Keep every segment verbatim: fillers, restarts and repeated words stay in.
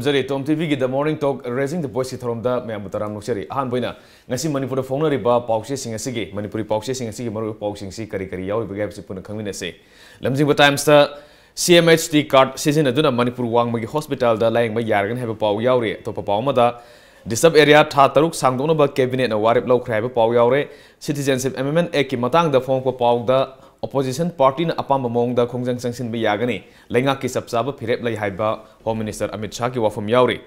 Zari Tom ꯇꯤꯚꯤꯒꯤ The Morning Talk Raising the Voiceꯀꯤ ꯊꯧꯔꯝꯗ ꯃꯌꯥꯝꯕꯨ ꯇꯔꯥꯝ ꯅꯣꯛꯆꯔꯤ꯫ ꯑꯍꯥꯟꯕ ꯑꯣꯏꯅ ꯉꯁꯤ ꯃꯅꯤꯄꯨꯔꯗ ꯐꯣꯡꯅꯔꯤꯕ ꯄꯥꯎꯆꯦꯁꯤꯡ ꯑꯁꯤꯒꯤ, ꯃꯅꯤꯄꯨꯔꯤ ꯄꯥꯎꯆꯦꯁꯤꯡ ꯑꯁꯤꯒꯤ ꯃꯔꯨꯑꯣꯏꯕ ꯄꯥꯎꯁꯤꯡꯁꯤ ꯀꯔꯤ ꯀꯔꯤ ꯌꯥꯎꯔꯤꯕꯒꯦ ꯍꯥꯏꯕꯁꯤ ꯄꯨꯟꯅ ꯈꯪꯃꯤꯟꯅꯁꯤ꯫ ꯂꯝꯖꯤꯡꯕ ꯇꯥꯏꯝꯁꯇ ꯁꯤ ꯑꯦꯝ ꯑꯩꯆ ꯇꯤ ꯀꯥꯔꯗ ꯁꯤꯖꯤꯟꯅꯗꯨꯅ ꯃꯅꯤꯄꯨꯔ ꯋꯥꯡꯃꯒꯤ ꯍꯣꯁꯄꯤꯇꯥꯜꯗ ꯂꯥꯌꯦꯡꯕ ꯌꯥꯔꯒꯅꯤ ꯍꯥꯏꯕ ꯄꯥꯎ ꯌꯥꯎꯔꯤ꯫ ꯑꯇꯣꯞꯄ ꯄꯥꯎ ꯑꯃꯗ, ꯗꯤꯁꯇꯔꯕ ꯑꯦꯔꯤꯌꯥ ꯊꯥ ꯇꯔꯨꯛ ꯁꯥꯡꯗꯣꯛꯅꯕ ꯀꯦꯕꯤꯅꯦꯠꯅ ꯋꯥꯔꯦꯞ ꯂꯧꯈ꯭ꯔꯦ ꯍꯥꯏꯕ ꯄꯥꯎ ꯌꯥꯎꯔꯦ꯫ ꯁꯤꯇꯤꯖꯦꯟꯁꯤꯞ ꯑꯦꯃꯦꯟꯃꯦꯟ ꯑꯦꯛꯀꯤ ꯃꯇꯥꯡꯗ ꯐꯣꯡꯂꯛꯄ ꯄꯥꯎꯗ, ꯑꯣꯄꯣꯖꯤꯁꯟ ꯄꯥꯔꯇꯤꯅ ꯑꯄꯥꯝꯕ ꯃꯑꯣꯡꯗ ꯈꯣꯡꯖꯪ ꯆꯪꯁꯤꯟꯕ ꯌꯥꯒꯅꯤ, ꯂꯩꯉꯥꯛꯀꯤ ꯆꯞ ꯆꯥꯕ ꯐꯤꯔꯦꯞ ꯂꯩ ꯍꯥꯏꯕ ꯍꯣꯝ ꯃꯤꯅꯤꯁꯇꯔ ꯑꯃꯤꯠ ꯁꯥꯍꯒꯤ ꯋꯥꯐꯝ ꯌꯥꯎꯔꯤ꯫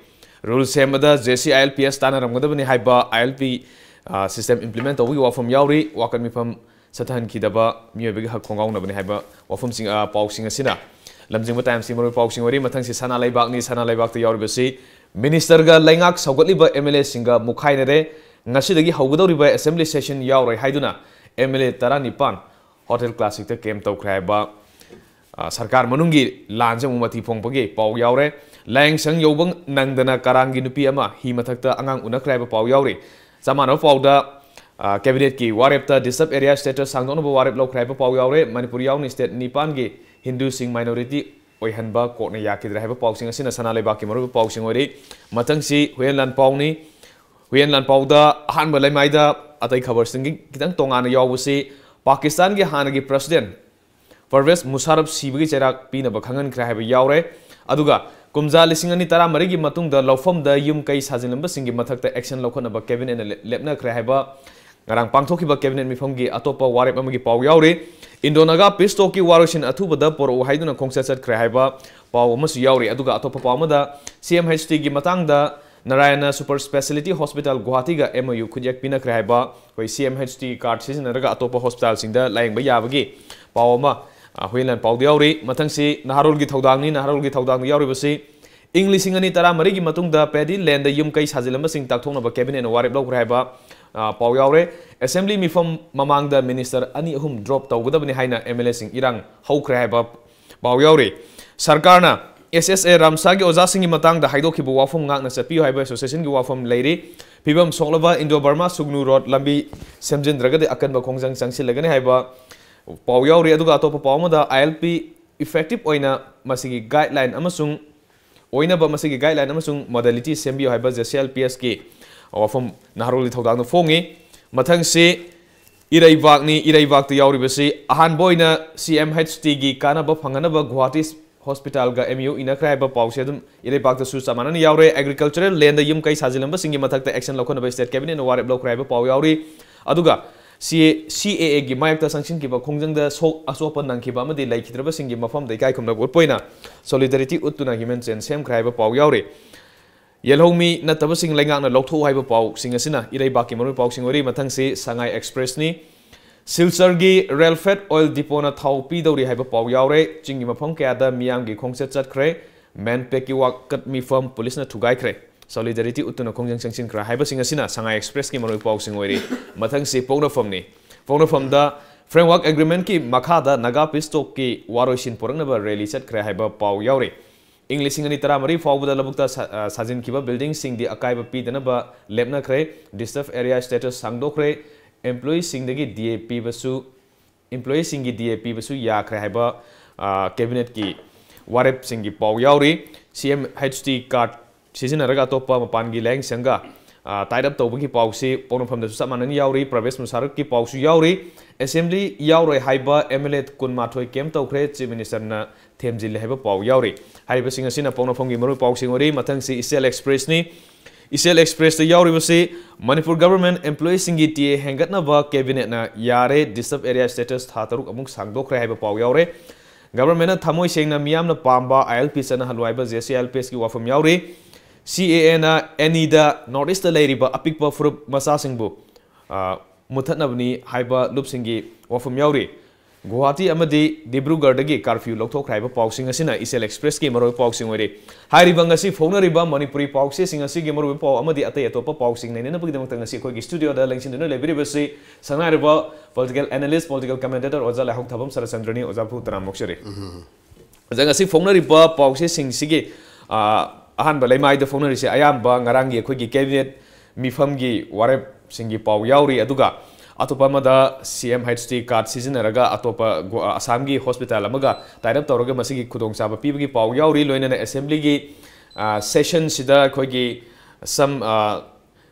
ꯔꯨꯜ ꯁꯦꯝꯕꯗ J C I L P S ꯇꯥꯟꯅꯔꯝꯒꯗꯕꯅꯤ ꯍꯥꯏꯕ ꯑꯥꯏ ꯑꯦꯜ ꯄꯤ, ꯑ, ꯁꯤꯁꯇꯦꯝ ꯏꯝꯄ꯭ꯂꯤꯃꯦꯟ ꯇꯧꯕꯒꯤ ꯋꯥꯐꯝ ꯌꯥꯎꯔꯤ꯫ ꯋꯥꯀꯠ ꯃꯤꯐꯝ ꯆꯠꯊꯍꯟꯈꯤꯗꯕ ꯃꯤꯑꯣꯏꯕꯒꯤ ꯍꯛ ꯈꯣꯡꯒꯥꯎꯅꯕꯅꯤ ꯍꯥꯏꯕ ꯋꯥꯐꯝꯁꯤꯡ, ꯑ, ꯄꯥꯎꯁꯤꯡ ꯑꯁꯤꯅ ꯂꯝꯖꯤꯡꯕ ꯇꯥꯏꯝꯁꯀꯤ ꯃꯔꯨꯑꯣꯏꯕ ꯄꯥꯎꯁꯤꯡ ꯑꯣꯏꯔꯤ꯫ ꯃꯊꯪꯁꯤ ꯁꯅꯥ ꯂꯩꯕꯥꯛꯅꯤ꯫ ꯁꯅꯥ ꯂꯩꯕꯥꯛꯇ ꯌꯥꯎꯔꯤꯕꯁꯤ ꯃꯤꯅꯤꯁꯇꯔꯒ ꯂꯩꯉꯥꯛ ꯁꯧꯒꯠꯂꯤꯕ ꯑꯦꯝ ꯑꯦꯜ ꯑꯦꯁꯤꯡꯒ ꯃꯨꯈꯥꯏꯅꯔꯦ꯫ ꯉꯁꯤꯗꯒꯤ ꯍꯧꯒꯗꯧꯔꯤꯕ ꯑꯦꯁꯦꯝꯕ꯭ꯂꯤ ꯁꯦꯁꯟ ꯌꯥꯎꯔꯣꯏ ꯍꯥꯏꯗꯨꯅ ꯑꯦꯝ ꯑꯦꯜ ꯑꯦ ꯇꯔꯥꯅꯤꯄꯥꯟ ꯍꯣꯇꯦꯜ ꯀ꯭ꯂꯥꯁꯤꯛꯇ ꯀꯦꯝ ꯇꯧꯈ꯭ꯔꯦ ꯍꯥꯏꯕ, ꯑ, ꯁꯔꯀꯥꯔ ꯃꯅꯨꯡꯒꯤ ꯂꯥꯟꯁꯦ ꯑꯃꯨꯛ ꯃꯊꯤ ꯐꯣꯡꯕꯒꯤ ꯄꯥꯎ ꯌꯥꯎꯔꯦ꯫ ꯂꯥꯏꯌꯦꯡꯁꯪ ꯌꯧꯕ ꯅꯪꯗꯅ ꯀꯔꯥꯡꯒꯤ ꯅꯨꯄꯤ ꯑꯃ ꯍꯤ ꯃꯊꯛꯇ ꯑꯉꯥꯡ ꯎꯅꯈ꯭ꯔꯦ ꯍꯥꯏꯕ ꯄꯥꯎ ꯌꯥꯎꯔꯤ꯫ ꯆꯞ ꯃꯥꯟꯅꯕ ꯄꯥꯎꯗ, ꯑ, ꯀꯦꯕꯤꯅꯦꯠꯀꯤ ꯋꯥꯔꯦꯞꯇ ꯗꯤꯁꯇꯔꯕ ꯑꯦꯔꯤꯌꯥ ꯁ꯭ꯇꯦꯇꯁ ꯁꯥꯡꯗꯣꯛꯅꯕ ꯋꯥꯔꯦꯞ ꯂꯧꯈ꯭ꯔꯦ ꯍꯥꯏꯕ ꯄꯥꯎ ꯌꯥꯎꯔꯦ꯫ ꯃꯅꯤꯄꯨꯔ ꯌꯥꯎꯅ ꯁ꯭ꯇꯦꯠ ꯅꯤꯄꯥꯟꯒꯤ ꯍꯤꯟꯗꯨꯁꯤꯡ ꯃꯥꯏꯅꯣꯔꯤꯇꯤ ꯑꯣꯏꯍꯟꯕ ꯀꯣꯔꯠꯅ ꯌꯥꯈꯤꯗ꯭ꯔꯦ ꯍꯥꯏꯕ ꯄꯥꯎꯁꯤꯡ ꯑꯁꯤꯅ ꯁꯅꯥ ꯂꯩꯕꯥꯛꯀꯤ ꯃꯔꯨꯑꯣꯏꯕ ꯄꯥꯎꯁꯤꯡ ꯑꯣꯏꯔꯤ꯫ ꯃꯊꯪꯁꯤ ꯍꯨꯏꯌꯦꯟ ꯂꯥꯟꯄꯥꯎꯅꯤ꯫ ꯍꯨꯏꯌꯦꯟ ꯂꯥꯟꯄꯥꯎꯗ ꯑꯍꯥꯟꯕ ꯂꯩꯃꯥꯏꯗ ꯑꯇꯩ ꯈꯕꯔꯁꯤꯡꯒꯤ ꯈꯤꯇꯪ ꯇꯣꯉꯥꯟꯅ ꯌꯥꯎꯕꯁꯤ, ꯄꯥꯀꯤꯁꯇꯥꯟꯒꯤ ꯍꯥꯟꯅꯒꯤ ꯄ꯭ꯔꯁꯤꯗꯦꯟ ꯄꯔꯚꯦꯖ ꯃꯨꯁꯥꯔꯐ ꯁꯤꯕꯒꯤ ꯆꯩꯔꯥꯛ ꯄꯤꯅꯕ ꯈꯪꯍꯟꯈ꯭ꯔꯦ ꯍꯥꯏꯕ ꯌꯥꯎꯔꯦ꯫ ꯑꯗꯨꯒ ꯀꯨꯝꯖꯥ ꯂꯤꯁꯤꯡ ꯑꯅꯤ ꯇꯔꯥꯃꯔꯤꯒꯤ ꯃꯇꯨꯡꯗ ꯂꯧꯐꯝꯗ ꯌꯨꯝ ꯀꯩ ꯁꯥꯖꯤꯜꯂꯝꯕꯁꯤꯡꯒꯤ ꯃꯊꯛꯇ ꯑꯦꯛꯁꯟ ꯂꯧꯈꯠꯅꯕ ꯀꯦꯕꯤꯅꯦꯠꯅ ꯂꯦꯞꯅꯈ꯭ꯔꯦ ꯍꯥꯏꯕ ꯉꯔꯥꯡ ꯄꯥꯡꯊꯣꯛꯈꯤꯕ ꯀꯦꯕꯤꯅꯦꯠ ꯃꯤꯐꯝꯒꯤ ꯑꯇꯣꯞꯄ ꯋꯥꯔꯦꯞ ꯑꯃꯒꯤ ꯄꯥꯎ ꯌꯥꯎꯔꯤ꯫ ꯏꯟꯗꯣ ꯅꯥꯒꯥ ꯄꯤꯁ ꯇꯣꯛꯀꯤ ꯋꯥꯔꯣꯏꯁꯤꯟ ꯑꯊꯨꯕꯗ ꯄꯣꯔꯛꯎ ꯍꯥꯏꯗꯨꯅ ꯈꯣꯡꯆꯠ ꯆꯠꯈ꯭ꯔꯦ ꯍꯥꯏꯕ ꯄꯥꯎ ꯑꯃꯁꯨ ꯌꯥꯎꯔꯤ꯫ ꯑꯗꯨꯒ ꯑꯇꯣꯞꯄ ꯄꯥꯎ ꯑꯃꯗ, ꯁꯤ ꯑꯦꯝ ꯑꯩꯆ ꯇꯤꯒꯤ ꯃꯇꯥꯡꯗ, Narayana super speciality hospital ꯒꯨꯋꯥꯍꯥꯇꯤꯒ M O U ꯈꯨꯠꯌꯦꯛ ꯄꯤꯅꯈ꯭ꯔꯦ ꯍꯥꯏꯕ, ꯑꯩꯈꯣꯏ ꯁꯤ ꯑꯦꯝ ꯑꯩꯆ ꯇꯤ ꯀꯥꯔꯗ ꯁꯤꯖꯤꯟꯅꯔꯒ ꯑꯇꯣꯞꯄ ꯍꯣꯁꯄꯤꯇꯥꯜꯁꯤꯡꯗ ꯂꯥꯌꯦꯡꯕ ꯌꯥꯕꯒꯤ ꯄꯥꯎ ꯑꯃ, ꯑ, ꯍꯨꯏꯌꯦꯟ ꯂꯥꯟꯄꯥꯎꯗ ꯌꯥꯎꯔꯤ꯫ ꯃꯊꯪꯁꯤ ꯅꯍꯥꯔꯣꯜꯒꯤ ꯊꯧꯗꯥꯡꯅꯤ꯫ ꯅꯍꯥꯔꯣꯜꯒꯤ ꯊꯧꯗꯥꯡꯗ ꯌꯥꯎꯔꯤꯕꯁꯤ, ꯏꯪ ꯂꯤꯁꯤꯡ ꯑꯅꯤ ꯇꯔꯥꯃꯔꯤꯒꯤ ꯃꯇꯨꯡꯗ ꯄꯦꯗꯤ ꯂꯦꯟꯗ ꯌꯨꯝ ꯀꯩ ꯁꯥꯖꯤꯜꯂꯝꯕꯁꯤꯡ ꯇꯥꯛꯊꯣꯛꯅꯕ ꯀꯦꯕꯤꯅꯦꯠꯅ ꯋꯥꯔꯦꯞ ꯂꯧꯈ꯭ꯔꯦ ꯍꯥꯏꯕ, ꯑ, ꯄꯥꯎ ꯌꯥꯎꯔꯦ꯫ ꯑꯦꯁꯦꯝꯕ꯭ꯂꯤ ꯃꯤꯐꯝ ꯃꯃꯥꯡꯗ ꯃꯤꯅꯤꯁꯇꯔ ꯑꯅꯤ ꯑꯍꯨꯝ ꯗ꯭ꯔꯣꯞ ꯇꯧꯒꯗꯕꯅꯤ ꯍꯥꯏꯅ ꯑꯦꯝ ꯑꯦꯜ ꯑꯦꯁꯤꯡ ꯏꯔꯥꯡ ꯍꯧꯈ꯭ꯔꯦ ꯍꯥꯏꯕ ꯄꯥꯎ ꯌꯥꯎꯔꯤ꯫ ꯁꯔꯀꯥꯔꯅ ꯑꯦꯁ ꯑꯦꯁ ꯑꯦ ꯔꯥꯝꯁꯥꯒꯤ ꯑꯣꯖꯥꯁꯤꯡꯒꯤ ꯃꯇꯥꯡꯗ ꯍꯥꯏꯗꯣꯛꯈꯤꯕ ꯋꯥꯐꯝ ꯉꯥꯛꯅ ꯆꯠꯄꯤꯌꯨ ꯍꯥꯏꯕ ꯑꯦꯁꯣꯁꯤꯌꯦꯁꯟꯒꯤ ꯋꯥꯐꯝ ꯂꯩꯔꯤ꯫ ꯐꯤꯕꯝ ꯁꯣꯛꯂꯕ ꯏꯟꯗꯣ ꯕꯔꯃꯥ ꯁꯨꯒꯅꯨ ꯔꯣꯗ ꯂꯝꯕꯤ ꯁꯦꯝꯖꯤꯟꯗ꯭ꯔꯒꯗꯤ ꯑꯀꯟꯕ ꯈꯣꯡꯖꯪ ꯆꯪꯁꯤꯜꯂꯒꯅꯤ ꯍꯥꯏꯕ ꯄꯥꯎ ꯌꯥꯎꯔꯤ꯫ ꯑꯗꯨꯒ ꯑꯇꯣꯞꯄ ꯄꯥꯎ ꯑꯃꯗ, ꯑꯥꯏ ꯑꯦꯜ ꯄꯤ ꯏꯐꯦꯛꯇꯤꯚ ꯑꯣꯏꯅ ꯃꯁꯤꯒꯤ ꯒꯥꯏꯗꯂꯥꯏꯟ ꯑꯃꯁꯨꯡ ꯑꯣꯏꯅꯕ ꯃꯁꯤꯒꯤ guideline ꯑꯃꯁꯨꯡ modality ꯁꯦꯝꯕꯤꯌꯨ ꯍꯥꯏꯕ J C I L P S ꯀꯤ ꯋꯥꯐꯝ ꯅꯍꯥꯔꯣꯜꯒꯤ ꯊꯧꯗꯥꯡꯗ ꯐꯣꯡꯉꯤ꯫ ꯃꯊꯪꯁꯤ ꯏꯔꯩꯕꯥꯛꯅꯤ꯫ ꯏꯔꯩꯕꯥꯛꯇ ꯌꯥꯎꯔꯤꯕꯁꯤ ꯑꯍꯥꯟꯕ ꯑꯣꯏꯅ C M H T ꯒꯤ ꯀꯥꯟꯅꯕ ꯐꯪꯍꯟꯅꯕ ꯒꯨꯋꯥꯍꯥꯇꯤ hospital ꯒ M U ꯏꯅꯈ꯭ꯔꯦ ꯍꯥꯏꯕ ꯄꯥꯎꯁꯦ ꯑꯗꯨꯝ ꯏꯔꯩꯕꯥꯛꯇꯁꯨ ꯆꯞ ꯃꯥꯟꯅꯅ ꯌꯥꯎꯔꯦ꯫ Agricultural land ꯗ ꯌꯨꯝ ꯀꯩ ꯁꯥꯖꯤꯜꯂꯝꯕꯁꯤꯡꯒꯤ ꯃꯊꯛꯇ action ꯂꯧꯈꯠꯅꯕ state cabinet ꯅ ꯋꯥꯔꯦꯞ ꯂꯧꯈ꯭ꯔꯦ ꯍꯥꯏꯕ ꯄꯥꯎ ꯌꯥꯎꯔꯤ꯫ ꯑꯗꯨꯒ C A, C A A ꯒꯤ ꯃꯥꯌꯣꯛꯇ ꯆꯪꯁꯤꯟꯈꯤꯕ ꯈꯣꯡꯖꯪꯗ ꯁꯣꯛ ꯑꯆꯣꯞꯄ ꯅꯪꯈꯤꯕ ꯑꯃꯗꯤ ꯂꯩꯈꯤꯗ꯭ꯔꯕꯁꯤꯡꯒꯤ ꯃꯐꯝꯗ ꯏꯀꯥꯏ ꯈꯨꯝꯅꯕ ꯎꯠꯄ ꯑꯣꯏꯅ solidarity ꯎꯠꯇꯨꯅ human chain ꯁꯦꯝꯈ꯭ꯔꯦ ꯍꯥꯏꯕ ꯄꯥꯎ ꯌꯥꯎꯔꯤ꯫ ꯌꯦꯜꯍꯧꯃꯤ ꯅꯠꯇꯕꯁꯤꯡ ꯂꯩꯉꯥꯛꯅ ꯂꯧꯊꯣꯛꯎ ꯍꯥꯏꯕ ꯄꯥꯎꯁꯤꯡ ꯑꯁꯤꯅ ꯏꯔꯩꯕꯥꯛꯀꯤ ꯃꯔꯨꯑꯣꯏꯕ ꯄꯥꯎꯁꯤꯡ ꯑꯣꯏꯔꯤ꯫ ꯃꯊꯪꯁꯤ ꯁꯉꯥꯏ Express ꯅꯤ꯫ ꯁꯤꯜꯆꯔꯒꯤ Railfed oil depot ꯅ ꯊꯥꯎ ꯄꯤꯗꯧꯔꯤ ꯍꯥꯏꯕ ꯄꯥꯎ ꯌꯥꯎꯔꯦ꯫ ꯆꯤꯡꯒꯤ ꯃꯐꯝ ꯀꯌꯥꯗ ꯃꯤꯌꯥꯝꯒꯤ ꯈꯣꯡꯆꯠ ꯆꯠꯈ꯭ꯔꯦ꯫ MANPAC ꯀꯤ ꯋꯥꯀꯠ ꯃꯤꯐꯝ ꯄꯨꯂꯤꯁꯅ ꯊꯨꯒꯥꯏꯈ꯭ꯔꯦ꯫ Solidarity ꯎꯠꯇꯨꯅ ꯈꯣꯡꯖꯪ ꯆꯪꯁꯤꯟꯈ꯭ꯔꯦ ꯍꯥꯏꯕꯁꯤꯡ ꯑꯁꯤꯅ ꯁꯉꯥꯏ Express ꯀꯤ ꯃꯔꯨꯑꯣꯏꯕ ꯄꯥꯎꯁꯤꯡ ꯑꯣꯏꯔꯤ꯫ ꯃꯊꯪꯁꯤ ꯄꯣꯛꯅꯐꯝꯅꯤ꯫ ꯄꯣꯛꯅꯐꯝꯗ Framework Agreement ꯀꯤ ꯃꯈꯥꯗ Naga Peace Talk ꯀꯤ ꯋꯥꯔꯣꯏꯁꯤꯟ ꯄꯨꯔꯛꯅꯕ rally ꯆꯠꯈ꯭ꯔꯦ ꯍꯥꯏꯕ ꯄꯥꯎ ꯌꯥꯎꯔꯤ꯫ ꯏꯪ ꯂꯤꯁꯤꯡ ꯑꯅꯤ ꯇꯔꯥꯃꯔꯤ ꯐꯥꯎꯕꯗ ꯂꯧꯕꯨꯛꯇ ꯁꯥ-, ꯑ, ꯁꯥꯖꯤꯟꯈꯤꯕ building ꯁꯤꯡꯗꯤ ꯑꯀꯥꯏꯕ ꯄꯤꯗꯅꯕ ꯂꯦꯞꯅꯈ꯭ꯔꯦ꯫ Disturb area status ꯁꯥꯡꯗꯣꯛꯈ꯭ꯔꯦ꯫ Employee ꯁꯤꯡꯗꯒꯤ D A ꯄꯤꯕꯁꯨ, employee ꯁꯤꯡꯒꯤ D A ꯄꯤꯕꯁꯨ ꯌꯥꯈ꯭ꯔꯦ ꯍꯥꯏꯕ, ꯑ, cabinet ꯀꯤ ꯋꯥꯔꯦꯞꯁꯤꯡꯒꯤ ꯄꯥꯎ ꯌꯥꯎꯔꯤ꯫ C M H T card ꯁꯤꯖꯤꯟꯅꯔꯒ ꯑꯇꯣꯞꯄ ꯃꯄꯥꯟꯒꯤ ꯂꯥꯌꯦꯡꯁꯪꯒ, ꯑ, tie up ꯇꯧꯕꯒꯤ ꯄꯥꯎꯁꯤ ꯄꯣꯛꯅꯐꯝꯗꯁꯨ ꯆꯞ ꯃꯥꯟꯅꯅ ꯌꯥꯎꯔꯤ꯫ ꯄ꯭ꯔꯕꯦꯁ ꯃꯨꯁꯥꯔꯛꯀꯤ ꯄꯥꯎꯁꯨ ꯌꯥꯎꯔꯤ꯫ Assembly ꯌꯥꯎꯔꯣꯏ ꯍꯥꯏꯕ M L A ꯀꯨꯟꯃꯥꯊꯣꯏ camp ꯇꯧꯈ꯭ꯔꯦ꯫ Chief Minister ꯅ ꯊꯦꯝꯖꯤꯜꯂꯦ ꯍꯥꯏꯕ ꯄꯥꯎ ꯌꯥꯎꯔꯤ꯫ ꯍꯥꯏꯔꯤꯕꯁꯤꯡ ꯑꯁꯤꯅ ꯄꯣꯛꯅꯐꯝꯒꯤ ꯃꯔꯨꯑꯣꯏꯕ ꯄꯥꯎꯁꯤꯡ ꯑꯣꯏꯔꯤ꯫ ꯃꯊꯪꯁꯤ ꯏꯆꯦꯜ Express ꯅꯤ꯫ ꯏꯆꯦꯜ Express ꯇ ꯌꯥꯎꯔꯤꯕꯁꯤ ꯃꯅꯤꯄꯨꯔ government employee ꯁꯤꯡꯒꯤ D A ꯍꯦꯟꯒꯠꯅꯕ cabinet ꯅ ꯌꯥꯔꯦ꯫ Disturb area status ꯊꯥ ꯇꯔꯨꯛ ꯑꯃꯨꯛ ꯁꯥꯡꯗꯣꯛꯈ꯭ꯔꯦ ꯍꯥꯏꯕ ꯄꯥꯎ ꯌꯥꯎꯔꯦ꯫ Government ꯅ ꯊꯃꯣꯏ ꯁꯦꯡꯅ ꯃꯤꯌꯥꯝꯅ ꯄꯥꯝꯕ I L P ꯆꯠꯅꯍꯜꯂꯨ ꯍꯥꯏꯕ J C I L P S ꯀꯤ ꯋꯥꯐꯝ ꯌꯥꯎꯔꯤ꯫ C A A ꯅ any ꯗ North East ꯇ ꯂꯩꯔꯤꯕ ꯑꯄꯤꯛꯄ ꯐꯨꯔꯨꯞ ꯃꯆꯥꯁꯤꯡꯕꯨ, ꯑ, ꯃꯨꯠꯊꯠꯅꯕꯅꯤ ꯍꯥꯏꯕ ꯂꯨꯞꯁꯤꯡꯒꯤ ꯋꯥꯐꯝ ꯌꯥꯎꯔꯤ꯫ ꯒꯨꯋꯥꯍꯥꯇꯤ ꯑꯃꯗꯤ ꯗꯤꯕ꯭ꯔꯨꯒꯔꯗꯒꯤ curfew ꯂꯧꯊꯣꯛꯈ꯭ꯔꯦ ꯍꯥꯏꯕ ꯄꯥꯎꯁꯤꯡ ꯑꯁꯤꯅ ꯏꯆꯦꯜ Express ꯀꯤ ꯃꯔꯨꯑꯣꯏꯕ ꯄꯥꯎꯁꯤꯡ ꯑꯣꯏꯔꯤ꯫ ꯍꯥꯏꯔꯤꯕ ꯉꯁꯤ ꯐꯣꯡꯅꯔꯤꯕ ꯃꯅꯤꯄꯨꯔꯤ ꯄꯥꯎꯆꯦꯁꯤꯡ ꯑꯁꯤꯒꯤ ꯃꯔꯨꯑꯣꯏꯕ ꯄꯥꯎ ꯑꯃꯗꯤ ꯑꯇꯩ ꯑꯇꯣꯞꯄ ꯄꯥꯎꯁꯤꯡ ꯅꯩꯅꯅꯕꯒꯤꯗꯃꯛꯇ ꯉꯁꯤ ꯑꯩꯈꯣꯏꯒꯤ studio ꯗ ꯂꯦꯡꯁꯤꯟꯗꯨꯅ ꯂꯩꯕꯤꯔꯤꯕꯁꯤ ꯁꯛꯅꯥꯏꯔꯕ political analyst, political commentator ꯑꯣꯖꯥ ꯂꯥꯏꯍꯧꯊꯥꯕꯝ ꯁꯔꯠꯆꯟꯗ꯭ꯔꯅꯤ꯫ ꯑꯣꯖꯥꯕꯨ ꯇꯔꯥꯝꯅ ꯑꯣꯛꯆꯔꯤ꯫ ꯑꯣꯖꯥ, ꯉꯁꯤ ꯐꯣꯡꯅꯔꯤꯕ ꯄꯥꯎꯆꯦꯁꯤꯡꯁꯤꯒꯤ, ꯑ, ꯑꯍꯥꯟꯕ ꯂꯩꯃꯥꯏꯗ ꯐꯣꯡꯅꯔꯤꯁꯦ ꯑꯌꯥꯝꯕ ꯉꯔꯥꯡꯒꯤ ꯑꯩꯈꯣꯏꯒꯤ cabinet ꯃꯤꯐꯝꯒꯤ ꯋꯥꯔꯦꯞꯁꯤꯡꯒꯤ ꯄꯥꯎ ꯌꯥꯎꯔꯤ꯫ ꯑꯗꯨꯒ ꯑꯇꯣꯞꯄ ꯑꯃꯗ ꯁꯤ ꯑꯦꯝ ꯍꯩꯆ ꯇꯤ ꯀꯥꯔꯗ ꯁꯤꯖꯤꯟꯅꯔꯒ ꯑꯇꯣꯞꯄ ꯒꯣ-, ꯑ, ꯑꯁꯥꯝꯒꯤ ꯍꯣꯁꯄꯤꯇꯥꯜ ꯑꯃꯒ ꯇꯥꯏ ꯑꯞ ꯇꯧꯔꯒ ꯃꯁꯤꯒꯤ ꯈꯨꯗꯣꯡꯆꯥꯕ ꯄꯤꯕꯒꯤ ꯄꯥꯎ ꯌꯥꯎꯔꯤ꯫ ꯂꯣꯏꯅꯅ ꯑꯦꯁꯦꯝꯕ꯭ꯂꯤꯒꯤ, ꯑ, ꯁꯦꯁꯟꯁꯤꯗ ꯑꯩꯈꯣꯏꯒꯤ ꯁꯝ, ꯑ,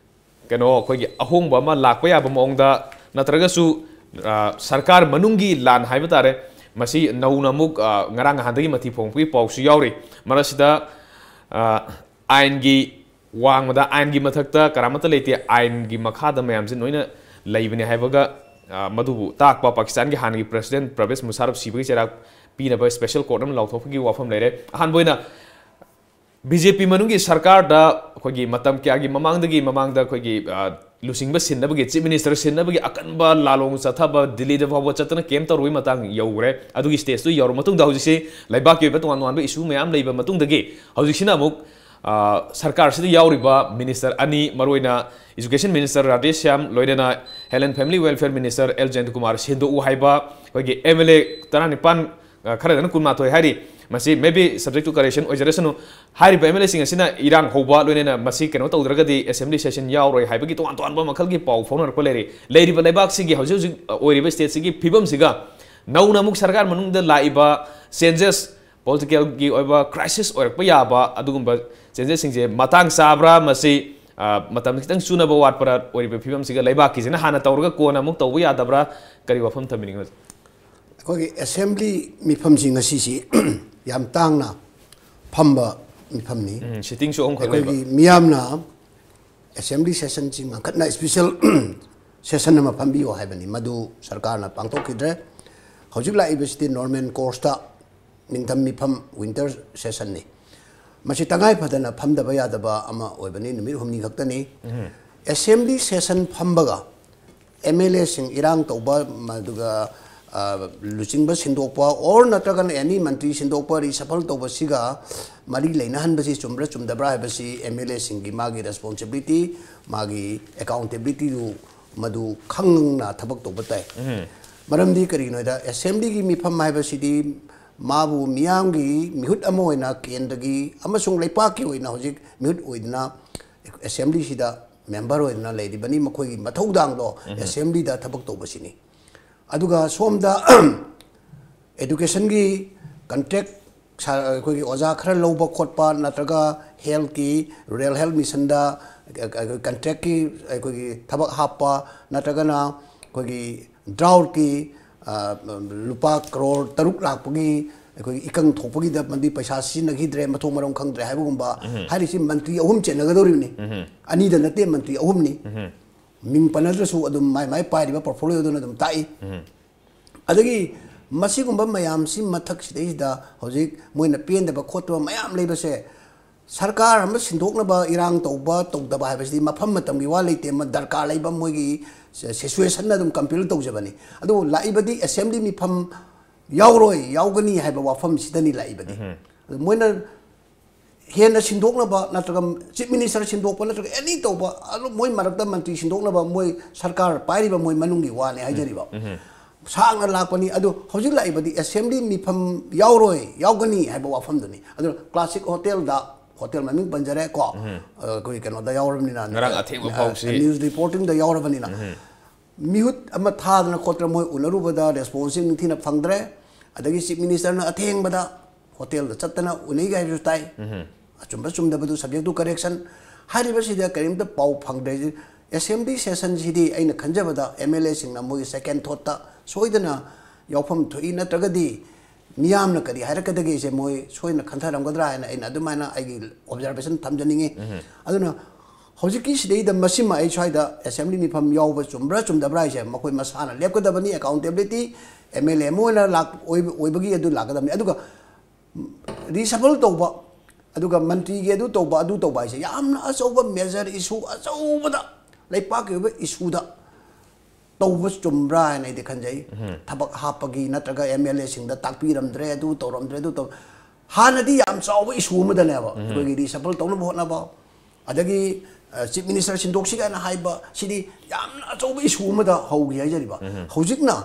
ꯀꯩꯅꯣ, ꯑꯩꯈꯣꯏꯒꯤ ꯑꯍꯣꯡꯕ ꯑꯃ ꯂꯥꯛꯄ ꯌꯥꯕ ꯃꯑꯣꯡꯗ ꯅꯠꯇ꯭ꯔꯒꯁꯨ, ꯑ, ꯁꯔꯀꯥꯔ ꯃꯅꯨꯡꯒꯤ ꯂꯥꯟ ꯍꯥꯏꯕ ꯇꯥꯔꯦ, ꯃꯁꯤ ꯅꯧꯅ ꯑꯃꯨꯛ, ꯑ, ꯉꯔꯥꯡ ꯅꯍꯥꯟꯗꯒꯤ ꯃꯊꯤ ꯐꯣꯡꯕꯒꯤ ꯄꯥꯎꯁꯨ ꯌꯥꯎꯔꯤ꯫ ꯃꯔꯛꯁꯤꯗ, ꯑ, ꯑꯥꯏꯟꯒꯤ ꯋꯥꯡꯃꯗ, ꯑꯥꯏꯟꯒꯤ ꯃꯊꯛꯇ ꯀꯔꯥꯃꯠꯇ ꯂꯩꯇꯦ, ꯑꯥꯏꯟꯒꯤ ꯃꯈꯥꯗ ꯃꯌꯥꯝꯁꯦ ꯂꯣꯏꯅ ꯂꯩꯕꯅꯦ ꯍꯥꯏꯕꯒ, ꯑ, ꯃꯗꯨꯕꯨ ꯇꯥꯛꯄ ꯄꯥꯀꯤꯁꯇꯥꯟꯒꯤ ꯍꯥꯟꯅꯒꯤ ꯄ꯭ꯔꯁꯤꯗꯦꯟ ꯄ꯭ꯔꯕꯦꯁ ꯃꯨꯁꯥꯔꯐ ꯁꯤꯕꯒꯤ ꯆꯩꯔꯥꯛ ꯄꯤꯅꯕ ꯁ꯭ꯄꯦꯁꯦꯜ ꯀꯣꯔꯠ ꯑꯃ ꯂꯥꯎꯊꯣꯛꯄꯒꯤ ꯋꯥꯐꯝ ꯂꯩꯔꯦ꯫ ꯑꯍꯥꯟꯕ ꯑꯣꯏꯅ ꯕꯤ ꯖꯦ ꯄꯤ ꯃꯅꯨꯡꯒꯤ ꯁꯔꯀꯥꯔꯗ ꯑꯩꯈꯣꯏꯒꯤ ꯃꯇꯝ ꯀꯌꯥꯒꯤ ꯃꯃꯥꯡꯗꯒꯤ, ꯃꯃꯥꯡꯗ ꯑꯩꯈꯣꯏꯒꯤ, ꯑ, ꯂꯨꯆꯤꯡꯕ ꯁꯤꯟꯅꯕꯒꯤ, ꯆꯤꯐ ꯃꯤꯅꯤꯁꯇꯔ ꯁꯤꯟꯅꯕꯒꯤ ꯑꯀꯟꯕ ꯂꯥꯂꯣꯡ ꯆꯠꯊꯕ, ꯗꯤꯜꯂꯤꯗ ꯐꯥꯎꯕ ꯆꯠꯇꯅ ꯀꯦꯝ ꯇꯧꯔꯨꯕꯒꯤ ꯃꯇꯥꯡ ꯌꯧꯈ꯭ꯔꯦ꯫ ꯑꯗꯨꯒꯤ ꯁ꯭ꯇꯦꯖꯇꯨ ꯌꯧꯔ ꯃꯇꯨꯡꯗ ꯍꯧꯖꯤꯛꯁꯤ ꯂꯩꯕꯥꯛꯀꯤ ꯑꯣꯏꯕ ꯇꯣꯉꯥꯟ ꯇꯣꯉꯥꯟꯕ ꯏꯁꯨ ꯃꯌꯥꯝ ꯂꯩꯕ ꯃꯇꯨꯡꯗꯒꯤ ꯍꯧꯖꯤꯛꯁꯤꯅ ꯑꯃꯨꯛ, ꯑ, ꯁꯔꯀꯥꯔꯁꯤꯗ ꯌꯥꯎꯔꯤꯕ ꯃꯤꯅꯤꯁꯇꯔ ꯑꯅꯤ, ꯃꯔꯨꯑꯣꯏꯅ ꯏꯖꯨꯀꯦꯁꯟ ꯃꯤꯅꯤꯁꯇꯔ ꯔꯥꯙꯦ ꯁ꯭ꯌꯥꯝ, ꯂꯣꯏꯅꯅ health and family welfare minister L Jayanta Kumar ꯁꯤꯟꯗꯣꯛꯎ ꯍꯥꯏꯕ, ꯑꯩꯈꯣꯏꯒꯤ ꯑꯦꯝ ꯑꯦꯜ ꯑꯦ ꯇꯔꯥꯅꯤꯄꯥꯟ, ꯑ, ꯈꯔꯗꯅ ꯀꯨꯟꯃꯥꯊꯣꯏ ꯍꯥꯏꯔꯤ꯫ ꯃꯁꯤ maybe subject to correction ꯑꯣꯏꯖꯔꯁꯅꯨ꯫ ꯍꯥꯏꯔꯤꯕ ꯑꯦꯝ ꯑꯦꯜ ꯑꯦꯁꯤꯡ ꯑꯁꯤꯅ ꯏꯔꯥꯡ ꯍꯧꯕ ꯂꯣꯏꯅꯅ ꯃꯁꯤ ꯀꯩꯅꯣ ꯇꯧꯗ꯭ꯔꯒꯗꯤ ꯑꯦꯁꯦꯝꯕ꯭ꯂꯤ ꯁꯦꯁꯟ ꯌꯥꯎꯔꯣꯏ ꯍꯥꯏꯕꯒꯤ ꯇꯣꯉꯥꯟ ꯇꯣꯉꯥꯟꯕ ꯃꯈꯜꯒꯤ ꯄꯥꯎ ꯐꯥꯎꯅꯔꯛꯄ ꯂꯩꯔꯤ꯫ ꯂꯩꯔꯤꯕ ꯂꯩꯕꯥꯛꯁꯤꯒꯤ ꯍꯧꯖꯤꯛ ꯍꯧꯖꯤꯛ, ꯑ, ꯑꯣꯏꯔꯤꯕ ꯁ꯭ꯇꯦꯠꯁꯤꯒꯤ ꯐꯤꯕꯝꯁꯤꯒ ꯅꯧꯅ ꯑꯃꯨꯛ ꯁꯔꯀꯥꯔ ꯃꯅꯨꯡꯗ ꯂꯥꯛꯏꯕ ꯆꯦꯟꯖꯦꯁ, ꯄꯣꯂꯤꯇꯤꯀꯦꯜꯒꯤ ꯑꯣꯏꯕ ꯀ꯭ꯔꯥꯏꯁꯤꯁ ꯑꯣꯏꯔꯛꯄ ꯌꯥꯕ ꯑꯗꯨꯒꯨꯝꯕ ꯆꯦꯟꯖꯦꯁꯁꯤꯡꯁꯦ ꯃꯇꯥꯡ ꯆꯥꯕ꯭ꯔꯥ? ꯃꯁꯤ, ꯑ, ꯃꯇꯝ ꯈꯤꯇꯪ ꯆꯨꯅꯕ ꯋꯥꯠꯄ꯭ꯔꯥ? ꯑꯣꯏꯔꯤꯕ ꯐꯤꯕꯝꯁꯤꯒ ꯂꯩꯕꯥꯛꯀꯤꯁꯤꯅ ꯍꯥꯟꯅ ꯇꯧꯔꯒ ꯀꯣꯟꯅ ꯑꯃꯨꯛ ꯇꯧꯕ ꯌꯥꯗꯕ꯭ꯔꯥ? ꯀꯔꯤ ꯋꯥꯐꯝ ꯊꯝꯕꯤꯅꯤꯡꯉꯤ? ꯑꯩꯈꯣꯏꯒꯤ ꯑꯦꯁꯦꯝꯕ꯭ꯂꯤ ꯃꯤꯐꯝꯁꯤ ꯉꯁꯤꯁꯤ ꯌꯥꯝ ꯇꯥꯡꯅ ꯐꯝꯕ ꯃꯤꯐꯝꯅꯤ꯫ ꯎꯝ, ꯁꯤꯇꯤꯡꯁꯨ ꯑꯍꯨꯝꯈꯛ ꯂꯩꯕ꯫ ꯑꯩꯈꯣꯏꯒꯤ ꯃꯤꯌꯥꯝꯅ ꯑꯦꯁꯦꯝꯕ꯭ꯂꯤ ꯁꯦꯁꯟꯁꯤ ꯉꯟꯈꯠꯅ ꯁ꯭ꯄꯦꯁꯦꯜ ꯁꯦꯁꯟ ꯑꯃ ꯐꯝꯕꯤꯌꯨ ꯍꯥꯏꯕꯅꯤ, ꯃꯗꯨ ꯁꯔꯀꯥꯔꯅ ꯄꯥꯡꯊꯣꯛꯈꯤꯗ꯭ꯔꯦ꯫ ꯍꯧꯖꯤꯛ ꯂꯥꯛꯏꯕꯁꯤꯗꯤ ꯅꯣꯔꯃꯦꯜ ꯀꯣꯔꯁꯇ ꯅꯤꯡꯊꯝ ꯃꯤꯐꯝ, ꯋꯤꯟꯇꯔ ꯁꯦꯁꯟꯅꯤ꯫ ꯃꯁꯤ ꯇꯉꯥꯏ ꯐꯗꯅ ꯐꯝꯗꯕ ꯌꯥꯗꯕ ꯑꯃ ꯑꯣꯏꯕꯅꯤ, ꯅꯨꯃꯤꯠ ꯍꯨꯝꯅꯤ ꯈꯛꯇꯅꯤ꯫ ꯎꯝ꯫ ꯑꯦꯁꯦꯝꯕ꯭ꯂꯤ ꯁꯦꯁꯟ ꯐꯝꯕꯒ ꯑꯦꯝ ꯑꯦꯜ ꯑꯦꯁꯤꯡ ꯏꯔꯥꯡ ꯇꯧꯕ, ꯑꯗꯨꯒ, ꯑ, ꯂꯨꯆꯤꯡꯕ ꯁꯤꯟꯗꯣꯛꯄ, or ꯅꯠꯇ꯭ꯔꯒꯅ ꯑꯦꯅꯤ ꯃꯟꯇ꯭ꯔꯤ ꯁꯤꯟꯗꯣꯛꯄ, ꯔꯤꯁꯐꯜ ꯇꯧꯕꯁꯤꯒ ꯃꯔꯤ ꯂꯩꯅꯍꯟꯕꯁꯤ ꯆꯨꯝꯕ꯭ꯔꯥ ꯆꯨꯝꯗꯕ꯭ꯔꯥ ꯍꯥꯏꯕꯁꯤ ꯑꯦꯝ ꯑꯦꯜ ꯑꯦꯁꯤꯡꯒꯤ ꯃꯥꯒꯤ ꯔꯦꯁꯄꯣꯟꯁꯤꯕꯤꯂꯤꯇꯤ, ꯃꯥꯒꯤ ꯑꯦꯀꯥꯎꯟꯇꯦꯕꯤꯂꯤꯇꯤꯗꯨ ꯃꯗꯨ ꯈꯪꯅ ꯊꯕꯛ ꯇꯧꯕ ꯇꯥꯏ꯫ ꯎꯝ꯫ ꯃꯔꯝꯗꯤ ꯀꯔꯤꯒꯤꯅꯣ ꯍꯥꯏꯗ, ꯑꯦꯁꯦꯝꯕ꯭ꯂꯤꯒꯤ ꯃꯤꯐꯝ ꯍꯥꯏꯕꯁꯤꯗꯤ ꯃꯥꯕꯨ ꯃꯤꯌꯥꯝꯒꯤ ꯃꯤꯍꯨꯠ ꯑꯃ ꯑꯣꯏꯅ ꯀꯦꯟꯗ꯭ꯔꯒꯤ ꯑꯃꯁꯨꯡ ꯂꯩꯄꯥꯛꯀꯤ ꯑꯣꯏꯅ ꯍꯧꯖꯤꯛ ꯃꯤꯍꯨꯠ ꯑꯣꯏꯗꯨꯅ ꯑꯦꯁꯦꯝꯕ꯭ꯂꯤꯁꯤꯗ ꯃꯦꯝꯕꯔ ꯑꯣꯏꯗꯅ ꯂꯩꯔꯤꯕꯅꯤ꯫ ꯃꯈꯣꯏꯒꯤ ꯃꯊꯧꯗꯥꯡꯗꯣ ꯑꯦꯁꯦꯝꯕ꯭ꯂꯤꯗ ꯊꯕꯛ ꯇꯧꯕꯁꯤꯅꯤ꯫ ꯑꯗꯨꯒ ꯁꯣꯝꯗ ꯑꯦꯗꯨꯀꯦꯁꯟꯒꯤ ꯀꯟꯇ꯭ꯔꯦꯛ, ꯑꯩꯈꯣꯏꯒꯤ ꯑꯣꯖꯥ ꯈꯔ ꯂꯧꯕ ꯈꯣꯠꯄ, ꯅꯠꯇ꯭ꯔꯒ ꯍꯦꯜꯠꯀꯤ, ꯔꯨꯔꯦꯜ ꯍꯦꯜꯠ ꯃꯤꯁꯟꯗ ꯀꯟꯇ꯭ꯔꯦꯛꯀꯤ ꯑꯩꯈꯣꯏꯒꯤ ꯊꯕꯛ ꯍꯥꯞꯄ, ꯅꯠꯇ꯭ꯔꯒꯅ ꯑꯩꯈꯣꯏꯒꯤ ꯗ꯭ꯔꯥꯎꯠꯀꯤ ꯂꯨꯄꯥ ꯀꯔꯣꯔ ꯇꯔꯨꯛ ꯂꯥꯛꯄꯒꯤ ꯑꯩꯈꯣꯏꯒꯤ ꯏꯀꯪ ꯊꯣꯛꯄꯒꯤꯗ ꯃꯗꯨꯒꯤ ꯄꯩꯁꯥ ꯁꯤꯖꯤꯟꯅꯈꯤꯗ꯭ꯔꯦ, ꯃꯊꯣꯡ ꯃꯔꯝ ꯈꯪꯗ꯭ꯔꯦ ꯍꯥꯏꯕꯒꯨꯝꯕ ꯍꯥꯏꯔꯤꯁꯤ ꯃꯟꯇ꯭ꯔꯤ ꯑꯍꯨꯝ ꯆꯦꯟꯅꯒꯗꯧꯔꯤꯕꯅꯤ꯫ ꯑꯅꯤꯗ ꯅꯠꯇꯦ, ꯃꯟꯇ꯭ꯔꯤ ꯑꯍꯨꯝꯅꯤ꯫ ꯃꯤꯡ ꯄꯟꯅꯗ꯭ꯔꯁꯨ ꯑꯗꯨꯝ ꯃꯥꯏ ꯃꯥꯏ ꯄꯥꯏꯔꯤꯕ ꯄꯣꯔꯠꯐꯣꯂꯤꯑꯣꯗꯨꯅ ꯑꯗꯨꯝ ꯇꯥꯛꯏ꯫ ꯑꯗꯒꯤ ꯃꯁꯤꯒꯨꯝꯕ ꯃꯌꯥꯝꯁꯤ ꯃꯊꯛꯁꯤꯗꯩꯁꯤꯗ ꯍꯧꯖꯤꯛ ꯃꯣꯏꯅ ꯄꯦꯟꯗꯕ ꯈꯣꯠꯇꯕ ꯃꯌꯥꯝ ꯂꯩꯕꯁꯦ, ꯁꯔꯀꯥꯔ ꯑꯃ ꯁꯤꯟꯗꯣꯛꯅꯕ ꯏꯔꯥꯡ ꯇꯧꯕ ꯇꯧꯗꯕ ꯍꯥꯏꯕꯁꯤꯗꯤ ꯃꯐꯝ ꯃꯇꯝꯒꯤ ꯋꯥ ꯂꯩꯇꯦ, ꯑꯃ ꯗꯔꯀꯥꯔ ꯂꯩꯕ ꯃꯣꯏꯒꯤ ꯁꯤꯆꯨꯋꯦꯁꯟꯅ ꯑꯗꯨꯝ ꯀꯝꯄꯦꯜ ꯇꯧꯖꯕꯅꯤ꯫ ꯑꯗꯨꯕꯨ ꯂꯥꯛꯏꯕꯗꯤ ꯑꯦꯁꯦꯝꯕ꯭ꯂꯤ ꯃꯤꯐꯝ ꯌꯥꯎꯔꯣꯏ, ꯌꯥꯎꯒꯅꯤ ꯍꯥꯏꯕ ꯋꯥꯐꯝꯁꯤꯗꯅꯤ ꯂꯥꯛꯏꯕꯗꯤ꯫ ꯑꯗꯨ ꯃꯣꯏꯅ ꯍꯦꯟꯅ ꯁꯤꯟꯗꯣꯛꯅꯕ, ꯅꯠꯇ꯭ꯔꯒ ꯆꯤꯐ ꯃꯤꯅꯤꯁꯇꯔ ꯁꯤꯟꯗꯣꯛꯄ, ꯅꯠꯇ꯭ꯔꯒ ꯑꯦꯅꯤ ꯇꯧꯕ, ꯑꯗꯨ ꯃꯣꯏ ꯃꯔꯛꯇ ꯃꯟꯇ꯭ꯔꯤ ꯁꯤꯟꯗꯣꯛꯅꯕ ꯃꯣꯏ ꯁꯔꯀꯥꯔ ꯄꯥꯏꯔꯤꯕ ꯃꯣꯏ ꯃꯅꯨꯡꯒꯤ ꯋꯥꯅꯤ ꯍꯥꯏꯖꯔꯤꯕ꯫ ꯁꯥꯡꯅ ꯂꯥꯛꯄꯅꯤ꯫ ꯑꯗꯨ ꯍꯧꯖꯤꯛ ꯂꯥꯛꯏꯕꯗꯤ ꯑꯦꯁꯦꯝꯕ꯭ꯂꯤ ꯃꯤꯐꯝ ꯌꯥꯎꯔꯣꯏ, ꯌꯥꯎꯒꯅꯤ ꯍꯥꯏꯕ ꯋꯥꯐꯝꯗꯨꯅꯤ꯫ ꯑꯗꯨꯅ ꯀ꯭ꯂꯥꯁꯤꯛ ꯍꯣꯇꯦꯜꯗ, ꯍꯣꯇꯦꯜ ꯃꯃꯤꯡ ꯄꯟꯖꯔꯦ ꯀꯣ, ꯑꯩꯈꯣꯏ ꯀꯩꯅꯣꯗ ꯌꯥꯎꯔꯕꯅꯤꯅ, ꯉꯔꯥꯡ ꯑꯊꯦꯡꯕ ꯐꯥꯎꯁꯤ꯫ ꯅ꯭ꯌꯨꯁ ꯔꯤꯄꯣꯔꯇꯤꯡꯗ ꯌꯥꯎꯔꯕꯅꯤꯅ, ꯃꯤꯍꯨꯠ ꯑꯃ ꯊꯥꯗꯅ ꯈꯣꯠꯇꯅ ꯃꯣꯏ ꯎꯅꯔꯨꯕꯗ ꯔꯦꯁꯄꯣꯟꯁꯁꯤ ꯅꯤꯡꯊꯤꯅ ꯐꯪꯗ꯭ꯔꯦ꯫ ꯑꯗꯒꯤ ꯆꯤꯐ ꯃꯤꯅꯤꯁꯇꯔꯅ ꯑꯊꯦꯡꯕꯗ ꯍꯣꯇꯦꯜꯗ ꯆꯠꯇꯅ ꯎꯅꯩ ꯍꯥꯏꯕꯁꯨ ꯇꯥꯏ꯫ ꯑꯆꯨꯝꯕ ꯆꯨꯝꯗꯕꯗꯨ subject to correction꯫ ꯍꯥꯏꯔꯤꯕꯁꯤꯗ ꯀꯔꯤꯝꯇ ꯄꯥꯎ ꯐꯪꯗ꯭ꯔꯦ꯫ ꯑꯦꯁꯦꯝꯕ꯭ꯂꯤ ꯁꯦꯁꯟꯁꯤꯗꯤ ꯑꯩꯅ ꯈꯟꯖꯕꯗ ꯑꯦꯝ ꯑꯦꯜ ꯑꯦꯁꯤꯡꯅ ꯃꯣꯏꯒꯤ ꯁꯦꯀꯦꯟ ꯊꯣꯠꯇ ꯁꯣꯏꯗꯅ ꯌꯥꯎꯐꯝ ꯊꯣꯛꯏ, ꯅꯠꯇ꯭ꯔꯒꯗꯤ ꯃꯤꯌꯥꯝꯅ ꯀꯔꯤ ꯍꯥꯏꯔꯛꯀꯗꯒꯦꯁꯦ ꯃꯣꯏ ꯁꯣꯏꯗꯅ ꯈꯟꯊꯔꯝꯒꯗ꯭ꯔꯥ ꯍꯥꯏꯅ ꯑꯩꯅ ꯑꯗꯨꯃꯥꯏꯅ ꯑꯩꯒꯤ ꯑꯣꯕꯖꯥꯔꯕꯦꯁꯟ ꯊꯝꯖꯅꯤꯡꯉꯤ꯫ ꯑꯗꯨꯅ ꯍꯧꯖꯤꯛꯀꯤ ꯁꯤꯗꯩꯗ ꯃꯁꯤꯃ ꯑꯩ ꯁ꯭ꯋꯥꯏꯗ ꯑꯦꯁꯦꯝꯕ꯭ꯂꯤ ꯃꯤꯐꯝ ꯌꯥꯎꯕ ꯆꯨꯝꯕ꯭ꯔꯥ ꯆꯨꯝꯗꯕ꯭ꯔꯥ ꯍꯥꯏꯁꯦ ꯃꯈꯣꯏ ꯃꯁꯥꯅ ꯂꯦꯞꯀꯗꯕꯅꯤ꯫ ꯑꯦꯀꯥꯎꯟꯇꯦꯕꯤꯂꯤꯇꯤ ꯑꯦꯝ ꯑꯦꯜ ꯑꯦ ꯑꯃ ꯑꯣꯏꯅ ꯂꯥꯛ-, ꯑꯣꯏꯕ-, ꯑꯣꯏꯕꯒꯤ ꯑꯗꯨ ꯂꯥꯛꯀꯗꯕꯅꯤ꯫ ꯑꯗꯨꯒ ꯔꯤꯁꯐꯜ ꯇꯧꯕ, ꯑꯗꯨꯒ ꯃꯟꯇ꯭ꯔꯤꯒꯤ ꯑꯗꯨ ꯇꯧꯕ, ꯑꯗꯨ ꯇꯧꯕ ꯍꯥꯏꯁꯦ ꯌꯥꯝꯅ ꯑꯆꯧꯕ ꯃꯦꯖꯔ ꯏꯁꯨ ꯑꯆꯧꯕꯗ, ꯂꯩꯄꯥꯛꯀꯤ ꯑꯣꯏꯕ ꯏꯁꯨꯗ ꯇꯧꯕ ꯆꯨꯝꯕ꯭ꯔꯥ ꯍꯥꯏꯅ ꯑꯩꯗꯤ ꯈꯟꯖꯩ꯫ ꯊꯕꯛ ꯍꯥꯞꯄꯒꯤ ꯅꯠꯇ꯭ꯔꯒ ꯑꯦꯝ ꯑꯦꯜ ꯑꯦꯁꯤꯡꯗ ꯇꯥꯛꯄꯤꯔꯝꯗ꯭ꯔꯦ, ꯑꯗꯨ ꯇꯧꯔꯝꯗ꯭ꯔꯦ, ꯑꯗꯨ ꯇꯧ-, ꯍꯥꯟꯅꯗꯤ ꯌꯥꯝ ꯆꯥꯎꯕ ꯏꯁꯨ ꯑꯃꯗꯅꯦꯕ ꯑꯩꯈꯣꯏꯒꯤ ꯔꯤꯁꯐꯜ ꯇꯧꯅꯕ ꯍꯣꯠꯅꯕ, ꯑꯗꯒꯤ ꯆꯤꯐ ꯃꯤꯅꯤꯁꯇꯔ ꯁꯤꯟꯗꯣꯛꯁꯤ ꯀꯥꯏꯅ ꯍꯥꯏꯕ, ꯁꯤꯗꯤ ꯌꯥꯝꯅ ꯑꯆꯧꯕ ꯏꯁꯨ ꯑꯃꯗ ꯍꯧꯈꯤ ꯍꯥꯏꯖꯔꯤꯕ꯫ ꯍꯧꯖꯤꯛꯅ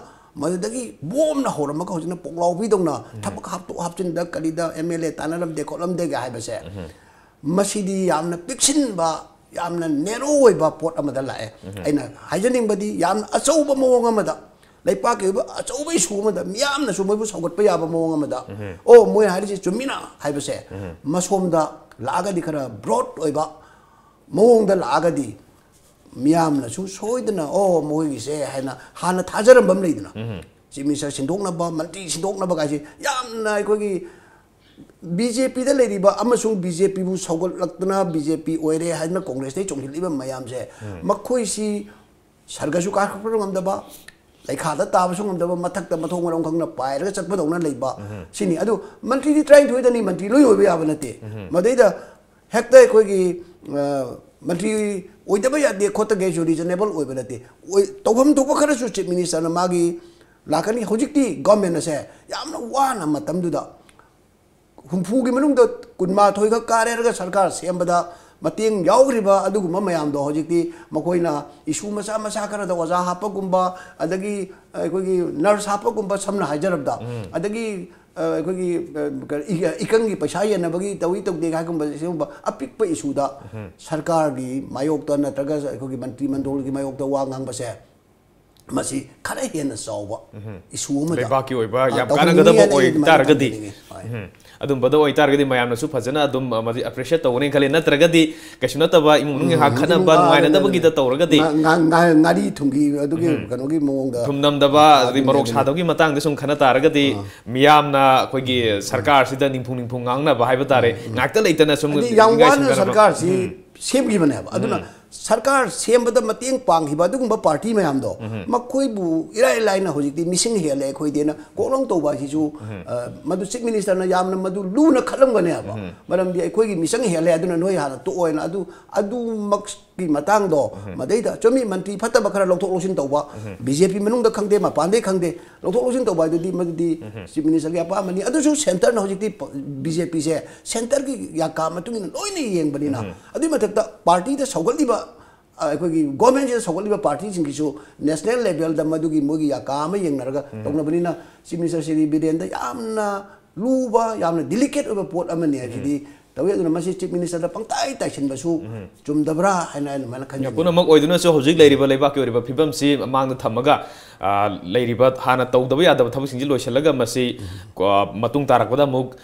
ꯃꯗꯨꯗꯒꯤ ꯕꯣꯝꯅ ꯍꯧꯔꯝꯃꯒ ꯍꯧꯖꯤꯛꯅ ꯄꯣꯛꯂꯥꯎꯕꯤꯗꯧꯅ ꯊꯕꯛ ꯍꯥꯞꯇꯣꯛ ꯍꯥꯞꯆꯤꯟꯗ ꯀꯔꯤꯗ ꯑꯦꯝ ꯑꯦꯜ ꯑꯦ ꯇꯥꯟꯅꯔꯝꯗꯦ ꯈꯣꯠꯂꯝꯗꯦꯒ ꯍꯥꯏꯕꯁꯦ, ꯃꯁꯤꯗꯤ ꯌꯥꯝꯅ ꯄꯤꯛꯁꯤꯟꯕ ꯌꯥꯝꯅ ꯅꯦꯔꯣ ꯑꯣꯏꯕ ꯄꯣꯠ ꯑꯃꯗ ꯂꯥꯛꯑꯦ꯫ ꯑꯩꯅ ꯍꯥꯏꯖꯅꯤꯡꯕꯗꯤ, ꯌꯥꯝꯅ ꯑꯆꯧꯕ ꯃꯑꯣꯡ ꯑꯃꯗ, ꯂꯩꯄꯥꯛꯀꯤ ꯑꯣꯏꯕ ꯑꯆꯧꯕ ꯏꯁꯨ ꯑꯃꯗ ꯃꯤꯌꯥꯝꯅꯁꯨ ꯃꯣꯏꯕꯨ ꯁꯧꯒꯠꯄ ꯌꯥꯕ ꯃꯑꯣꯡ ꯑꯃꯗ, "ꯑꯣ, ꯃꯣꯏ ꯍꯥꯏꯔꯤꯁꯦ ꯆꯨꯝꯃꯤꯅ" ꯍꯥꯏꯕꯁꯦ ꯃꯁꯣꯝꯗ ꯂꯥꯛꯑꯒꯗꯤ, ꯈꯔ ꯕ꯭ꯔꯣꯗ ꯑꯣꯏꯕ ꯃꯑꯣꯡꯗ ꯂꯥꯛꯑꯒꯗꯤ, ꯃꯤꯌꯥꯝꯅꯁꯨ ꯁꯣꯏꯗꯅ "ꯑꯣ, ꯃꯣꯏꯒꯤꯁꯦ" ꯍꯥꯏꯅ ꯍꯥꯟꯅ ꯊꯥꯖꯔꯝꯕ ꯑꯃ ꯂꯩꯗꯅ꯫ ꯆꯤꯐ ꯃꯤꯅꯤꯁꯇꯔ ꯁꯤꯟꯗꯣꯛꯅꯕ, ꯃꯟꯇ꯭ꯔꯤ ꯁꯤꯟꯗꯣꯛꯅꯕ ꯀꯥꯏꯁꯦ ꯌꯥꯝꯅ ꯑꯩꯈꯣꯏꯒꯤ ꯕꯤ ꯖꯦ ꯄꯤꯗ ꯂꯩꯔꯤꯕ ꯑꯃꯁꯨꯡ ꯕꯤ ꯖꯦ ꯄꯤꯕꯨ ꯁꯧꯒꯠꯂꯛꯇꯅ ꯕꯤ ꯖꯦ ꯄꯤ ꯑꯣꯏꯔꯦ ꯍꯥꯏꯗꯅ ꯀꯣꯡꯒ꯭ꯔꯦꯁꯇꯩ ꯆꯣꯡꯁꯤꯜꯂꯛꯏꯕ ꯃꯌꯥꯝꯁꯦ, ꯃꯈꯣꯏꯁꯤ ꯁꯔꯒꯁꯨ ꯀꯥꯈꯠꯄ ꯉꯝꯗꯕ, ꯂꯩꯈꯥꯗ ꯇꯥꯕꯁꯨ ꯉꯝꯗꯕ, ꯃꯊꯛꯇ ꯃꯊꯣꯡ ꯃꯔꯝ ꯈꯪꯗꯅ ꯄꯥꯏꯔꯒ ꯆꯠꯄꯗꯧꯅ ꯂꯩꯕ꯫ ꯁꯤꯅꯤ꯫ ꯑꯗꯨ ꯃꯟꯇ꯭ꯔꯤꯗꯤ ꯇꯔꯥꯅꯤꯊꯣꯏꯗꯅꯤ, ꯃꯟꯇ꯭ꯔꯤ ꯂꯣꯏ ꯑꯣꯏꯕ ꯌꯥꯕ ꯅꯠꯇꯦ꯫ ꯃꯗꯩꯗ ꯍꯦꯛꯇ ꯑꯩꯈꯣꯏꯒꯤ, ꯑ, ꯃꯟꯇ꯭ꯔꯤ ꯑꯣꯏꯗꯕ ꯌꯥꯗꯦ ꯈꯣꯠꯇꯒꯦꯁꯨ ꯔꯤꯖꯅꯦꯕꯜ ꯑꯣꯏꯕ ꯅꯠꯇꯦ꯫ ꯑꯣꯏ-, ꯇꯧꯐꯝ ꯊꯣꯛꯄ ꯈꯔꯁꯨ ꯆꯤꯐ ꯃꯤꯅꯤꯁꯇꯔꯅ ꯃꯥꯒꯤ ꯂꯥꯛꯀꯅꯤ꯫ ꯍꯧꯖꯤꯛꯇꯤ ꯒꯚꯔꯟꯃꯦꯟ ꯑꯁꯦ ꯌꯥꯝꯅ ꯋꯥꯅ ꯃꯇꯝꯗꯨꯗ ꯍꯨꯝꯐꯨꯒꯤ ꯃꯅꯨꯡꯗ ꯀꯨꯟꯃꯥꯊꯣꯏ ꯈꯛ ꯀꯥꯔꯦ ꯍꯥꯏꯔꯒ ꯁꯔꯀꯥꯔ ꯁꯦꯝꯕꯗ ꯃꯇꯦꯡ ꯌꯥꯎꯈ꯭ꯔꯤꯕ ꯑꯗꯨꯒꯨꯝꯕ ꯃꯌꯥꯝꯗꯣ ꯍꯧꯖꯤꯛꯇꯤ ꯃꯈꯣꯏꯅ ꯏꯁꯨ ꯃꯆꯥ ꯃꯆꯥ ꯈꯔꯗ ꯑꯣꯖꯥ ꯍꯥꯞꯄꯒꯨꯝꯕ, ꯑꯗꯒꯤ ꯑꯩꯈꯣꯏꯒꯤ ꯅꯔꯁ ꯍꯥꯞꯄꯒꯨꯝꯕ, ꯁꯝꯅ ꯍꯥꯏꯖꯔꯕꯗ, ꯑꯗꯒꯤ, ꯑ, ꯑꯩꯈꯣꯏꯒꯤ, ꯑ, ꯀ-, ꯏ-, ꯏꯀꯪꯒꯤ ꯄꯩꯁꯥ ꯌꯦꯟꯅꯕꯒꯤ ꯇꯧꯏ ꯇꯧꯗꯦ ꯍꯥꯏꯒꯨꯝꯕ ꯁꯤꯒꯨꯝꯕ ꯑꯄꯤꯛꯄ ꯏꯁꯨꯗ ꯁꯔꯀꯥꯔꯒꯤ ꯃꯥꯌꯣꯛꯇ ꯅꯠꯇ꯭ꯔꯒ ꯑꯩꯈꯣꯏꯒꯤ ꯃꯟꯇ꯭ꯔꯤ ꯃꯟꯗꯣꯜꯒꯤ ꯃꯥꯌꯣꯛꯇ ꯋꯥ ꯉꯥꯡꯕꯁꯦ, ꯃꯁꯤ ꯈꯔ ꯍꯦꯟꯅ ꯆꯥꯎꯕ ꯏꯁꯨ ꯑꯃꯗ, ꯂꯩꯕꯥꯛꯀꯤ ꯑꯣꯏꯕ ꯑ, ꯌꯥꯝ ꯇꯧꯍꯟꯅꯤꯡꯉꯤ ꯀꯥꯟꯅꯒꯗꯕ ꯍꯥꯏꯅ ꯑꯩ ꯑꯗꯨꯃꯥꯏꯅ ꯑꯣꯏꯇꯥꯔꯒꯗꯤ, ꯊꯝꯖꯅꯤꯡꯉꯤ꯫ ꯍꯣꯏ꯫ ꯎꯝ꯫ ꯑꯗꯨꯝꯕꯗ ꯑꯣꯏꯇꯥꯔꯒꯗꯤ ꯃꯌꯥꯝꯅꯁꯨ ꯐꯖꯅ ꯑꯗꯨꯝ, ꯑ, ꯃꯗꯤ ꯑꯦꯄ꯭ꯔꯤꯁꯤꯌꯦꯠ ꯇꯧꯒꯅꯤ ꯈꯜꯂꯤ꯫ ꯅꯠꯇ꯭ꯔꯒꯗꯤ ꯀꯩꯁꯨ ꯅꯠꯇꯕ ꯏꯃꯨꯡ ꯃꯅꯨꯡ ꯉꯥꯏꯍꯥꯛ ꯎꯝ, ꯈꯠꯅꯕ ꯏꯃꯨꯡ, ꯑꯥ, ꯅꯨꯡꯉꯥꯏꯅꯗꯕꯒꯤꯗ ꯇꯧꯔꯒꯗꯤ, ꯉꯥ-, ꯉꯥ-, ꯉꯥ-, ꯉꯥꯔꯤ ꯊꯨꯝꯒꯤ ꯑꯗꯨꯒꯤ ꯀꯩꯅꯣꯒꯤ ꯃꯑꯣꯡꯗ, ꯊꯨꯝꯅꯝꯗꯕ, ꯑꯥ, ꯑꯗꯒꯤ ꯑꯗꯨꯅꯦ, ꯃꯔꯣꯛ ꯑꯗꯨꯅꯦ꯫ ꯁꯥꯗꯕꯒꯤ ꯃꯇꯥꯡꯗ ꯁꯨꯝ ꯈꯟꯅ ꯇꯥꯔꯒꯗꯤ, ꯑꯥ꯫ ꯃꯤꯌꯥꯝꯅ ꯑꯩꯈꯣꯏꯒꯤ ꯁꯔꯀꯥꯔꯁꯤꯗ ꯅꯤꯡꯐꯨ ꯅꯤꯡꯐꯨ ꯉꯥꯡꯅꯕ ꯍꯥꯏꯕ ꯇꯥꯔꯦ, ꯉꯥꯛꯇ ꯂꯩꯇꯅ ꯁꯨꯝ ꯍꯥꯏꯗꯤ ꯌꯥꯝ ꯅꯤꯡꯉꯥꯏ ꯋꯥꯅ ꯁꯪꯗꯅꯕ꯫ ꯁꯔꯀꯥꯔꯁꯤ ꯎꯝ꯫ ꯁꯦꯝꯈꯤꯕꯅꯦꯕ꯫ ꯑꯗꯨꯅ ꯁꯔꯀꯥꯔ ꯁꯦꯝꯕꯗ ꯃꯇꯦꯡ ꯄꯥꯡꯈꯤꯕ ꯑꯗꯨꯒꯨꯝꯕ ꯄꯥꯔꯇꯤ ꯃꯌꯥꯝꯗꯣ, ꯃꯈꯣꯏꯕꯨ ꯏꯔꯥꯏ ꯂꯥꯏꯅ ꯍꯧꯖꯤꯛꯇꯤ ꯃꯤꯁꯤꯡ ꯍꯦꯜꯂꯦ ꯑꯩꯈꯣꯏꯗꯤꯅ ꯀꯣꯛꯂꯣꯡ ꯇꯧꯕ ꯍꯥꯏꯁꯤꯁꯨ, ꯑ, ꯃꯗꯨ ꯆꯤꯐ ꯃꯤꯅꯤꯁꯇꯔꯅ ꯌꯥꯝꯅ ꯃꯗꯨ ꯂꯨꯅ ꯈꯜꯂꯝꯒꯅꯦꯕ꯫ ꯃꯔꯝꯗꯤ ꯑꯩꯈꯣꯏꯒꯤ ꯃꯤꯁꯤꯡ ꯍꯦꯜꯂꯦ, ꯑꯗꯨꯅ ꯅꯣꯏ ꯍꯥꯟꯅ ꯇꯣꯛꯑꯣꯅ ꯑꯗꯨ, ꯑꯗꯨꯃꯛꯀꯤ ꯃꯇꯥꯡꯗꯣ, ꯃꯗꯩꯗ ꯆꯨꯝꯃꯤ, ꯃꯟꯇ꯭ꯔꯤ ꯐꯠꯇꯕ ꯈꯔ ꯂꯧꯊꯣꯛ ꯂꯧꯁꯤꯟ ꯇꯧꯕ, ꯕꯤ ꯖꯦ ꯄꯤ ꯃꯅꯨꯡꯗ ꯈꯪꯗꯦ, ꯃꯄꯥꯟꯗꯩ ꯈꯪꯗꯦ, ꯂꯧꯊꯣꯛ ꯂꯧꯁꯤꯟ ꯇꯧꯕ ꯍꯥꯏꯗꯨꯗꯤ ꯃꯗꯨꯗꯤ ꯆꯤꯐ ꯃꯤꯅꯤꯁꯇꯔꯒꯤ ꯑꯄꯥꯝꯕꯅꯤ꯫ ꯑꯗꯨꯁꯨ ꯁꯦꯟꯇꯔꯅ ꯍꯧꯖꯤꯛꯇꯤ ꯕꯤ ꯖꯦ ꯄꯤꯁꯦ ꯁꯦꯟꯇꯔꯒꯤ ꯌꯥꯀꯥ ꯃꯇꯨꯡ ꯏꯟꯅ ꯂꯣꯏꯅ ꯌꯦꯡꯕꯅꯤꯅ, ꯑꯗꯨꯒꯤ ꯃꯊꯛꯇ ꯄꯥꯔꯇꯤꯗ ꯁꯧꯒꯠꯂꯤꯕ, ꯑ, ꯑꯩꯈꯣꯏꯒꯤ ꯒꯣꯔꯃꯦꯟꯁꯤꯗ ꯁꯧꯒꯠꯂꯤꯕ ꯄꯥꯔꯇꯤꯁꯤꯡꯒꯤꯁꯨ ꯅꯦꯁꯅꯦꯜ ꯂꯦꯚꯦꯜꯗ ꯃꯗꯨꯒꯤ ꯃꯣꯏꯒꯤ ꯌꯥꯀꯥ ꯑꯃ ꯌꯦꯡꯅꯔꯒ ꯇꯧꯅꯕꯅꯤꯅ, ꯆꯤꯐ ꯃꯤꯅꯤꯁꯇꯔ ꯁ꯭ꯔꯤ ꯕꯤꯔꯦꯟꯗ ꯌꯥꯝꯅ ꯂꯨꯕ, ꯌꯥꯝꯅ ꯗꯤꯂꯤꯀꯦꯠ ꯑꯣꯏꯕ ꯄꯣꯠ ꯑꯃꯅꯤ ꯍꯥꯏꯁꯤꯗꯤ ꯇꯧꯏ꯫ ꯑꯗꯨꯅ ꯃꯁꯤ ꯆꯤꯐ ꯃꯤꯅꯤꯁꯇꯔꯗ ꯄꯪꯇꯥꯏ ꯇꯥꯏꯁꯤꯟꯕꯁꯨ ꯎꯝ꯫ ꯆꯨꯝꯗꯕ꯭ꯔꯥ ꯍꯥꯏꯅ ꯑꯩꯅ ꯑꯗꯨꯃꯥꯏꯅ ꯈꯟꯖꯩ꯫ ꯄꯨꯝꯅꯃꯛ ꯑꯣꯏꯗꯨꯅꯁꯨ ꯍꯧꯖꯤꯛ ꯂꯩꯔꯤꯕ ꯂꯩꯕꯥꯛꯀꯤ ꯑꯣꯏꯔꯤꯕ ꯐꯤꯕꯝꯁꯤ ꯃꯥꯡꯗ ꯊꯝꯃꯒ, ꯑ, ꯂꯩꯔꯤꯕ ꯍꯥꯟꯅ ꯇꯧꯗꯕ ꯌꯥꯗꯕ ꯊꯕꯛꯁꯤꯡꯁꯤ ꯂꯣꯏꯁꯤꯜꯂꯒ ꯃꯁꯤ, ꯀꯣ, ꯃꯇꯨꯡ ꯇꯥꯔꯛꯄꯗ ꯑꯃꯨꯛ,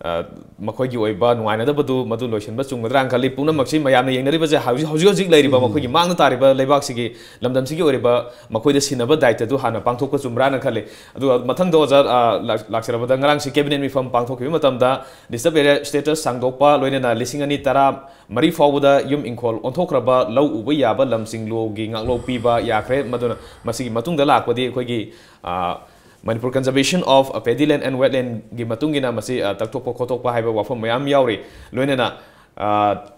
ꯑ, ꯃꯈꯣꯏꯒꯤ ꯑꯣꯏꯕ ꯅꯨꯡꯉꯥꯏꯅꯗꯕꯗꯨ ꯃꯗꯨ ꯂꯣꯏꯁꯤꯟꯕ ꯆꯨꯝꯒꯗ꯭ꯔꯥꯅ ꯈꯜꯂꯤ꯫ ꯄꯨꯝꯅꯃꯛꯁꯤ ꯃꯌꯥꯝꯅ ꯌꯦꯡꯅꯔꯤꯕꯁꯦ ꯍꯧꯖꯤꯛ, ꯍꯧꯖꯤꯛ ꯍꯧꯖꯤꯛ ꯂꯩꯔꯤꯕ ꯃꯈꯣꯏꯒꯤ ꯃꯥꯡꯗ ꯇꯥꯔꯤꯕ ꯂꯩꯕꯥꯛꯁꯤꯒꯤ ꯂꯝꯗꯝꯁꯤꯒꯤ ꯑꯣꯏꯔꯤꯕ ꯃꯈꯣꯏꯗ ꯁꯤꯟꯅꯕ ꯗꯥꯏꯇꯗꯨ ꯍꯥꯟꯅ ꯄꯥꯡꯊꯣꯛꯄ ꯆꯨꯝꯕ꯭ꯔꯥꯅ ꯈꯜꯂꯤ꯫ ꯑꯗꯨꯒ ꯃꯊꯪꯗ ꯑꯣꯖꯥ, ꯑ, ꯂꯥꯛ-, ꯂꯥꯛꯆꯔꯕꯗ ꯉꯔꯥꯡꯁꯤ ꯀꯦꯕꯤꯅꯦꯠ ꯃꯤꯐꯝ ꯄꯥꯡꯊꯣꯛꯈꯤꯕ ꯃꯇꯝꯗ ꯗꯤꯁꯇꯔꯕ ꯑꯦꯔꯤꯌꯥ ꯁ꯭ꯇꯦꯇꯁ ꯁꯥꯡꯗꯣꯛꯄ, ꯂꯣꯏꯅꯅ ꯂꯤꯁꯤꯡ ꯑꯅꯤ ꯇꯔꯥ ꯃꯔꯤ ꯐꯥꯎꯕꯗ ꯌꯨꯝ ꯏꯪꯈꯣꯜ ꯑꯣꯟꯊꯣꯛꯈ꯭ꯔꯕ ꯂꯧ ꯎꯕ ꯌꯥꯕ ꯂꯝꯁꯤꯡ ꯂꯣꯒꯤ ꯉꯥꯛꯂꯧ ꯄꯤꯕ ꯌꯥꯈ꯭ꯔꯦ꯫ ꯃꯗꯨꯅ ꯃꯁꯤꯒꯤ ꯃꯇꯨꯡꯗ ꯂꯥꯛꯄꯗꯤ ꯑꯩꯈꯣꯏꯒꯤ, ꯑ, Manipur Conservation of Paddy Land and Wetland ꯒꯤ ꯃꯇꯨꯡ ꯏꯟꯅ ꯃꯁꯤ, ꯑ, ꯇꯛꯊꯣꯛꯄ ꯈꯣꯠꯇꯣꯛꯄ ꯍꯥꯏꯕ ꯋꯥꯐꯝ ꯃꯌꯥꯝ ꯌꯥꯎꯔꯤ꯫ ꯂꯣꯏꯅꯅ, ꯑ,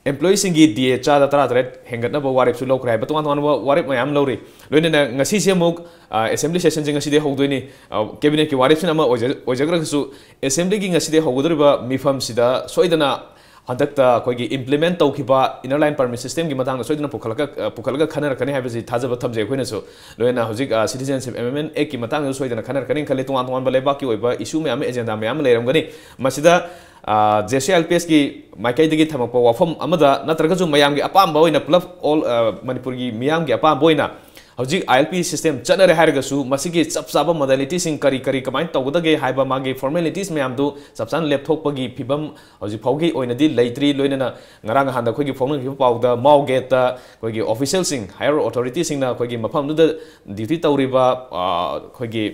employee ꯁꯤꯡꯒꯤ ꯗꯤ ꯑꯦ ꯆꯥꯗ ꯇꯔꯥ ꯇꯔꯦꯠ ꯍꯦꯟꯒꯠꯅꯕ ꯋꯥꯔꯦꯞꯁꯨ ꯂꯧꯈ꯭ꯔꯦ ꯍꯥꯏꯕ ꯇꯣꯉꯥꯟ ꯇꯣꯉꯥꯟꯕ ꯋꯥꯔꯦꯞ ꯃꯌꯥꯝ ꯂꯧꯔꯤ꯫ ꯂꯣꯏꯅꯅ ꯉꯁꯤꯁꯦ ꯑꯃꯨꯛ, ꯑ, assembly session ꯁꯦ ꯉꯁꯤꯗꯩ ꯍꯧꯗꯣꯏꯅꯤ꯫ ꯑ, cabinet ꯀꯤ ꯋꯥꯔꯦꯞꯁꯤꯅ ꯑꯃ ꯑꯣꯏꯖ-, ꯑꯣꯏꯖꯈ꯭ꯔꯒꯁꯨ, assembly ꯒꯤ ꯉꯁꯤꯗꯩ ꯍꯧꯒꯗꯧꯔꯤꯕ ꯃꯤꯐꯝꯁꯤꯗ ꯁꯣꯏꯗꯅ ꯍꯟꯗꯛꯇ ꯑꯩꯈꯣꯏꯒꯤ implement ꯇꯧꯈꯤꯕ inner line permit system ꯒꯤ ꯃꯇꯥꯡꯗ ꯁꯣꯏꯗꯅ ꯄꯨꯈꯠꯂꯒ, ꯑ, ꯄꯨꯈꯠꯂꯒ ꯈꯟꯅꯔꯛꯀꯅꯤ ꯍꯥꯏꯕꯁꯤ ꯊꯥꯖꯕ ꯊꯝꯖꯩ ꯑꯩꯈꯣꯏꯅꯁꯨ꯫ ꯂꯣꯏꯅꯅ ꯍꯧꯖꯤꯛ, ꯑ, Citizenship Amendment Act ꯀꯤ ꯃꯇꯥꯡꯗꯁꯨ ꯁꯣꯏꯗꯅ ꯈꯟꯅꯔꯛꯀꯅꯤ ꯈꯜꯂꯤ꯫ ꯇꯣꯉꯥꯟ ꯇꯣꯉꯥꯟꯕ ꯂꯩꯕꯥꯛꯀꯤ ꯑꯣꯏꯕ issue ꯃꯌꯥꯝ ꯑꯃ, agenda ꯃꯌꯥꯝ ꯑꯃ ꯂꯩꯔꯝꯒꯅꯤ꯫ ꯃꯁꯤꯗ, ꯑ, J C I L P S ꯀꯤ ꯃꯥꯏꯀꯩꯗꯒꯤ ꯊꯝꯃꯛꯄ ꯋꯥꯐꯝ ꯑꯃꯗ ꯅꯠꯇ꯭ꯔꯒꯁꯨ ꯃꯌꯥꯝꯒꯤ ꯑꯄꯥꯝꯕ ꯑꯣꯏꯅ ꯄꯨꯂꯞ all, ꯑ, ꯃꯅꯤꯄꯨꯔꯒꯤ ꯃꯤꯌꯥꯝꯒꯤ ꯑꯄꯥꯝꯕ ꯑꯣꯏꯅ ꯍꯧꯖꯤꯛ I L P system ꯆꯠꯅꯔꯦ ꯍꯥꯏꯔꯒꯁꯨ ꯃꯁꯤꯒꯤ ꯆꯞ ꯆꯥꯕ modality ꯁꯤꯡ ꯀꯔꯤ ꯀꯔꯤ ꯀꯃꯥꯏꯅ ꯇꯧꯒꯗꯒꯦ ꯍꯥꯏꯕ ꯃꯥꯒꯤ formalities ꯃꯌꯥꯝꯗꯨ ꯆꯞ ꯆꯥꯅ ꯂꯦꯞꯊꯣꯛꯄꯒꯤ ꯐꯤꯕꯝ ꯍꯧꯖꯤꯛ ꯐꯥꯎꯒꯤ ꯑꯣꯏꯅꯗꯤ ꯂꯩꯇ꯭ꯔꯤ꯫ ꯂꯣꯏꯅꯅ ꯉꯔꯥꯡ ꯅꯍꯥꯟꯗ ꯑꯩꯈꯣꯏꯒꯤ ꯐꯣꯡꯅꯈꯤꯕ ꯄꯥꯎꯗ ꯃꯥꯎ ꯒꯦꯠꯇ ꯑꯩꯈꯣꯏꯒꯤ official ꯁꯤꯡ, higher authority ꯁꯤꯡꯅ ꯑꯩꯈꯣꯏꯒꯤ ꯃꯐꯝꯗꯨꯗ duty ꯇꯧꯔꯤꯕ, ꯑ, ꯑꯩꯈꯣꯏꯒꯤ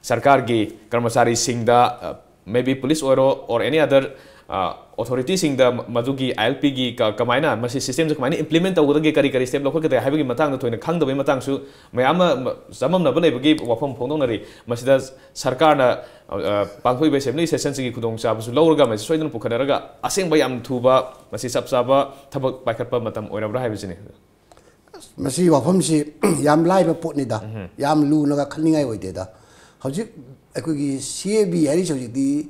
ꯁꯔꯀꯥꯔꯒꯤ ꯀꯔꯃꯆꯥꯔꯤꯁꯤꯡꯗ, ꯑ, maybe police ꯑꯣꯏꯔꯣ or any other, ꯑ, authority ꯁꯤꯡꯗ ꯃ-, ꯃꯗꯨꯒꯤ I L P ꯒꯤ ꯀ-, ꯀꯃꯥꯏꯅ ꯃꯁꯤ system ꯁꯦ ꯀꯃꯥꯏꯅ implement ꯇꯧꯒꯗꯒꯦ, ꯀꯔꯤ ꯀꯔꯤ step ꯂꯧꯈꯠꯀꯗꯒꯦ ꯍꯥꯏꯕꯒꯤ ꯃꯇꯥꯡꯗ ꯊꯣꯏꯅ ꯈꯪꯗꯕꯒꯤ ꯃꯇꯥꯡꯁꯨ ꯃꯌꯥꯝ ꯑꯃ ꯃ-, ꯆꯃꯝꯅꯕ ꯂꯩꯕꯒꯤ ꯋꯥꯐꯝ ꯐꯣꯡꯗꯣꯛꯅꯔꯤ꯫ ꯃꯁꯤꯗ ꯁꯔꯀꯥꯔꯅ, ꯑ, ꯄꯥꯡꯊꯣꯛꯏꯕ assembly session ꯁꯤꯒꯤ ꯈꯨꯗꯣꯡꯆꯥꯕꯁꯨ ꯂꯧꯔꯒ ꯃꯁꯤ ꯁꯣꯏꯗꯅ ꯄꯨꯈꯠꯅꯔꯒ ꯑꯁꯦꯡꯕ ꯌꯥꯝ ꯊꯨꯕ ꯃꯁꯤ ꯆꯞ ꯆꯥꯕ ꯊꯕꯛ ꯄꯥꯏꯈꯠꯄ ꯃꯇꯝ ꯑꯣꯏꯔꯕ꯭ꯔꯥ ꯍꯥꯏꯕꯁꯤꯅꯤ꯫ ꯃꯁꯤ ꯋꯥꯐꯝꯁꯤ ꯌꯥꯝ ꯂꯥꯏꯕ ꯄꯣꯠꯅꯤꯗ, ꯌꯥꯝ ꯂꯨꯅꯒ ꯈꯟꯅꯤꯡꯉꯥꯏ ꯑꯣꯏꯗꯦꯗ꯫ ꯍꯧꯖꯤꯛ ꯑꯩꯈꯣꯏꯒꯤ C A B ꯍꯥꯏꯔꯤꯁꯤ ꯍꯧꯖꯤꯛꯇꯤ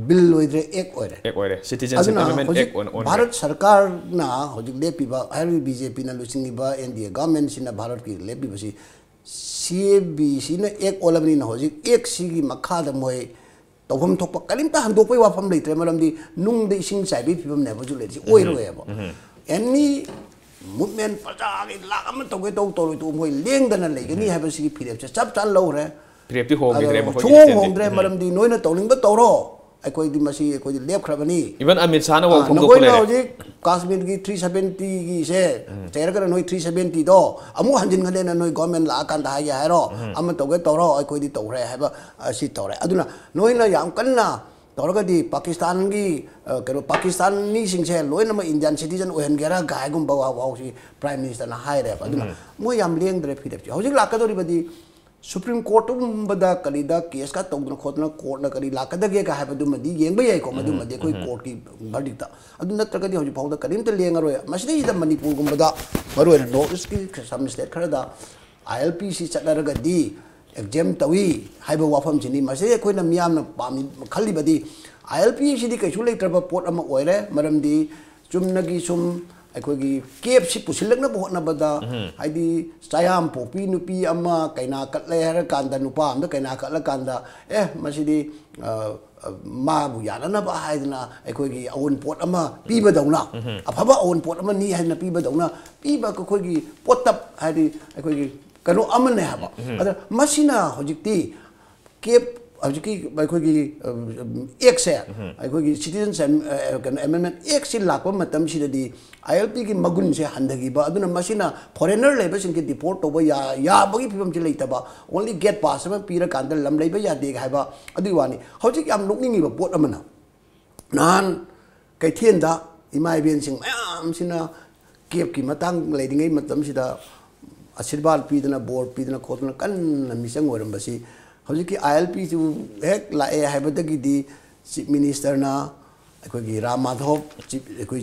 bill ꯑꯣꯏꯗ꯭ꯔꯦ, act ꯑꯣꯏꯔꯦ꯫ Act ꯑꯣꯏꯔꯦ, Citizenship ꯑꯗꯨꯅ Amendment ꯍꯧꯖꯤꯛ Act ꯑꯣꯏꯅ ꯑꯣꯟꯈ꯭ꯔꯦ꯫ ꯚꯥꯔꯠ ꯁꯔꯀꯥꯔꯅ ꯍꯧꯖꯤꯛ ꯂꯦꯞꯄꯤꯕ, ꯍꯥꯏꯔꯤꯕ B J P ꯅ ꯂꯨꯆꯤꯡꯉꯤꯕ N D A government ꯁꯤꯅ ꯚꯥꯔꯠꯀꯤ ꯂꯦꯞꯄꯤꯕꯁꯤ, C A B ꯁꯤꯅ act ꯑꯣꯜꯂꯕꯅꯤꯅ ꯍꯧꯖꯤꯛ act ꯁꯤꯒꯤ ꯃꯈꯥꯗ ꯃꯣꯏ ꯇꯧꯐꯝ ꯊꯣꯛꯄ ꯀꯔꯤꯝꯇ ꯍꯟꯗꯣꯛꯄꯒꯤ ꯋꯥꯐꯝ ꯂꯩꯇ꯭ꯔꯦ꯫ ꯃꯔꯝꯗꯤ ꯅꯨꯡꯗ ꯏꯁꯤꯡ ꯆꯥꯏꯕꯒꯤ ꯐꯤꯕꯝꯅꯦꯕ ꯍꯧꯖꯤꯛ ꯂꯩꯔꯤꯁꯤ, ꯑꯣꯏꯔꯣꯏꯕ꯫ Any movement, ꯄ꯭ꯔꯖꯥꯒꯤ ꯂꯥꯛ ꯑꯃ ꯇꯧꯒꯦ ꯇꯧ ꯇꯧꯔꯣꯏ ꯇꯧ, ꯃꯣꯏ ꯂꯦꯡꯗꯅ ꯂꯩꯒꯅꯤ ꯍꯥꯏꯕꯁꯤꯒꯤ ꯐꯤꯔꯦꯞꯁꯦ ꯆꯞ ꯆꯥꯅ ꯂꯧꯈ꯭ꯔꯦ꯫ ꯐꯤꯔꯦꯞꯇꯤ ꯍꯣꯡꯈꯤꯗ꯭ꯔꯦ ꯑꯗꯣ ꯃꯈꯣꯏꯒꯤ ꯁꯨꯡꯍꯣꯡ stand ꯗꯤ꯫ ꯍꯣꯡꯗ꯭ꯔꯦ꯫ ꯃꯔꯝꯗꯤ ꯅꯣꯏꯅ ꯇꯧꯅꯤꯡꯕ ꯇꯧꯔꯣ, ꯑꯩꯈꯣꯏꯗꯤ ꯃꯁꯤ ꯑꯩꯈꯣꯏꯗꯤ ꯂꯦꯞꯈ꯭ꯔꯕꯅꯤ꯫ Even ꯑꯃꯤꯠ ꯁꯥꯍꯅ ꯐꯥꯎ ꯑꯥ, ꯐꯣꯡꯗꯣꯛꯄ ꯅꯈꯣꯏꯅ ꯂꯩꯔꯦ꯫ ꯍꯧꯖꯤꯛ ꯀꯥꯁꯃꯤꯔꯒꯤ ꯊ꯭ꯔꯤ ꯁꯕꯦꯟꯇꯤꯒꯤꯁꯦ ꯆꯩꯔꯒꯅ ꯅꯣꯏ ꯊ꯭ꯔꯤ ꯁꯕꯦꯟꯇꯤꯗꯣ ꯑꯃꯨꯛ ꯍꯟꯖꯤꯟꯒꯅꯦꯅ ꯅꯣꯏ ꯒꯣꯔꯃꯦꯟ ꯂꯥꯛꯑꯀꯥꯟꯗ ꯍꯥꯏꯒꯦ ꯍꯥꯏꯔꯣ, ꯑꯃ ꯇꯧꯒꯦ ꯇꯧꯔꯣ, ꯑꯩꯈꯣꯏꯗꯤ ꯇꯧꯈ꯭ꯔꯦ ꯍꯥꯏꯕ ꯑꯁꯤ ꯇꯧꯔꯦ꯫ ꯑꯗꯨꯅ ꯅꯣꯏꯅ ꯌꯥꯝ ꯀꯟꯅ ꯇꯧꯔꯒꯗꯤ ꯄꯥꯀꯤꯁꯇꯥꯟꯒꯤ, ꯑ, ꯀꯩꯅꯣ, ꯄꯥꯀꯤꯁꯇꯥꯟ ꯃꯤꯁꯤꯡꯁꯦ ꯂꯣꯏꯅꯃꯛ Indian citizen ꯑꯣꯏꯍꯟꯒꯦꯔꯥ ꯀꯥꯏꯒꯨꯝꯕ ꯋꯥ-, ꯋꯥꯍꯧꯁꯤ Prime Minister ꯅ ꯍꯥꯏꯔꯦꯕ꯫ ꯑꯗꯨꯅ ꯃꯣꯏ ꯌꯥꯝ ꯂꯦꯡꯗ꯭ꯔꯦ ꯐꯤꯔꯦꯞꯁꯦ꯫ ꯍꯧꯖꯤꯛ ꯂꯥꯛꯀꯗꯧꯔꯤꯕꯗꯤ Supreme Court ꯀꯨꯝꯕꯗ ꯀꯔꯤꯗ case ꯀ ꯇꯧꯗꯅ ꯈꯣꯠꯇꯅ court ꯅ ꯀꯔꯤ ꯂꯥꯛꯀꯗꯒꯦ ꯀ ꯍꯥꯏꯕꯗꯨꯃꯗꯤ ꯌꯦꯡꯕ ꯌꯥꯏꯀꯣ, ꯃꯗꯨꯃꯗꯤ ꯑꯩꯈꯣꯏ court ꯀꯤ verdict ꯇ꯫ ꯑꯗꯨ ꯅꯠꯇ꯭ꯔꯒꯗꯤ ꯍꯧꯖꯤꯛ ꯐꯥꯎꯗ ꯀꯔꯤꯝꯇ ꯂꯦꯡꯉꯔꯣꯏ꯫ ꯃꯁꯤꯗꯩꯁꯤꯗ ꯃꯅꯤꯄꯨꯔꯒꯨꯝꯕꯗ, ꯃꯔꯨꯑꯣꯏꯅ North East ꯀꯤ some state ꯈꯔꯗ I L P ꯁꯤ ꯆꯠꯅꯔꯒꯗꯤ exempt ꯇꯧꯏ ꯍꯥꯏꯕ ꯋꯥꯐꯝꯁꯤꯅꯤ꯫ ꯃꯁꯤꯗꯩ ꯑꯩꯈꯣꯏꯅ ꯃꯤꯌꯥꯝꯅ ꯄꯥꯝꯃꯤ, ꯈꯜꯂꯤꯕꯗꯤ I L P ꯁꯤꯗꯤ ꯀꯩꯁꯨ ꯂꯩꯇ꯭ꯔꯕ ꯄꯣꯠ ꯑꯃ ꯑꯣꯏꯔꯦ꯫ ꯃꯔꯝꯗꯤ ꯆꯨꯝꯅꯒꯤ ꯁꯨꯝ ꯑꯩꯈꯣꯏꯒꯤ ꯀꯦꯞꯁꯤ ꯄꯨꯁꯤꯜꯂꯛꯅꯕ ꯍꯣꯠꯅꯕꯗ, ꯍꯥꯏꯗꯤ ꯆꯥꯌꯥꯝ ꯄꯣꯛꯄꯤ ꯅꯨꯄꯤ ꯑꯃ ꯀꯩꯅꯥ ꯀꯠꯂꯦ ꯍꯥꯏꯔꯀꯥꯟꯗ, ꯅꯨꯄꯥ ꯑꯃꯗ ꯀꯩꯅꯥ ꯀꯠꯂꯀꯥꯟꯗ, ꯑꯦ, ꯃꯁꯤꯗꯤ, ꯑ, ꯑ, ꯃꯥꯕꯨ ꯌꯥꯅꯅꯕ ꯍꯥꯏꯗꯅ ꯑꯩꯈꯣꯏꯒꯤ ꯑꯑꯣꯟꯄꯣꯠ ꯑꯃ ꯄꯤꯕꯗꯧꯅ, ꯑꯐꯕ ꯑꯑꯣꯟꯄꯣꯠ ꯑꯃꯅꯤ ꯍꯥꯏꯗꯅ ꯄꯤꯕꯗꯧꯅ ꯄꯤꯕ ꯑꯩꯈꯣꯏꯒꯤ ꯄꯣꯠꯇꯞ, ꯍꯥꯏꯗꯤ ꯑꯩꯈꯣꯏꯒꯤ ꯀꯩꯅꯣ ꯑꯃꯅꯦ ꯍꯥꯏꯕ꯫ ꯑꯗ ꯃꯁꯤꯅ ꯍꯧꯖꯤꯛꯇꯤ ꯀꯦꯞ, ꯍꯧꯖꯤꯛꯀꯤ ꯑꯩꯈꯣꯏꯒꯤ, ꯑ, act ꯁꯦ, ꯑꯩꯈꯣꯏꯒꯤ Citizens Am-, ꯑ, ꯀꯩꯅꯣ, Amendment Act ꯁꯤ ꯂꯥꯛꯄ ꯃꯇꯝꯁꯤꯗꯗꯤ I L P ꯒꯤ ꯃꯒꯨꯟꯁꯦ ꯍꯟꯊꯈꯤꯕ, ꯑꯗꯨꯅ ꯃꯁꯤꯅ foreigner ꯂꯩꯕꯁꯤꯡꯁꯦ deport ꯇꯧꯕ ꯌꯥ-, ꯌꯥꯕꯒꯤ ꯐꯤꯕꯝꯁꯤ ꯂꯩꯇꯕ, only gate pass ꯑꯃ ꯄꯤꯔꯀꯥꯟꯗ ꯂꯝ ꯂꯩꯕ ꯌꯥꯗꯦ ꯍꯥꯏꯕ ꯑꯗꯨꯒꯤ ꯋꯥꯅꯤ꯫ ꯍꯧꯖꯤꯛ ꯌꯥꯝ ꯅꯣꯛꯅꯤꯡꯉꯤꯕ ꯄꯣꯠ ꯑꯃꯅ, ꯅꯍꯥꯟ ꯀꯩꯊꯦꯜꯗ ꯏꯃꯥ ꯏꯕꯦꯟꯁꯤꯡ ꯃꯌꯥꯝꯁꯤꯅ ꯀꯦꯞꯀꯤ ꯃꯇꯥꯡ ꯂꯩꯔꯤꯉꯩ ꯃꯇꯝꯁꯤꯗ ꯑꯁꯤꯔꯕꯥꯗ ꯄꯤꯗꯅ, ꯕꯣꯔ ꯄꯤꯗꯅ ꯈꯣꯠꯇꯅ ꯀꯟꯅ ꯃꯤꯆꯪ ꯑꯣꯏꯔꯝꯕꯁꯤ, ꯍꯧꯖꯤꯛꯀꯤ I L P ꯁꯤꯕꯨ ꯍꯦꯛ ꯂꯥꯛꯑꯦ ꯍꯥꯏꯕꯗꯒꯤꯗꯤ Chief Minister ꯅ ꯑꯩꯈꯣꯏꯒꯤ ꯔꯥꯝ ꯃꯥꯙꯕ, chief, ꯑꯩꯈꯣꯏ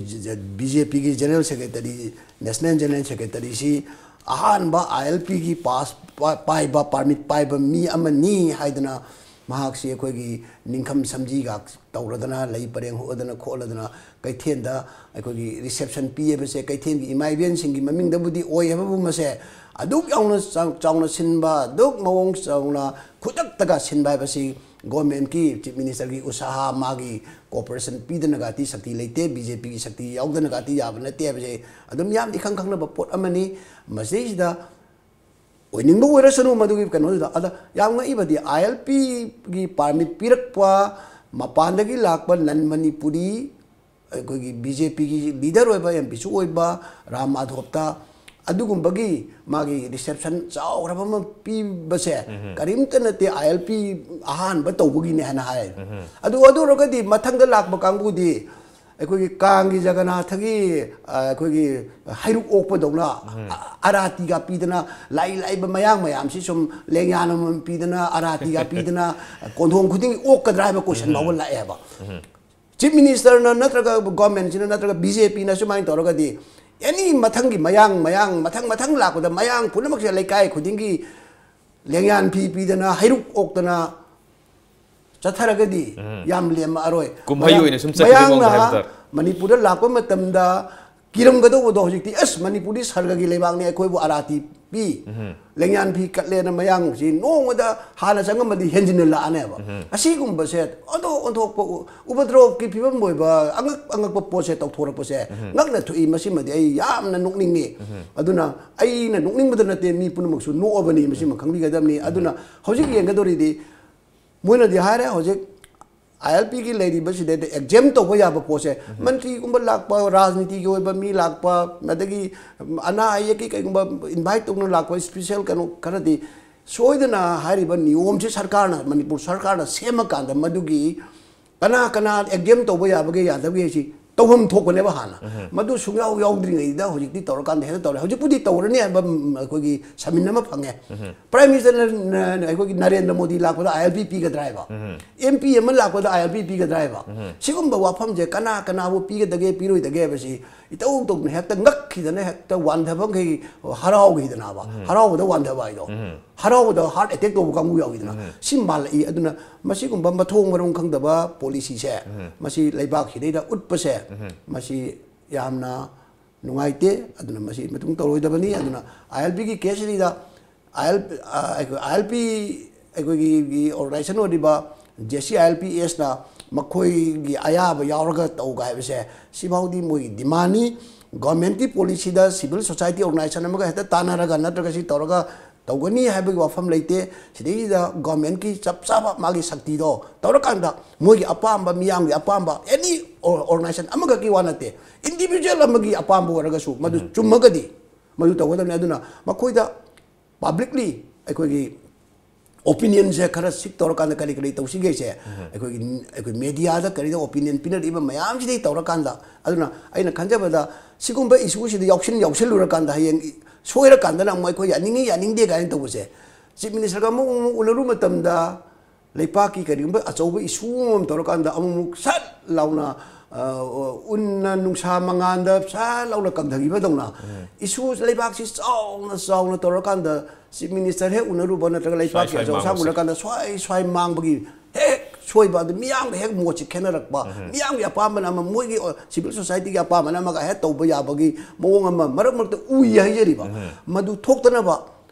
ꯕꯤ ꯖꯦ ꯄꯤꯒꯤ General Secretary, National General Secretary ꯁꯤ ꯑꯍꯥꯟꯕ I L P ꯒꯤ pass ꯄꯥ-, ꯄꯥꯏꯕ, permit ꯄꯥꯏꯕ ꯃꯤ ꯑꯃꯅꯤ ꯍꯥꯏꯗꯅ ꯃꯍꯥꯛꯁꯤ ꯑꯩꯈꯣꯏꯒꯤ ꯅꯤꯡꯈꯝ ꯁꯝꯖꯤꯒ ꯇꯧꯔꯗꯅ, ꯂꯩ ꯄꯔꯦꯡ ꯍꯨꯛꯑꯗꯅ ꯈꯣꯠꯂꯗꯅ ꯀꯩꯊꯦꯜꯗ ꯑꯩꯈꯣꯏꯒꯤ reception ꯄꯤ ꯍꯥꯏꯕꯁꯦ ꯀꯩꯊꯦꯜꯒꯤ ꯏꯃꯥ ꯏꯕꯦꯟꯁꯤꯡꯒꯤ ꯃꯃꯤꯡꯗꯕꯨꯗꯤ ꯑꯣꯏ ꯍꯥꯏꯕꯕꯨ ꯃꯁꯦ ꯑꯗꯨꯛ ꯌꯥꯝꯅ ꯆꯥꯎ-, ꯆꯥꯎꯅ ꯁꯤꯟꯕ, ꯑꯗꯨꯛ ꯃꯑꯣꯡ ꯆꯥꯎꯅ ꯈꯨꯗꯛꯇꯒ ꯁꯤꯟꯕ ꯍꯥꯏꯕꯁꯤ ꯒꯣꯔꯃꯦꯟꯀꯤ ꯆꯤꯐ ꯃꯤꯅꯤꯁꯇꯔꯒꯤ ꯎꯁꯥꯍꯥ, ꯃꯥꯒꯤ ꯀꯣꯑꯣꯄꯔꯦꯁꯟ ꯄꯤꯗꯅꯒꯗꯤ ꯁꯛꯇꯤ ꯂꯩꯇꯦ, ꯕꯤ ꯖꯦ ꯄꯤꯒꯤ ꯁꯛꯇꯤ ꯌꯥꯎꯗꯅꯒꯗꯤ ꯌꯥꯕ ꯅꯠꯇꯦ ꯍꯥꯏꯕꯁꯦ ꯑꯗꯨꯝ ꯌꯥꯝ ꯏꯈꯪ ꯈꯪꯅꯕ ꯄꯣꯠ ꯑꯃꯅꯤ꯫ ꯃꯁꯤꯗꯩꯁꯤꯗ ꯑꯣꯏꯅꯤꯡꯕ ꯑꯣꯏꯔꯁꯅꯨ ꯃꯗꯨꯒꯤ ꯀꯩꯅꯣꯗꯨꯗ꯫ ꯑꯗ ꯌꯥꯝ ꯉꯛꯏꯕꯗꯤ ꯑꯥꯏ ꯑꯦꯜ ꯄꯤꯒꯤ ꯄꯥꯔꯃꯤꯠ ꯄꯤꯔꯛꯄ ꯃꯄꯥꯟꯗꯒꯤ ꯂꯥꯛꯄ ꯅꯟ ꯃꯅꯤꯄꯨꯔꯤ, ꯑꯩꯈꯣꯏꯒꯤ ꯕꯤ ꯖꯦ ꯄꯤꯒꯤ ꯂꯤꯗꯔ ꯑꯣꯏꯕ, ꯑꯦꯝ ꯄꯤꯁꯨ ꯑꯣꯏꯕ ꯔꯥꯝ ꯃꯥꯙꯣꯞꯇ ꯑꯗꯨꯒꯨꯝꯕꯒꯤ ꯃꯥꯒꯤ ꯔꯤꯁꯦꯞꯁꯟ ꯆꯥꯎꯈ꯭ꯔꯕ ꯑꯃ ꯄꯤꯕꯁꯦ ꯀꯔꯤꯝꯇ ꯅꯠꯇꯦ꯫ ꯑꯥꯏ ꯑꯦꯜ ꯄꯤ ꯑꯍꯥꯟꯕ ꯇꯧꯕꯒꯤꯅꯦ ꯍꯥꯏꯅ ꯍꯥꯏ꯫ ꯑꯗꯨ ꯑꯗꯨ ꯑꯣꯏꯔꯒꯗꯤ ꯃꯊꯪꯗ ꯂꯥꯛꯄ ꯀꯥꯡꯕꯨꯗꯤ ꯑꯩꯈꯣꯏꯒꯤ ꯀꯥꯡꯒꯤ ꯖꯒꯅꯥꯊꯒꯤ, ꯑ, ꯑꯩꯈꯣꯏꯒꯤ ꯍꯩꯔꯨꯛ ꯑꯣꯛꯄꯗꯧꯅ, ꯑ, ꯑꯔꯥꯇꯤꯒ ꯄꯤꯗꯅ, ꯂꯥꯛꯏ ꯂꯥꯛꯏꯕ ꯃꯌꯥꯡ ꯃꯌꯥꯝꯁꯤ ꯁꯨꯝ ꯂꯦꯡꯌꯥꯟ ꯑꯃꯃꯝ ꯄꯤꯗꯅ, ꯑꯔꯥꯇꯤꯒ ꯄꯤꯗꯅ, ꯀꯣꯟꯊꯣꯡ ꯈꯨꯗꯤꯡꯒꯤ ꯑꯣꯛꯀꯗ꯭ꯔꯥ ꯍꯥꯏꯕ ꯀꯣꯏꯁꯟ ꯐꯥꯎꯕ ꯂꯥꯛꯑꯦꯕ꯫ ꯆꯤꯐ ꯃꯤꯅꯤꯁꯇꯔꯅ ꯅꯠꯇ꯭ꯔꯒ ꯒꯣꯔꯃꯦꯟꯁꯤꯅ ꯅꯠꯇ꯭ꯔꯒ ꯕꯤ ꯖꯦ ꯄꯤꯅ ꯁꯨꯃꯥꯏꯅ ꯇꯧꯔꯒꯗꯤ ꯑꯦꯅꯤ ꯃꯊꯪꯒꯤ ꯃꯌꯥꯡ, ꯃꯌꯥꯡ, ꯃꯊꯪ ꯃꯊꯪ ꯂꯥꯛꯄꯗ ꯃꯌꯥꯡ ꯄꯨꯝꯅꯃꯛꯁꯦ ꯂꯩꯀꯥꯏ ꯈꯨꯗꯤꯡꯒꯤ ꯂꯦꯡꯌꯥꯟ ꯐꯤ ꯄꯤꯗꯅ, ꯍꯩꯔꯨꯛ ꯑꯣꯛꯇꯅ ꯆꯠꯊꯔꯒꯗꯤ ꯌꯥꯝ ꯂꯦꯝꯃꯛꯑꯔꯣꯏ꯫ ꯀꯨꯝꯍꯩ ꯃꯌꯥꯡ-, ꯑꯣꯏꯅ ꯁꯨꯝ ꯆꯠꯈꯤꯗꯣꯏ ꯃꯑꯣꯡꯗ ꯃꯌꯥꯡꯅ ꯍꯥꯏꯕ ꯇꯥꯔꯦ꯫ ꯃꯅꯤꯄꯨꯔꯗ ꯂꯥꯛꯄ ꯃꯇꯝꯗ ꯀꯤꯔꯝꯒꯗꯧꯕꯗꯣ ꯍꯧꯖꯤꯛꯇꯤ, "ꯑꯁ, ꯃꯅꯤꯄꯨꯔꯗꯤ ꯁꯔꯒꯒꯤ ꯂꯩꯕꯥꯛꯅꯤ, ꯑꯩꯈꯣꯏꯕꯨ ꯑꯔꯥꯇꯤ ꯄꯤ, ꯂꯦꯡꯌꯥꯟ ꯐꯤ ꯀꯠꯂꯦꯅ" ꯃꯌꯥꯡꯁꯤ ꯅꯣꯡꯃꯗ ꯍꯥꯟꯅ ꯆꯪꯉꯝꯃꯗꯤ ꯍꯦꯟꯖꯤꯟꯅ ꯂꯥꯛꯑꯅꯦꯕ꯫ ꯑꯁꯤꯒꯨꯝꯕꯁꯦ ꯑꯣꯟꯊꯣꯛ ꯑꯣꯟꯊꯣꯛꯄ ꯎ-, ꯎꯄꯗ꯭ꯔꯣꯞꯀꯤ ꯐꯤꯕꯝ ꯑꯣꯏꯕ, ꯑꯉꯛ ꯑꯉꯛꯄ ꯄꯣꯠꯁꯦ ꯇꯧꯊꯣꯔꯛꯄꯁꯦ ꯉꯛꯅ ꯊꯣꯛꯏ꯫ ꯃꯁꯤꯃꯗꯤ ꯑꯩ ꯌꯥꯝꯅ ꯅꯣꯛꯅꯤꯡꯉꯤ꯫ ꯑꯗꯨꯅ ꯑꯩꯅ ꯅꯣꯛꯅꯤꯡꯕꯗ ꯅꯠꯇꯦ, ꯃꯤ ꯄꯨꯝꯅꯃꯛꯁꯨ ꯅꯣꯛꯑꯕꯅꯤ, ꯃꯁꯤꯃ ꯈꯪꯕꯤꯒꯗꯕꯅꯤ꯫ ꯑꯗꯨꯅ ꯍꯧꯖꯤꯛ ꯌꯦꯡꯒꯗꯧꯔꯤꯗꯤ ꯃꯣꯏꯅꯗꯤ ꯍꯥꯏꯔꯦ, ꯍꯧꯖꯤꯛ ꯑꯥꯏ ꯑꯦꯜ ꯄꯤꯒꯤ ꯂꯩꯔꯤꯕꯁꯤꯗꯩꯗ ꯑꯦꯛꯖꯦꯝ ꯇꯧꯕ ꯌꯥꯕ ꯄꯣꯠꯁꯦ, ꯃꯟꯇ꯭ꯔꯤꯒꯨꯝꯕ ꯂꯥꯛꯄ, ꯔꯥꯖꯅꯤꯇꯤꯒꯤ ꯑꯣꯏꯕ ꯃꯤ ꯂꯥꯛꯄ, ꯑꯗꯒꯤ ꯑꯅꯥ ꯑꯌꯦꯛꯀꯤ ꯀꯩꯒꯨꯝꯕ ꯏꯟꯚꯥꯏꯠ ꯇꯧꯅ ꯂꯥꯛꯄ ꯏꯁꯄꯤꯁꯦꯜ ꯀꯩꯅꯣ ꯈꯔꯗꯤ ꯁꯣꯏꯗꯅ ꯍꯥꯏꯔꯤꯕ ꯅꯤꯌꯣꯝꯁꯦ ꯁꯔꯀꯥꯔꯅ, ꯃꯅꯤꯄꯨꯔ ꯁꯔꯀꯥꯔꯅ ꯁꯦꯝꯃꯀꯥꯟꯗ ꯃꯗꯨꯒꯤ ꯀꯅꯥ ꯀꯅꯥ ꯑꯦꯛꯖꯦꯝ ꯇꯧꯕ ꯌꯥꯕꯒꯦ ꯌꯥꯗꯕꯒꯦ ꯍꯥꯏꯁꯤ ꯇꯧꯐꯝ ꯊꯣꯛꯄꯅꯦꯕ ꯍꯥꯟꯅ꯫ ꯃꯗꯨ ꯁꯨꯡꯌꯥꯎ ꯌꯥꯎꯗ꯭ꯔꯤꯉꯩꯗ ꯍꯧꯖꯤꯛꯇꯤ ꯇꯧꯔꯀꯥꯟꯗ ꯍꯦꯛꯇ ꯇꯧꯔꯦ꯫ ꯍꯧꯖꯤꯛꯄꯨꯗꯤ ꯇꯧꯔꯅꯤ ꯍꯥꯏꯕ, ꯎꯝ, ꯑꯩꯈꯣꯏꯒꯤ ꯁꯃꯤꯟ ꯑꯃ ꯐꯪꯉꯦ꯫ ꯄ꯭ꯔꯥꯏꯝ ꯃꯤꯅꯤꯁꯇꯔꯅ, ꯅ-, ꯑꯩꯈꯣꯏꯒꯤ ꯅꯔꯦꯟꯗ꯭ꯔ ꯃꯣꯗꯤ ꯂꯥꯛꯄꯗ ꯑꯥꯏ ꯑꯦꯜ ꯄꯤ ꯄꯤꯒꯗ꯭ꯔꯥ ꯍꯥꯏꯕ? ꯑꯦꯝ ꯄꯤ ꯑꯃ ꯂꯥꯛꯄꯗ ꯑꯥꯏ ꯑꯦꯜ ꯄꯤ ꯄꯤꯒꯗ꯭ꯔꯥ ꯍꯥꯏꯕ? ꯁꯤꯒꯨꯝꯕ ꯋꯥꯐꯝꯁꯦ ꯀꯅꯥ ꯀꯅꯥꯕꯨ ꯄꯤꯒꯗꯒꯦ, ꯄꯤꯔꯣꯏꯗꯒꯦ ꯍꯥꯏꯕꯁꯤ ꯏꯇꯧ ꯇꯧꯗꯅ ꯍꯦꯛꯇ ꯉꯛꯈꯤꯗꯅ ꯍꯦꯛꯇ ꯋꯥꯟꯊꯕ ꯃꯈꯩ ꯍꯔꯥꯎꯈꯤꯗꯅꯕ꯫ ꯍꯔꯥꯎꯕꯗ ꯋꯥꯟꯊꯕ ꯍꯥꯏꯗꯣ꯫ ꯍꯔꯥꯎꯕꯗ ꯍꯥꯔꯠ ꯑꯦꯇꯦꯛ ꯇꯧꯕ ꯀꯥꯡꯕꯨ ꯌꯥꯎꯋꯤꯗꯅ꯫ ꯁꯤ ꯃꯥꯜꯂꯛꯏ꯫ ꯑꯗꯨꯅ ꯃꯁꯤꯒꯨꯝꯕ ꯃꯊꯣꯡ ꯃꯔꯝ ꯈꯪꯗꯕ ꯄꯣꯂꯤꯁꯤꯁꯦ, ꯃꯁꯤ ꯂꯩꯕꯥꯛꯁꯤꯗꯩꯗ ꯎꯠꯄꯁꯦ, ꯃꯁꯤ ꯌꯥꯝꯅ ꯅꯨꯡꯉꯥꯏꯇꯦ꯫ ꯑꯗꯨꯅ ꯃꯁꯤ ꯃꯇꯨꯡ ꯇꯧꯔꯣꯏꯗꯕꯅꯤ꯫ ꯑꯗꯨꯅ ꯑꯥꯏ ꯑꯦꯜ ꯄꯤꯒꯤ ꯀꯦꯁꯁꯤꯗ ꯑꯥꯏ ꯑꯦꯜ, ꯑ, ꯑꯩꯈꯣꯏ ꯑꯥꯏ ꯑꯦꯜ ꯄꯤ ꯑꯩꯈꯣꯏꯒꯤ ꯑꯣꯔꯒꯅꯥꯏꯖꯦꯁꯟ ꯑꯣꯏꯔꯤꯕ J C I L P ꯑꯦꯁꯅ ꯃꯈꯣꯏꯒꯤ ꯑꯌꯥꯕ ꯌꯥꯎꯔꯒ ꯇꯧꯒ ꯍꯥꯏꯕꯁꯦ, ꯁꯤꯐꯥꯎꯗꯤ ꯃꯣꯏꯒꯤ ꯗꯤꯃꯥꯟꯅꯤ꯫ ꯒꯣꯔꯃꯦꯟꯠꯀꯤ ꯄꯣꯂꯤꯁꯤꯗ ꯁꯤꯚꯤꯜ ꯁꯣꯁꯥꯏꯇꯤ ꯑꯣꯔꯒꯅꯥꯏꯖꯦꯁꯟ ꯑꯃꯒ ꯍꯦꯛꯇ ꯇꯥꯟꯅꯔꯒ ꯅꯠꯇ꯭ꯔꯒ ꯁꯤ ꯇꯧꯔꯒ ꯇꯧꯒꯅꯤ ꯍꯥꯏꯕꯒꯤ ꯋꯥꯐꯝ ꯂꯩꯇꯦ꯫ ꯁꯤꯗꯩꯁꯤꯗ ꯒꯣꯔꯃꯦꯟꯠꯀꯤ ꯆꯞ ꯆꯥꯕ ꯃꯥꯒꯤ ꯁꯛꯇꯤꯗꯣ ꯇꯧꯔꯀꯥꯟꯗ ꯃꯣꯏꯒꯤ ꯑꯄꯥꯝꯕ, ꯃꯤꯌꯥꯝꯒꯤ ꯑꯄꯥꯝꯕ, ꯑꯦꯅꯤ ꯑꯣꯔꯒꯅꯥꯏꯖꯦꯁꯟ ꯑꯃꯈꯛꯀꯤ ꯋꯥ ꯅꯠꯇꯦ, ꯏꯟꯗꯤꯚꯤꯖꯨꯋꯦꯜ ꯑꯃꯒꯤ ꯑꯄꯥꯝꯕ ꯑꯣꯏꯔꯒꯁꯨ ꯃꯗꯨ ꯆꯨꯝꯃꯒꯗꯤ ꯃꯗꯨ ꯇꯧꯒꯗꯕꯅꯤ꯫ ꯑꯗꯨꯅ ꯃꯈꯣꯏꯗ ꯄꯕ꯭ꯂꯤꯛꯂꯤ ꯑꯩꯈꯣꯏꯒꯤ ꯑꯣꯄꯤꯅꯤꯌꯟꯁꯦ ꯈꯔ ꯁꯤꯛ ꯇꯧꯔꯀꯥꯟꯗ ꯀꯔꯤ ꯀꯔꯤ ꯇꯧꯁꯤꯒꯦꯁꯦ ꯑꯩꯈꯣꯏꯒꯤ, ꯑꯩꯈꯣꯏ ꯃꯦꯗꯤꯌꯥꯗ ꯀꯔꯤꯗ ꯑꯣꯄꯤꯅꯤꯌꯟ ꯄꯤꯅꯔꯤꯕ ꯃꯌꯥꯝꯁꯤꯗꯒꯤ ꯇꯧꯔꯀꯥꯟꯗ, ꯑꯗꯨꯅ ꯑꯩꯅ ꯈꯟꯖꯕꯗ ꯁꯤꯒꯨꯝꯕ ꯏꯁꯨꯁꯤꯗ ꯌꯥꯎꯁꯤꯟ ꯌꯥꯎꯁꯤꯜꯂꯨꯔꯀꯥꯟꯗ ꯍꯌꯦꯡ ꯁꯣꯏꯔꯀꯥꯟꯗꯅ ꯑꯃꯨꯛ ꯑꯩꯈꯣꯏ ꯌꯥꯅꯤꯡꯉꯤ ꯌꯥꯅꯤꯡꯗꯦ ꯀꯥꯏꯅ ꯇꯧꯕꯁꯦ, ꯆꯤꯐ ꯃꯤꯅꯤꯁꯇꯔꯒ ꯑꯃꯨꯛ ꯑꯃꯨꯛ ꯎꯅꯔꯨ ꯃꯇꯝꯗ ꯂꯩꯄꯥꯛꯀꯤ ꯀꯔꯤꯒꯨꯝꯕ ꯑꯆꯧꯕ ꯏꯁꯨ ꯑꯃ ꯇꯧꯔꯀꯥꯟꯗ ꯑꯃꯨꯛ ꯁꯠ ꯂꯥꯎꯅ, ꯑ, ꯎꯟꯅ ꯅꯨꯡꯁꯥ ꯃꯉꯥꯟꯗ ꯁꯠ ꯂꯥꯎꯅ ꯀꯪꯊꯈꯤꯕꯗꯧꯅ ꯏꯁꯨ ꯂꯩꯕꯥꯛꯁꯤ ꯆꯥꯎꯅ ꯆꯥꯎꯅ ꯇꯧꯔꯀꯥꯟꯗ ꯆꯤꯐ ꯃꯤꯅꯤꯁꯇꯔ ꯍꯦꯛ ꯎꯅꯔꯨꯕ ꯅꯠꯇ꯭ꯔꯒ ꯂꯩꯄꯥꯛꯀꯤ ꯁ꯭ꯋꯥꯏ ꯑꯆꯧ ꯑꯁꯥꯡ ꯃꯥꯡꯕꯁꯦ꯫ ꯎꯅꯔꯀꯥꯟꯗ ꯁ꯭ꯋꯥꯏ ꯁ꯭ꯋꯥꯏ ꯃꯥꯡꯕꯒꯤ ꯍꯦꯛ ꯁꯣꯏꯕ, ꯑꯗꯨ ꯃꯤꯌꯥꯝꯒ ꯍꯦꯛ ꯃꯣꯠꯁꯤ ꯈꯦꯠꯅꯔꯛꯄ, ꯃꯤꯌꯥꯝꯒꯤ ꯑꯄꯥꯝꯕꯅ ꯑꯃ, ꯃꯣꯏꯒꯤ ꯁꯤꯚꯤꯜ ꯁꯣꯁꯥꯏꯇꯤꯒꯤ ꯑꯄꯥꯝꯕꯅ ꯑꯃꯒ ꯍꯦꯛ ꯇꯧꯕ ꯌꯥꯕꯒꯤ ꯃꯑꯣꯡ ꯑꯃ ꯃꯔꯛ ꯃꯔꯛꯇ ꯎꯏ ꯍꯥꯏꯖꯔꯤꯕ꯫ ꯃꯗꯨ ꯊꯣꯛꯇꯅꯕ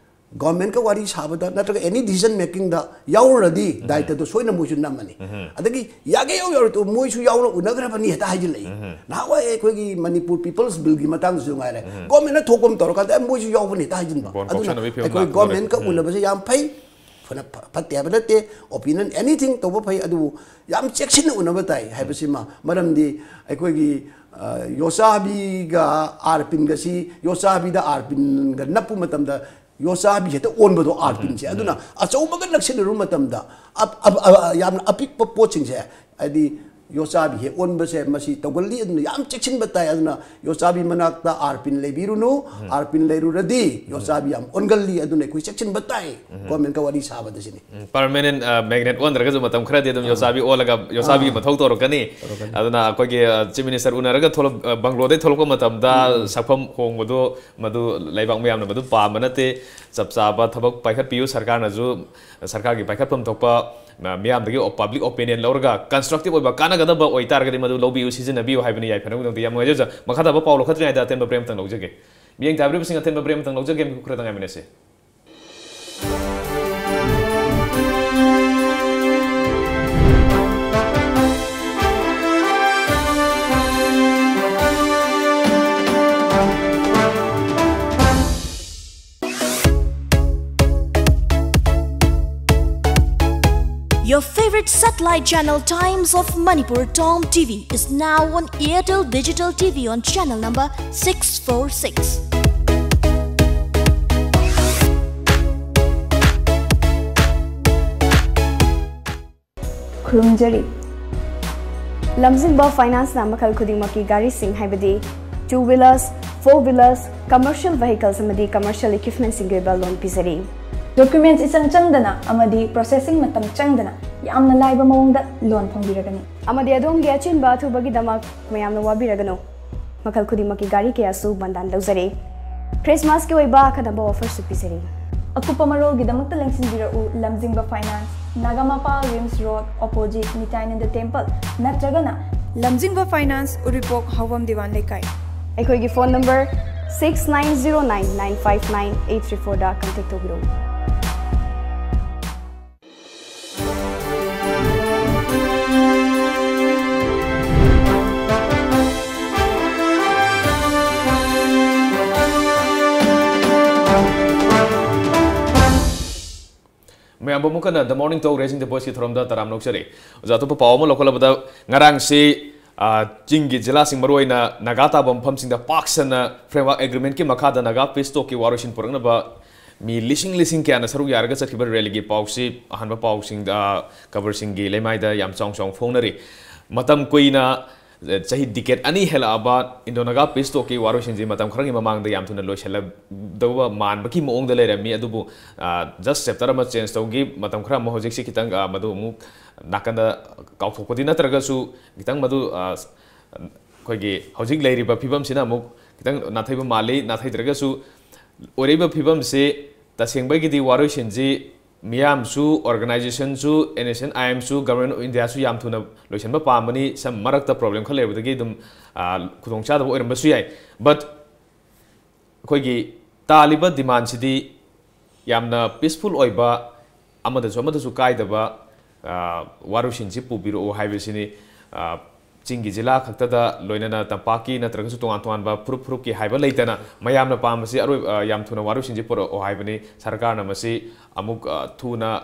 ꯒꯣꯔꯃꯦꯟꯠꯀ ꯋꯥꯔꯤ ꯁꯥꯕꯗ ꯅꯠꯇ꯭ꯔꯒ ꯑꯦꯅꯤ ꯗꯤꯁꯤꯖꯟ ꯃꯦꯀꯤꯡꯗ ꯌꯥꯎꯔꯨꯔꯗꯤ ꯗꯥꯏꯇꯗꯣ ꯁꯣꯏꯅ ꯃꯣꯏꯁꯨ ꯅꯝꯃꯅꯤ꯫ ꯑꯗꯒꯤ ꯌꯥꯒꯦ ꯌꯥꯎ ꯌꯥꯎꯔꯣꯏ ꯃꯣꯏꯁꯨ ꯌꯥꯎꯅ ꯎꯅꯈ꯭ꯔꯕꯅꯤ ꯍꯦꯛꯇ ꯍꯥꯏꯖꯤꯜꯂꯛꯏ꯫ ꯅꯍꯥꯟꯋꯥꯏ ꯑꯩꯈꯣꯏꯒꯤ ꯃꯅꯤꯄꯨꯔ ꯄꯤꯄꯜꯁ ꯕꯤꯜꯒꯤ ꯃꯇꯥꯡꯗꯁꯨ ꯉꯥꯏꯔꯦ, ꯒꯣꯔꯃꯦꯟꯠꯅ ꯊꯣꯛꯄ ꯑꯃ ꯇꯧꯔꯀꯥꯟꯗ ꯑꯦ, ꯃꯣꯏꯁꯨ ꯌꯥꯎꯕꯅꯤ ꯍꯦꯛꯇ ꯍꯥꯏꯖꯤꯟꯕ꯫ ꯕꯣꯟ ꯑꯗꯨꯅ ꯀꯥꯎꯁꯟꯅꯕꯒꯤ ꯐꯤꯕꯝ ꯑꯩꯈꯣꯏ ꯂꯥꯛꯀꯗꯧꯔꯦ꯫ ꯒꯣꯔꯃꯦꯟꯠꯀ ꯎꯅꯕꯁꯦ ꯌꯥꯝ ꯐꯩ, ꯐꯅ ꯐ-, ꯐꯠꯇꯦ ꯍꯥꯏꯕ ꯅꯠꯇꯦ, ꯑꯣꯄꯤꯅꯤꯌꯟ ꯑꯦꯅꯤꯊꯤꯡ ꯇꯧꯕ ꯐꯩ, ꯑꯗꯨꯕꯨ ꯌꯥꯝ ꯆꯦꯛꯁꯤꯟꯅ ꯎꯅꯕ ꯇꯥꯏ ꯍꯥꯏꯕꯁꯤꯃ꯫ ꯃꯔꯝꯗꯤ ꯑꯩꯈꯣꯏꯒꯤ, ꯑ, ꯌꯣꯆꯥꯕꯤꯒ ꯑꯥꯔ ꯄꯤꯟꯒꯁꯤ, ꯌꯣꯆꯥꯕꯤꯗ ꯑꯥꯔ ꯄꯤꯟꯒ ꯅꯞꯄ ꯃꯇꯝꯗ ꯌꯣꯆꯥꯕꯤ ꯍꯦꯛꯇ ꯑꯣꯟꯕꯗꯣ ꯑꯥꯔ ꯄꯤꯟꯁꯦ꯫ ꯑꯗꯨꯅ ꯑꯆꯧꯕꯒ ꯅꯛꯁꯤꯟꯅꯔꯨꯕ ꯃꯇꯝꯗ ꯑꯞ-, ꯑꯞ-, ꯑ-, ꯌꯥꯝꯅ ꯑꯄꯤꯛꯄ ꯄꯣꯠꯁꯤꯡꯁꯦ, ꯍꯥꯏꯗꯤ ꯌꯣꯆꯥꯕꯤ ꯍꯦꯛ ꯑꯣꯟꯕꯁꯦ ꯃꯁꯤ ꯇꯧꯒꯜꯂꯤ꯫ ꯑꯗꯨꯅ ꯌꯥꯝ ꯆꯦꯛꯁꯤꯟꯕ ꯇꯥꯏ꯫ ꯑꯗꯨꯅ ꯌꯣꯆꯥꯕꯤ ꯃꯅꯥꯛꯇ ꯑꯥꯔ ꯄꯤꯟ ꯂꯩꯕꯤꯔꯨꯅꯨ, ꯑꯥꯔ ꯄꯤꯟ ꯂꯩꯔꯨꯔꯗꯤ ꯌꯣꯆꯥꯕꯤ ꯌꯥꯝ ꯑꯣꯟꯒꯜꯂꯤ꯫ ꯑꯗꯨꯅ ꯑꯩꯈꯣꯏ ꯆꯦꯛꯁꯤꯟꯕ ꯇꯥꯏ ꯒꯣꯔꯃꯦꯟꯠꯀ ꯋꯥꯔꯤ ꯁꯥꯕꯗ ꯁꯤꯅꯤ꯫ ꯄꯔꯃꯅꯦꯟ ꯃꯦꯒꯅꯦꯠ ꯑꯣꯟꯗ꯭ꯔꯒꯁꯨ ꯃꯇꯝ ꯈꯔꯗꯤ ꯑꯗꯨꯝ ꯌꯣꯆꯥꯕꯤ ꯑꯣꯜꯂꯒ ꯌꯣꯆꯥꯕꯤꯒꯤ ꯃꯊꯧ ꯇꯧꯔꯛꯀꯅꯤ꯫ ꯑꯗꯨꯅ ꯑꯩꯈꯣꯏꯒꯤ ꯆꯤꯐ ꯃꯤꯅꯤꯁꯇꯔ ꯎꯅꯔꯒ ꯊꯣꯛꯂꯛ-, ꯑ, ꯕꯪꯒ꯭ꯂꯣꯗꯩ ꯊꯣꯛꯂꯛꯄ ꯃꯇꯝꯗ ꯁꯛꯐꯝ ꯍꯣꯡꯕꯗꯣ ꯃꯗꯨ ꯂꯩꯕꯥꯛ ꯃꯌꯥꯝꯅ ꯃꯗꯨ ꯄꯥꯝꯕ ꯅꯠꯇꯦ꯫ ꯆꯞ ꯆꯥꯕ ꯊꯕꯛ ꯄꯥꯏꯈꯠꯄꯤꯌꯨ꯫ ꯁꯔꯀꯥꯔꯅꯁꯨ ꯁꯔꯀꯥꯔꯒꯤ ꯄꯥꯏꯈꯠꯐꯝ ꯊꯣꯛꯄ, ꯑ, ꯃꯤꯌꯥꯝꯗꯒꯤ ꯄꯕ꯭ꯂꯤꯛ ꯑꯣꯄꯤꯅꯤꯌꯟ ꯂꯧꯔꯒ ꯀꯟꯁꯇ꯭ꯔꯛꯇꯤꯞ ꯑꯣꯏꯕ ꯀꯥꯟꯅꯒꯗꯕ ꯑꯣꯏꯇꯥꯔꯒꯗꯤ ꯃꯗꯨ ꯂꯧꯕꯤꯌꯨ, ꯁꯤꯖꯤꯟꯅꯕꯤꯌꯨ ꯍꯥꯏꯕꯅꯤ꯫ ꯌꯥꯏꯐꯅꯕꯒꯤꯗꯃꯛꯇ ꯌꯥꯝ ꯅꯨꯡꯉꯥꯏꯖꯩ ꯑꯣꯖꯥ꯫ ꯃꯈꯥ ꯇꯥꯕ ꯄꯥꯎ ꯂꯧꯈꯠꯇ꯭ꯔꯤꯉꯩꯗ ꯑꯇꯦꯟꯕ ꯕ꯭ꯔꯦꯛ ꯑꯃꯇꯪ ꯂꯧꯖꯒꯦ꯫ ꯃꯤꯠꯌꯦꯡ ꯇꯥꯕꯤꯔꯤꯕꯁꯤꯡ ꯑꯇꯦꯟꯕ ꯕ꯭ꯔꯦꯛ ꯑꯃꯇꯪ ꯂꯧꯖꯒꯦ꯫ ꯃꯤꯀꯨꯞ ꯈꯔꯇꯪ ꯉꯥꯏꯃꯤꯟꯅꯁꯤ꯫ Favorite satellite channel Times of Manipur, Tom T V, is now on Airtel Digital T V on channel number six four six. ꯈꯨꯔꯨꯝꯖꯔꯤ꯫ ꯂꯝꯖꯤꯡꯕ ꯐꯥꯏꯅꯥꯟꯁꯅ ꯃꯈꯜ ꯈꯨꯗꯤꯡꯃꯛꯀꯤ ꯒꯥꯔꯤꯁꯤꯡ, ꯍꯥꯏꯕꯗꯤ two wheelers, four wheelers, commercial vehicles ꯑꯃꯗꯤ commercial equipmentꯁꯤꯡꯒꯤ ꯑꯣꯏꯕ ꯂꯣꯟ ꯄꯤꯖꯔꯤ꯫ Documents ꯏꯆꯪ ꯆꯪꯗꯅ ꯑꯃꯗꯤ processing ꯃꯇꯝ ꯆꯪꯗꯅ ꯌꯥꯝꯅ ꯂꯥꯏꯕ ꯃꯑꯣꯡꯗ ꯂꯣꯟ ꯐꯪꯕꯤꯔꯒꯅꯤ꯫ ꯑꯃꯗꯤ ꯑꯗꯣꯝꯒꯤ ꯑꯆꯤꯟꯕ ꯑꯊꯨꯕꯒꯤꯗꯃꯛ ꯃꯌꯥꯝꯅ ꯋꯥꯕꯤꯔꯒꯅꯨ꯫ ꯃꯈꯜ ꯈꯨꯗꯤꯡꯃꯛꯀꯤ ꯒꯥꯔꯤ ꯀꯌꯥꯁꯨ ꯕꯟꯗꯥꯟ ꯂꯧꯖꯔꯤ꯫ ꯈ꯭ꯔꯤꯁꯃꯥꯁꯀꯤ ꯑꯣꯏꯕ ꯑꯈꯟꯅꯕ offerꯁꯨ ꯄꯤꯖꯔꯤ꯫ ꯑꯀꯨꯞꯄ ꯃꯔꯣꯜꯒꯤꯗꯃꯛꯇ ꯂꯦꯡꯁꯤꯟꯕꯤꯔꯛꯎ ꯂꯝꯖꯤꯡꯕ finance, Nagamapal RIMS road, opposite ꯅꯤꯇꯥꯏꯅꯟꯗ ꯇꯦꯝꯄꯜ, ꯅꯠꯇ꯭ꯔꯒꯅ ꯂꯝꯖꯤꯡꯕ ꯐꯥꯏꯅꯥꯟꯁ, ꯎꯔꯤꯄꯣꯛ, ꯍꯥꯎꯕꯝ ꯗꯤꯋꯥꯟ ꯂꯩꯀꯥꯏ꯫ ꯑꯩꯈꯣꯏꯒꯤ phone number six nine zero nine nine five nine eight three fourꯗ contact ꯇꯧꯕꯤꯔꯛꯎ꯫ ꯃꯌꯥꯝꯕꯨ ꯑꯃꯨꯛ ꯍꯟꯅ The Morning Talk Raising the Voiceꯀꯤ ꯊꯧꯔꯝꯗ ꯇꯔꯥꯝꯅ ꯑꯣꯛꯆꯔꯤ꯫ ꯑꯣꯖꯥ, ꯑꯇꯣꯞꯄ ꯄꯥꯎ ꯑꯃ ꯂꯧꯈꯠꯂꯕꯗ, ꯉꯔꯥꯡꯁꯤ, ꯑ, ꯆꯤꯡꯒꯤ ꯖꯤꯂꯥꯁꯤꯡ, ꯃꯔꯨꯑꯣꯏꯅ ꯅꯥꯒꯥ ꯇꯥꯕ ꯃꯐꯝꯁꯤꯡꯗ ꯄꯥꯛ ꯁꯟꯅ Framework Agreementꯀꯤ ꯃꯈꯥꯗ ꯅꯥꯒꯥ peace talkꯀꯤ ꯋꯥꯔꯣꯏꯁꯤꯟ ꯄꯨꯔꯛꯅꯕ ꯃꯤ ꯂꯤꯁꯤꯡ ꯂꯤꯁꯤꯡ ꯀꯌꯥꯅ ꯁꯔꯨꯛ ꯌꯥꯔꯒ ꯆꯠꯈꯤꯕ rallyꯒꯤ ꯄꯥꯎꯁꯤ ꯑꯍꯥꯟꯕ ꯄꯥꯎꯁꯤꯡꯗ, ꯑ, ꯈꯕꯔꯁꯤꯡꯒꯤ ꯂꯩꯃꯥꯏꯗ ꯌꯥꯝ ꯆꯥꯎ ꯆꯥꯎꯅ ꯐꯣꯡꯅꯔꯤ꯫ ꯃꯇꯝ ꯀꯨꯏꯅ ꯆꯍꯤ decade ꯑꯅꯤ ꯍꯦꯜꯂꯛꯑꯕ Indo-Naga peace talkꯀꯤ ꯋꯥꯔꯣꯏꯁꯤꯟꯁꯤ ꯃꯇꯝ ꯈꯔꯒꯤ ꯃꯃꯥꯡꯗ ꯌꯥꯝ ꯊꯨꯅ ꯂꯣꯏꯁꯤꯜꯂꯗꯧꯕ ꯃꯥꯟꯕꯒꯤ ꯃꯑꯣꯡꯗ ꯂꯩꯔꯝꯃꯤ꯫ ꯑꯗꯨꯕꯨ, ꯑ, just chapter ꯑꯃ change ꯇꯧꯈꯤ꯫ ꯃꯇꯝ ꯈꯔ ꯑꯃꯨꯛ ꯍꯧꯖꯤꯛꯁꯤ ꯈꯤꯇꯪ, ꯑ, ꯃꯗꯨ ꯑꯃꯨꯛ ꯅꯥꯀꯟꯗ ꯀꯥꯎꯊꯣꯛꯄꯗꯤ ꯅꯠꯇ꯭ꯔꯒꯁꯨ, ꯈꯤꯇꯪ ꯃꯗꯨ, ꯑ, ꯑꯩꯈꯣꯏꯒꯤ ꯍꯧꯖꯤꯛ ꯂꯩꯔꯤꯕ ꯐꯤꯕꯝꯁꯤꯅ ꯑꯃꯨꯛ ꯈꯤꯇꯪ ꯅꯥꯊꯩꯕ ꯃꯥꯜꯂꯤ꯫ ꯅꯥꯊꯩꯗ꯭ꯔꯒꯁꯨ, ꯑꯣꯏꯔꯛꯏꯕ ꯐꯤꯕꯝꯁꯤ ꯇꯁꯦꯡꯕꯒꯤꯗꯤ ꯋꯥꯔꯣꯏꯁꯤꯟꯁꯤ ꯃꯤꯌꯥꯝꯁꯨ, organizationꯁꯨ, N S N I Mꯁꯨ, Government of Indiaꯁꯨ ꯌꯥꯝ ꯊꯨꯅ ꯂꯣꯏꯁꯤꯟꯕ ꯄꯥꯝꯕꯅꯤ꯫ ꯁꯝ ꯃꯔꯛꯇ problem ꯈꯔ ꯂꯩꯕꯗꯒꯤ ꯑꯗꯨꯝ, ꯑ, ꯈꯨꯗꯣꯡꯆꯥꯗꯕ ꯑꯣꯏꯔꯝꯕꯁꯨ ꯌꯥꯏ꯫ But ꯑꯩꯈꯣꯏꯒꯤ ꯇꯥꯜꯂꯤꯕ demandꯁꯤꯗꯤ ꯌꯥꯝꯅ peaceful ꯑꯣꯏꯕ, ꯑꯃꯗꯁꯨ ꯑꯃꯗꯁꯨ ꯀꯥꯏꯗꯕ, ꯑ, ꯋꯥꯔꯣꯏꯁꯤꯟꯁꯤ ꯄꯨꯕꯤꯔꯛꯎ ꯍꯥꯏꯕꯁꯤꯅꯤ꯫ ꯑ, ꯆꯤꯡꯒꯤ ꯖꯤꯂꯥ ꯈꯛꯇꯗ ꯂꯣꯏꯅꯅ ꯇꯝꯄꯥꯛꯀꯤ ꯅꯠꯇ꯭ꯔꯒꯁꯨ ꯇꯣꯉꯥꯟ ꯇꯣꯉꯥꯟꯕ ꯐꯨꯔꯨꯞ ꯐꯨꯔꯨꯞꯀꯤ ꯍꯥꯏꯕ ꯂꯩꯇꯅ ꯃꯌꯥꯝꯅ ꯄꯥꯝꯕꯁꯤ ꯑꯔꯣꯏ-, ꯑ, ꯌꯥꯝ ꯊꯨꯅ ꯋꯥꯔꯣꯏꯁꯤꯟꯁꯤ ꯄꯨꯔꯛꯑꯣ ꯍꯥꯏꯕꯅꯤ꯫ ꯁꯔꯀꯥꯔꯅ ꯃꯁꯤ ꯑꯃꯨꯛ, ꯑ, ꯊꯨꯅ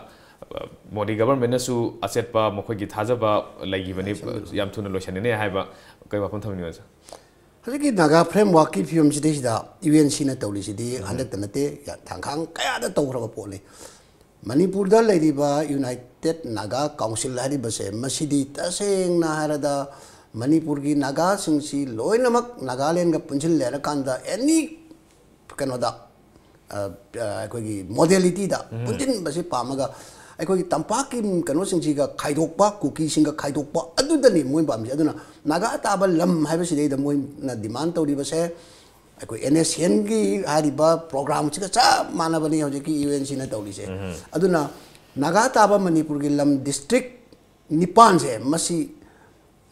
ꯃꯣꯗꯤ ꯒꯚꯔꯟꯃꯦꯟꯅꯁꯨ ꯑꯆꯦꯠꯄ ꯃꯈꯣꯏꯒꯤ ꯊꯥꯖꯕ ꯂꯩꯈꯤꯕꯅꯤ, ꯌꯥꯝ ꯊꯨꯅ ꯂꯣꯏꯁꯤꯟꯒꯅꯤ ꯍꯥꯏꯕ ꯀꯩ ꯋꯥꯐꯝ ꯊꯝꯕꯤꯅꯤꯡꯕ, ꯁꯥꯔ? ꯍꯧꯖꯤꯛꯀꯤ ꯅꯥꯒꯥ ꯐ꯭ꯔꯦꯝꯋꯥꯔꯛꯀꯤ ꯐꯤꯕꯝꯁꯤꯗꯩꯁꯤꯗ ꯌꯨ ꯑꯦꯟ ꯁꯤꯅ ꯇꯧꯔꯤꯁꯤꯗꯤ ꯍꯟꯗꯛꯇ ꯅꯠꯇꯦ, ꯊꯥꯡꯈꯥꯡ ꯀꯌꯥꯗ ꯇꯧꯈ꯭ꯔꯕ ꯄꯣꯠꯅꯤ꯫ ꯃꯅꯤꯄꯨꯔꯗ ꯂꯩꯔꯤꯕ ꯌꯨꯅꯥꯏꯇꯦꯠ ꯅꯥꯒꯥ ꯀꯥꯎꯟꯁꯤꯜ ꯍꯥꯏꯔꯤꯕꯁꯦ, ꯃꯁꯤꯗꯤ ꯇꯁꯦꯡꯅ ꯍꯥꯏꯔꯗ ꯃꯅꯤꯄꯨꯔꯒꯤ ꯅꯥꯒꯥꯁꯤꯡꯁꯤ ꯂꯣꯏꯅꯃꯛ ꯅꯥꯒꯥꯂꯦꯟꯒ ꯄꯨꯟꯁꯤꯜꯂꯦ ꯍꯥꯏꯔꯀꯥꯟꯗ ꯑꯦꯅꯤ ꯀꯩꯅꯣꯗ, ꯑ, ꯑ, ꯑꯩꯈꯣꯏꯒꯤ ꯃꯣꯗꯦꯂꯤꯇꯤꯗ ꯄꯨꯟꯁꯤꯟꯕꯁꯤ ꯄꯥꯝꯃꯒ, ꯑꯩꯈꯣꯏꯒꯤ ꯇꯝꯄꯥꯛꯀꯤ ꯀꯩꯅꯣꯁꯤꯡꯁꯤꯒ ꯈꯥꯏꯗꯣꯛꯄ, ꯀꯨꯀꯤꯁꯤꯡꯒ ꯈꯥꯏꯗꯣꯛꯄ, ꯑꯗꯨꯗꯅꯤ ꯃꯣꯏ ꯄꯥꯝꯃꯤꯁꯦ꯫ ꯑꯗꯨꯅ ꯅꯥꯒꯥ ꯇꯥꯕ ꯂꯝ ꯍꯥꯏꯕꯁꯤꯗꯩꯗ ꯃꯣꯏꯅ ꯗꯤꯃꯥꯟ ꯇꯧꯔꯤꯕꯁꯦ, ꯑꯩꯈꯣꯏ ꯑꯦꯟ ꯑꯦꯁ ꯑꯦꯟꯒꯤ ꯍꯥꯏꯔꯤꯕ ꯄ꯭ꯔꯣꯒ꯭ꯔꯥꯝꯁꯤꯒ ꯆꯞ ꯃꯥꯟꯅꯕꯅꯤ ꯍꯧꯖꯤꯛꯀꯤ ꯌꯨ ꯑꯦꯟ ꯁꯤꯅ ꯇꯧꯔꯤꯁꯦ꯫ ꯑꯗꯨꯅ ꯅꯥꯒꯥ ꯇꯥꯕ ꯃꯅꯤꯄꯨꯔꯒꯤ ꯂꯝ ꯗꯤꯁꯇ꯭ꯔꯤꯛ ꯅꯤꯄꯥꯟꯁꯦ, ꯃꯁꯤ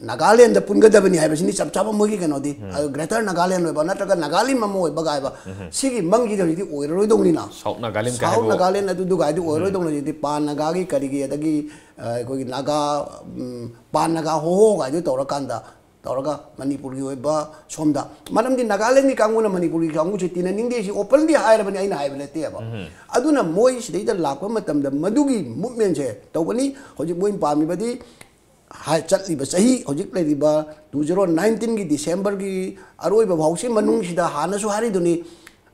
ꯅꯥꯒꯥꯂꯦꯟꯗ ꯄꯨꯟꯒꯗꯕꯅꯤ ꯍꯥꯏꯕꯁꯤꯅꯤ ꯆꯞ ꯆꯥꯕ ꯃꯣꯏꯒꯤ ꯀꯩꯅꯣꯗꯤ꯫ ꯑꯗꯨ ꯒ꯭ꯔꯦꯇꯔ ꯅꯥꯒꯥꯂꯦꯟ ꯑꯣꯏꯕ ꯅꯠꯇ꯭ꯔꯒ ꯅꯥꯒꯥꯂꯤꯝ ꯑꯃ ꯑꯣꯏꯕ ꯀꯥꯏꯕ, ꯁꯤꯒꯤ ꯃꯪꯒꯤꯗꯤ ꯍꯧꯖꯤꯛꯇꯤ ꯑꯣꯏꯔꯔꯣꯏꯗꯧꯅꯤꯅ꯫ ꯁꯥꯎꯠ ꯅꯥꯒꯥꯂꯦꯟ ꯀꯥꯏ ꯁꯥꯎꯠ ꯍꯥꯏꯕ ꯅꯥꯒꯥꯂꯦꯟ ꯑꯗꯨꯗꯨꯒꯥꯏꯗꯤ ꯑꯣꯏꯔꯔꯣꯏꯗꯧꯅꯤ꯫ ꯍꯧꯖꯤꯛꯇꯤ ꯄꯥꯟ ꯅꯥꯒꯥꯒꯤ ꯀꯔꯤꯒꯤ, ꯑꯗꯒꯤ, ꯑ, ꯑꯩꯈꯣꯏꯒꯤ ꯅꯥꯒꯥ, ꯎꯝ, ꯄꯥꯟ ꯅꯥꯒꯥ ꯍꯣꯍꯣ ꯀꯥꯏꯗꯨ ꯇꯧꯔꯀꯥꯟꯗ, ꯇꯧꯔꯒ ꯃꯅꯤꯄꯨꯔꯒꯤ ꯑꯣꯏꯕ ꯁꯣꯝꯗ, ꯃꯔꯝꯗꯤ ꯅꯥꯒꯥꯂꯦꯟꯒꯤ ꯀꯥꯡꯕꯨꯅ ꯃꯅꯤꯄꯨꯔꯒꯤ ꯀꯥꯡꯕꯨꯁꯦ ꯇꯤꯟꯅꯅꯤꯡꯗꯦ, ꯁꯤ ꯑꯣꯄꯟꯂꯤ ꯍꯥꯏꯔꯕꯅꯤ, ꯑꯩꯅ ꯍꯥꯏꯕ ꯅꯠꯇꯦꯕ꯫ ꯑꯗꯨꯅ ꯃꯣꯏ ꯁꯤꯗꯩꯗ ꯂꯥꯛꯄ ꯃꯇꯝꯗ ꯃꯗꯨꯒꯤ ꯃꯨꯞꯃꯦꯟꯁꯦ ꯇꯧꯒꯅꯤ꯫ ꯍꯧꯖꯤꯛ ꯃꯣꯏꯅ ꯄꯥꯝꯃꯤꯕꯗꯤ ꯍꯥꯏ-, ꯆꯠꯂꯤꯕ ꯆꯍꯤ, ꯍꯧꯖꯤꯛ ꯂꯩꯔꯤꯕ ꯇꯨ ꯖꯤꯔꯣ ꯅꯥꯏꯟꯇꯤꯟꯒꯤ ꯗꯤꯁꯦꯝꯕꯔꯒꯤ ꯑꯔꯣꯏꯕ ꯐꯥꯎꯁꯤ ꯃꯅꯨꯡꯁꯤꯗ, ꯍꯥꯟꯅꯁꯨ ꯍꯥꯏꯔꯤꯗꯨꯅꯤ,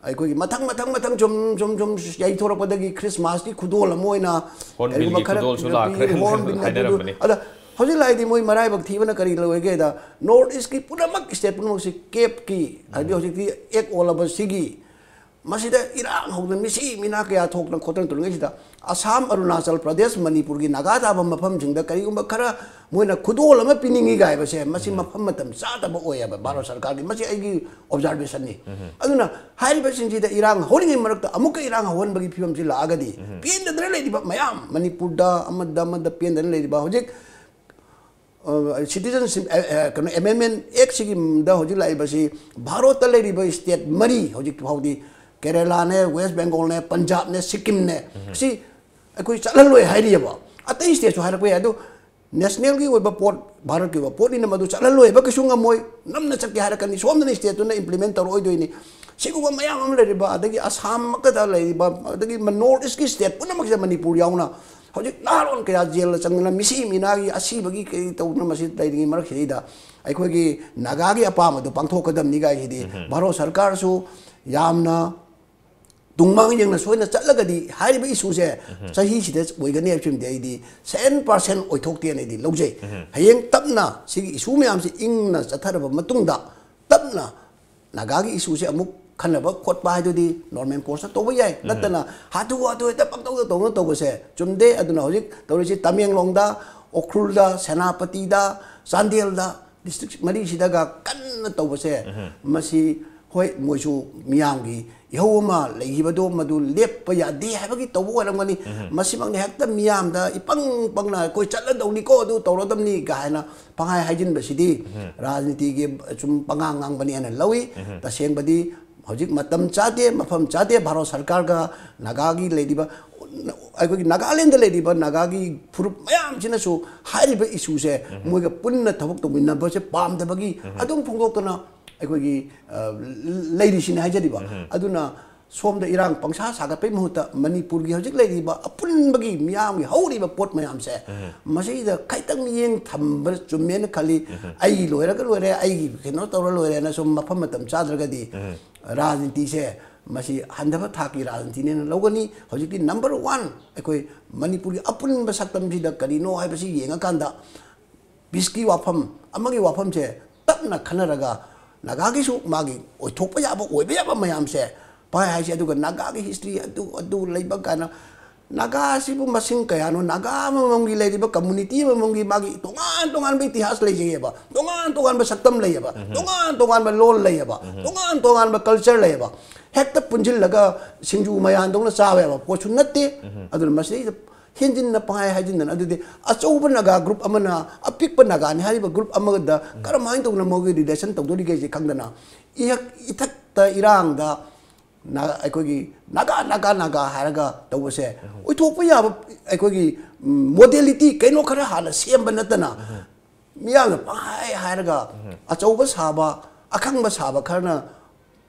ꯑꯩꯈꯣꯏꯒꯤ ꯃꯊꯪ ꯃꯊꯪ ꯃꯊꯪ ꯁꯨꯝ ꯁꯨꯝ ꯁꯨꯝ ꯌꯩꯊꯣꯔꯛꯄꯗꯒꯤ ꯈ꯭ꯔꯤꯁꯃꯥꯁꯀꯤ ꯈꯨꯗꯣꯜ ꯑꯃ ꯑꯣꯏꯅ ꯍꯣꯔꯟꯕꯤꯜꯒꯤ ꯀꯔꯤꯒꯨꯝꯕ ꯈꯔ ꯈꯨꯗꯣꯜꯁꯨ ꯄꯤ-, ꯂꯥꯛꯈ꯭ꯔꯦ ꯍꯣꯔꯟꯕꯤꯜ ꯑꯗꯨꯗꯨ-, ꯍꯥꯏꯅꯔꯝꯕꯅꯤ꯫ ꯑꯗ ꯍꯧꯖꯤꯛ ꯂꯥꯛꯏꯗꯤ ꯃꯣꯏ ꯃꯔꯥꯏꯕꯛ ꯊꯤꯕꯅ ꯀꯔꯤ ꯂꯣꯏꯒꯦꯗ, ꯅꯣꯔꯠ ꯏꯁꯀꯤ ꯄꯨꯝꯅꯃꯛ, ꯁ꯭ꯇꯦꯠ ꯄꯨꯝꯅꯃꯛꯁꯤ ꯀꯦꯞꯀꯤ, ꯍꯥꯏꯗꯤ ꯍꯧꯖꯤꯛꯇꯤ ꯑꯦꯛ ꯑꯣꯜꯂꯕ ꯁꯤꯒꯤ ꯃꯁꯤꯗ ꯏꯔꯥꯡ ꯍꯧꯗꯅ ꯃꯤꯁꯤ ꯃꯤꯅꯥ ꯀꯌꯥ ꯊꯣꯛꯇꯅ ꯈꯣꯠꯇꯅ ꯇꯧꯔꯤꯉꯩꯁꯤꯗ, ꯑꯁꯥꯝ, ꯑꯔꯨꯅꯥꯆꯜ ꯄ꯭ꯔꯗꯦꯁ, ꯃꯅꯤꯄꯨꯔꯒꯤ ꯅꯥꯒꯥ ꯇꯥꯕ ꯃꯐꯝꯁꯤꯡꯗ ꯀꯔꯤꯒꯨꯝꯕ ꯈꯔ ꯃꯣꯏꯅ ꯈꯨꯗꯣꯜ ꯑꯃ ꯄꯤꯅꯤꯡꯉꯤ ꯍꯥꯏꯕꯁꯦ, ꯃꯁꯤ ꯃꯐꯝ ꯃꯇꯝ ꯆꯥꯗꯕ ꯑꯣꯏꯌꯦꯕ ꯚꯥꯔꯠ ꯁꯔꯀꯥꯔꯒꯤ꯫ ꯃꯁꯤ ꯑꯩꯒꯤ ꯑꯣꯕꯖꯥꯔꯕꯦꯁꯟꯅꯤ꯫ ꯑꯗꯨꯅ ꯍꯥꯏꯔꯤꯕꯁꯤꯡꯁꯤꯗ ꯏꯔꯥꯡ ꯍꯧꯔꯤꯉꯩ ꯃꯔꯛꯇ ꯑꯃꯨꯛꯀ ꯏꯔꯥꯡ ꯍꯧꯍꯟꯕꯒꯤ ꯐꯤꯕꯝꯁꯤ ꯂꯥꯛꯑꯒꯗꯤ, ꯄꯦꯟꯗꯗꯅ ꯂꯩꯔꯤꯕ ꯃꯌꯥꯝ, ꯃꯅꯤꯄꯨꯔꯗ ꯑꯃꯗ ꯑꯃꯗ ꯄꯦꯟꯗꯅ ꯂꯩꯔꯤꯕ ꯍꯧꯖꯤꯛ, ꯑ, ꯁꯤꯇꯤꯖꯟꯁꯤꯞ, ꯑ, ꯑ, ꯀꯩꯅꯣ, ꯑꯦꯃꯦꯟꯃꯦꯟ ꯑꯦꯛꯁꯤꯒꯤꯗ ꯍꯧꯖꯤꯛ ꯂꯥꯛꯏꯕꯁꯤ ꯚꯥꯔꯣꯠꯇ ꯂꯩꯔꯤꯕ ꯁ꯭ꯇꯦꯠ ꯃꯔꯤ ꯍꯧꯖꯤꯛ ꯐꯥꯎꯗꯤ, ꯀꯦꯔꯦꯂꯥꯅꯦ, ꯋꯦꯁ ꯕꯦꯡꯒꯣꯜꯅꯦ, ꯄꯟꯖꯥꯕꯅꯦ, ꯁꯤꯛꯀꯤꯝꯅꯦ, ꯁꯤ ꯑꯩꯈꯣꯏ ꯆꯠꯍꯜꯂꯣꯏ ꯍꯥꯏꯔꯤꯑꯕ꯫ ꯑꯇꯩ ꯁ꯭ꯇꯦꯠꯁꯨ ꯍꯥꯏꯔꯛꯄ ꯌꯥꯏ, ꯑꯗꯨ ꯅꯦꯁꯅꯦꯜꯒꯤ ꯑꯣꯏꯕ ꯄꯣꯠ, ꯚꯥꯔꯠꯀꯤ ꯑꯣꯏꯕ ꯄꯣꯠꯅꯤꯅ ꯃꯗꯨ ꯆꯠꯍꯜꯂꯣꯏꯕ ꯀꯩꯁꯨ ꯉꯝꯃꯣꯏ꯫ ꯅꯝꯅ ꯆꯠꯀꯦ ꯍꯥꯏꯔꯛꯀꯅꯤ, ꯁꯣꯝꯗꯅ ꯁ꯭ꯇꯦꯠꯇꯨꯅ ꯏꯝꯄ꯭ꯂꯤꯃꯦꯟ ꯇꯧꯔꯛꯑꯣꯏꯗꯣꯏꯅꯤ꯫ ꯁꯤꯒꯨꯝꯕ ꯃꯌꯥꯝ ꯑꯃ ꯂꯩꯔꯤꯕ, ꯑꯗꯒꯤ ꯑꯁꯥꯝ ꯑꯃꯈꯛꯇ ꯂꯩꯔꯤꯕ, ꯑꯗꯒꯤ ꯅꯣꯔꯠ ꯏꯁꯀꯤ ꯁ꯭ꯇꯦꯠ ꯄꯨꯝꯅꯃꯛꯁꯤꯗ, ꯃꯅꯤꯄꯨꯔ ꯌꯥꯎꯅ, ꯍꯧꯖꯤꯛ ꯅꯍꯥꯔꯣꯟ ꯀꯌꯥ ꯖꯦꯜꯗ ꯆꯪꯗꯅ ꯃꯤꯁꯤ ꯃꯤꯅꯥꯒꯤ ꯑꯁꯤꯕꯒꯤ ꯀꯩ ꯇꯧꯗꯅ ꯃꯁꯤ ꯂꯩꯔꯤꯉꯩ ꯃꯔꯛꯁꯤꯗꯩꯗ ꯑꯩꯈꯣꯏꯒꯤ ꯅꯥꯒꯥꯒꯤ ꯑꯄꯥꯝꯕꯗꯣ ꯄꯥꯡꯊꯣꯛꯀꯗꯕꯅꯤ ꯀꯥꯏꯁꯤꯗꯤ ꯚꯥꯔꯠ ꯁꯔꯀꯥꯔꯁꯨ ꯌꯥꯝꯅ ꯇꯨꯡꯃꯥꯡ ꯌꯦꯡꯅ ꯁꯣꯏꯅ ꯆꯠꯂꯒꯗꯤ ꯍꯥꯏꯔꯤꯕ ꯏꯁꯨꯁꯦ ꯆꯍꯤꯁꯤꯗ ꯑꯣꯏꯒꯅꯤ ꯍꯥꯏꯕꯁꯤꯃꯗꯤ ꯑꯩꯗꯤ ꯁꯦꯟ ꯄꯥꯔꯁꯦꯟ ꯑꯣꯏꯊꯣꯛꯇꯦꯅ ꯑꯩꯗꯤ ꯂꯧꯖꯩ꯫ ꯍꯌꯦꯡ ꯇꯞꯅ ꯁꯤꯒꯤ ꯏꯁꯨ ꯃꯌꯥꯝꯁꯤ ꯏꯪꯅ ꯆꯠꯊꯔꯕ ꯃꯇꯨꯡꯗ ꯇꯞꯅ ꯅꯥꯒꯥꯒꯤ ꯏꯁꯨꯁꯦ ꯑꯃꯨꯛ ꯈꯟꯅꯕ ꯈꯣꯠꯄ ꯍꯥꯏꯗꯨꯗꯤ ꯅꯣꯔꯃꯦꯜ ꯀꯣꯔꯁꯇ ꯇꯧꯕ ꯌꯥꯏ꯫ ꯅꯠꯇꯅ ꯍꯥꯊꯨ ꯍꯥꯊꯨ ꯍꯦꯛꯇ ꯄꯪꯇꯧꯗ ꯇꯧꯅ ꯇꯧꯕꯁꯦ ꯆꯨꯝꯗꯦ꯫ ꯑꯗꯨꯅ ꯍꯧꯖꯤꯛ ꯇꯧꯔꯤꯁꯤ ꯇꯃꯦꯡꯂꯣꯡꯗ, ꯎꯈ꯭ꯔꯨꯜꯗ, ꯁꯦꯅꯥꯄꯇꯤꯗ, ꯆꯥꯟꯗꯦꯜꯗ, ꯗꯤꯁꯇ꯭ꯔꯤꯛ ꯃꯔꯤꯁꯤꯗꯒ ꯀꯟꯅ ꯇꯧꯕꯁꯦ, ꯃꯁꯤ ꯍꯣꯏ, ꯃꯣꯏꯁꯨ ꯃꯤꯌꯥꯝꯒꯤ ꯏꯍꯧ ꯑꯃ ꯂꯩꯈꯤꯕꯗꯣ ꯃꯗꯨ ꯂꯦꯞꯄ ꯌꯥꯗꯦ ꯍꯥꯏꯕꯒꯤ ꯇꯧꯕ ꯑꯣꯏꯔꯝꯒꯅꯤ꯫ ꯃꯁꯤꯃꯛꯅ ꯍꯦꯛꯇ ꯃꯤꯌꯥꯝꯗ ꯏꯄꯪ ꯄꯪꯅ ꯑꯩꯈꯣꯏ ꯆꯠꯂꯗꯧꯅꯤꯀꯣ, ꯑꯗꯨ ꯇꯧꯔꯗꯕꯅꯤ ꯀꯥꯏꯅ ꯄꯪꯍꯥꯏ ꯍꯥꯏꯖꯤꯟꯕꯁꯤꯗꯤ ꯔꯥꯖꯅꯤꯇꯤꯒꯤ ꯁꯨꯝ ꯄꯉꯥꯡ ꯉꯥꯡꯕꯅꯤ ꯍꯥꯏꯅ ꯂꯧꯏ꯫ ꯇꯁꯦꯡꯕꯗꯤ ꯍꯧꯖꯤꯛ ꯃꯇꯝ ꯆꯥꯗꯦ, ꯃꯐꯝ ꯆꯥꯗꯦ꯫ ꯚꯥꯔꯠ ꯁꯔꯀꯥꯔꯒ ꯅꯥꯒꯥꯒꯤ ꯂꯩꯔꯤꯕ, ꯑꯩꯈꯣꯏꯒꯤ ꯅꯥꯒꯥꯂꯦꯟꯗ ꯂꯩꯔꯤꯕ ꯅꯥꯒꯥꯒꯤ ꯐꯨꯔꯨꯞ ꯃꯌꯥꯝꯁꯤꯅꯁꯨ ꯍꯥꯏꯔꯤꯕ ꯏꯁꯨꯁꯦ ꯃꯣꯏꯒ ꯄꯨꯟꯅ ꯊꯕꯛ ꯇꯧꯃꯤꯟꯅꯕꯁꯦ ꯄꯥꯝꯗꯕꯒꯤ ꯑꯗꯨꯝ ꯐꯣꯡꯗꯣꯛꯇꯅ ꯑꯩꯈꯣꯏꯒꯤ, ꯑ, ꯂꯩꯔꯤꯁꯤꯅꯤ ꯍꯥꯏꯖꯔꯤꯕ꯫ ꯑꯗꯨꯅ ꯁꯣꯝꯗ ꯏꯔꯥꯡ ꯄꯪꯁꯥ ꯁꯥꯒꯠꯄꯩ ꯃꯍꯨꯠꯇ ꯃꯅꯤꯄꯨꯔꯒꯤ ꯍꯧꯖꯤꯛ ꯂꯩꯔꯤꯕ ꯑꯄꯨꯟꯕꯒꯤ ꯃꯤꯌꯥꯝꯒꯤ ꯍꯧꯔꯤꯕ ꯄꯣꯠ ꯃꯌꯥꯝꯁꯦ ꯃꯁꯤꯗ ꯈꯤꯇꯪ ꯃꯤꯠꯌꯦꯡ ꯊꯝꯕ ꯆꯨꯝꯃꯦꯅ ꯈꯜꯂꯤ꯫ ꯑꯩ ꯂꯣꯏꯔꯒ ꯂꯣꯏꯔꯦ, ꯑꯩꯒꯤ ꯀꯩꯅꯣ ꯇꯧꯔ ꯂꯣꯏꯔꯦꯅ ꯁꯨꯝ ꯃꯐꯝ ꯃꯇꯝ ꯆꯥꯗ꯭ꯔꯒꯗꯤ ꯔꯥꯖꯅꯤꯇꯤꯁꯦ ꯃꯁꯤ ꯍꯟꯊꯕ ꯊꯥꯛꯀꯤ ꯔꯥꯖꯅꯤꯇꯤꯅꯦꯅ ꯂꯧꯒꯅꯤ꯫ ꯍꯧꯖꯤꯛꯇꯤ ꯅꯝꯕꯔ ꯋꯥꯟ ꯑꯩꯈꯣꯏ ꯃꯅꯤꯄꯨꯔꯒꯤ ꯑꯄꯨꯟꯕ ꯁꯛꯇꯝꯁꯤꯗ ꯀꯔꯤꯅꯣ ꯍꯥꯏꯕꯁꯤ ꯌꯦꯡꯉꯀꯥꯟꯗ ꯄꯤꯁꯀꯤ ꯋꯥꯐꯝ ꯑꯃꯒꯤ ꯋꯥꯐꯝꯁꯦ ꯇꯞꯅ ꯈꯟꯅꯔꯒ ꯅꯥꯒꯥꯒꯤꯁꯨ ꯃꯥꯒꯤ ꯑꯣꯏꯊꯣꯛꯄ ꯌꯥꯕ, ꯑꯣꯏꯕ ꯌꯥꯕ ꯃꯌꯥꯝꯁꯦ ꯄꯥꯏ ꯍꯥꯏꯁꯦ꯫ ꯑꯗꯨꯒ ꯅꯥꯒꯥꯒꯤ ꯍꯤꯁꯇ꯭ꯔꯤ ꯑꯗꯨ, ꯑꯗꯨ ꯂꯩꯕ ꯀꯥꯏꯅ, ꯅꯥꯒꯥ ꯑꯁꯤꯕꯨ ꯃꯁꯤꯡ ꯀꯌꯥꯅꯣ? ꯅꯥꯒꯥ ꯑꯃꯃꯝꯒꯤ ꯂꯩꯔꯤꯕ ꯀꯝꯃꯨꯅꯤꯇꯤ ꯑꯃꯃꯝꯒꯤ ꯃꯥꯒꯤ ꯇꯣꯉꯥꯟ ꯇꯣꯉꯥꯟꯕ ꯏꯇꯤꯍꯥꯁ ꯂꯩꯖꯩꯑꯕ, ꯇꯣꯉꯥꯟ ꯇꯣꯉꯥꯟꯕ ꯁꯛꯇꯝ ꯂꯩꯌꯦꯕ, ꯇꯣꯉꯥꯟ ꯇꯣꯉꯥꯟꯕ ꯂꯣꯟ ꯂꯩꯌꯦꯕ, ꯇꯣꯉꯥꯟ ꯇꯣꯉꯥꯟꯕ ꯀꯜꯆꯔ ꯂꯩꯌꯦꯕ꯫ ꯍꯦꯛꯇ ꯄꯨꯟꯁꯤꯜꯂꯒ ꯁꯤꯡꯖꯨ ꯃꯌꯥꯟꯗꯧꯅ ꯆꯥꯕ ꯌꯥꯕ ꯄꯣꯠꯁꯨ ꯅꯠꯇꯦ꯫ ꯑꯗꯨꯅ ꯃꯁꯤꯗꯩꯗ ꯍꯦꯟꯖꯤꯟꯅ ꯄꯪꯍꯥꯏ ꯍꯥꯏꯖꯤꯟꯗꯅ, ꯑꯗꯨꯗꯤ ꯑꯆꯧꯕ ꯅꯥꯒꯥ ꯒ꯭ꯔꯨꯞ ꯑꯃꯅ ꯑꯄꯤꯛꯄ ꯅꯥꯒꯥꯅꯤ ꯍꯥꯏꯔꯤꯕ ꯒ꯭ꯔꯨꯞ ꯑꯃꯒꯗ ꯀꯔꯝꯍꯥꯏꯅ ꯇꯧꯗꯅ ꯃꯣꯏꯒꯤ ꯔꯤꯂꯦꯁꯟ ꯇꯧꯗꯣꯔꯤꯒꯦꯁꯦ ꯈꯪꯗꯅ, ꯏꯍꯛ ꯏꯊꯛꯇ ꯏꯔꯥꯡꯗ ꯅꯥ-, ꯑꯩꯈꯣꯏꯒꯤ ꯅꯥꯒꯥ, ꯅꯥꯒꯥ, ꯅꯥꯒꯥ ꯍꯥꯏꯔꯒ ꯇꯧꯕꯁꯦ ꯑꯣꯏꯊꯣꯛꯄ ꯌꯥꯕ ꯑꯩꯈꯣꯏꯒꯤ, ꯎꯝ, ꯃꯣꯗꯦꯂꯤꯇꯤ ꯀꯩꯅꯣ ꯈꯔ ꯍꯥꯟꯅ ꯁꯦꯝꯕ ꯅꯠꯇꯅ, ꯃꯤꯌꯥꯝꯅ ꯄꯪꯍꯥꯏ ꯍꯥꯏꯔꯒ ꯑꯆꯧꯕ ꯁꯥꯕ, ꯑꯈꯪꯕ ꯁꯥꯕ ꯈꯔꯅ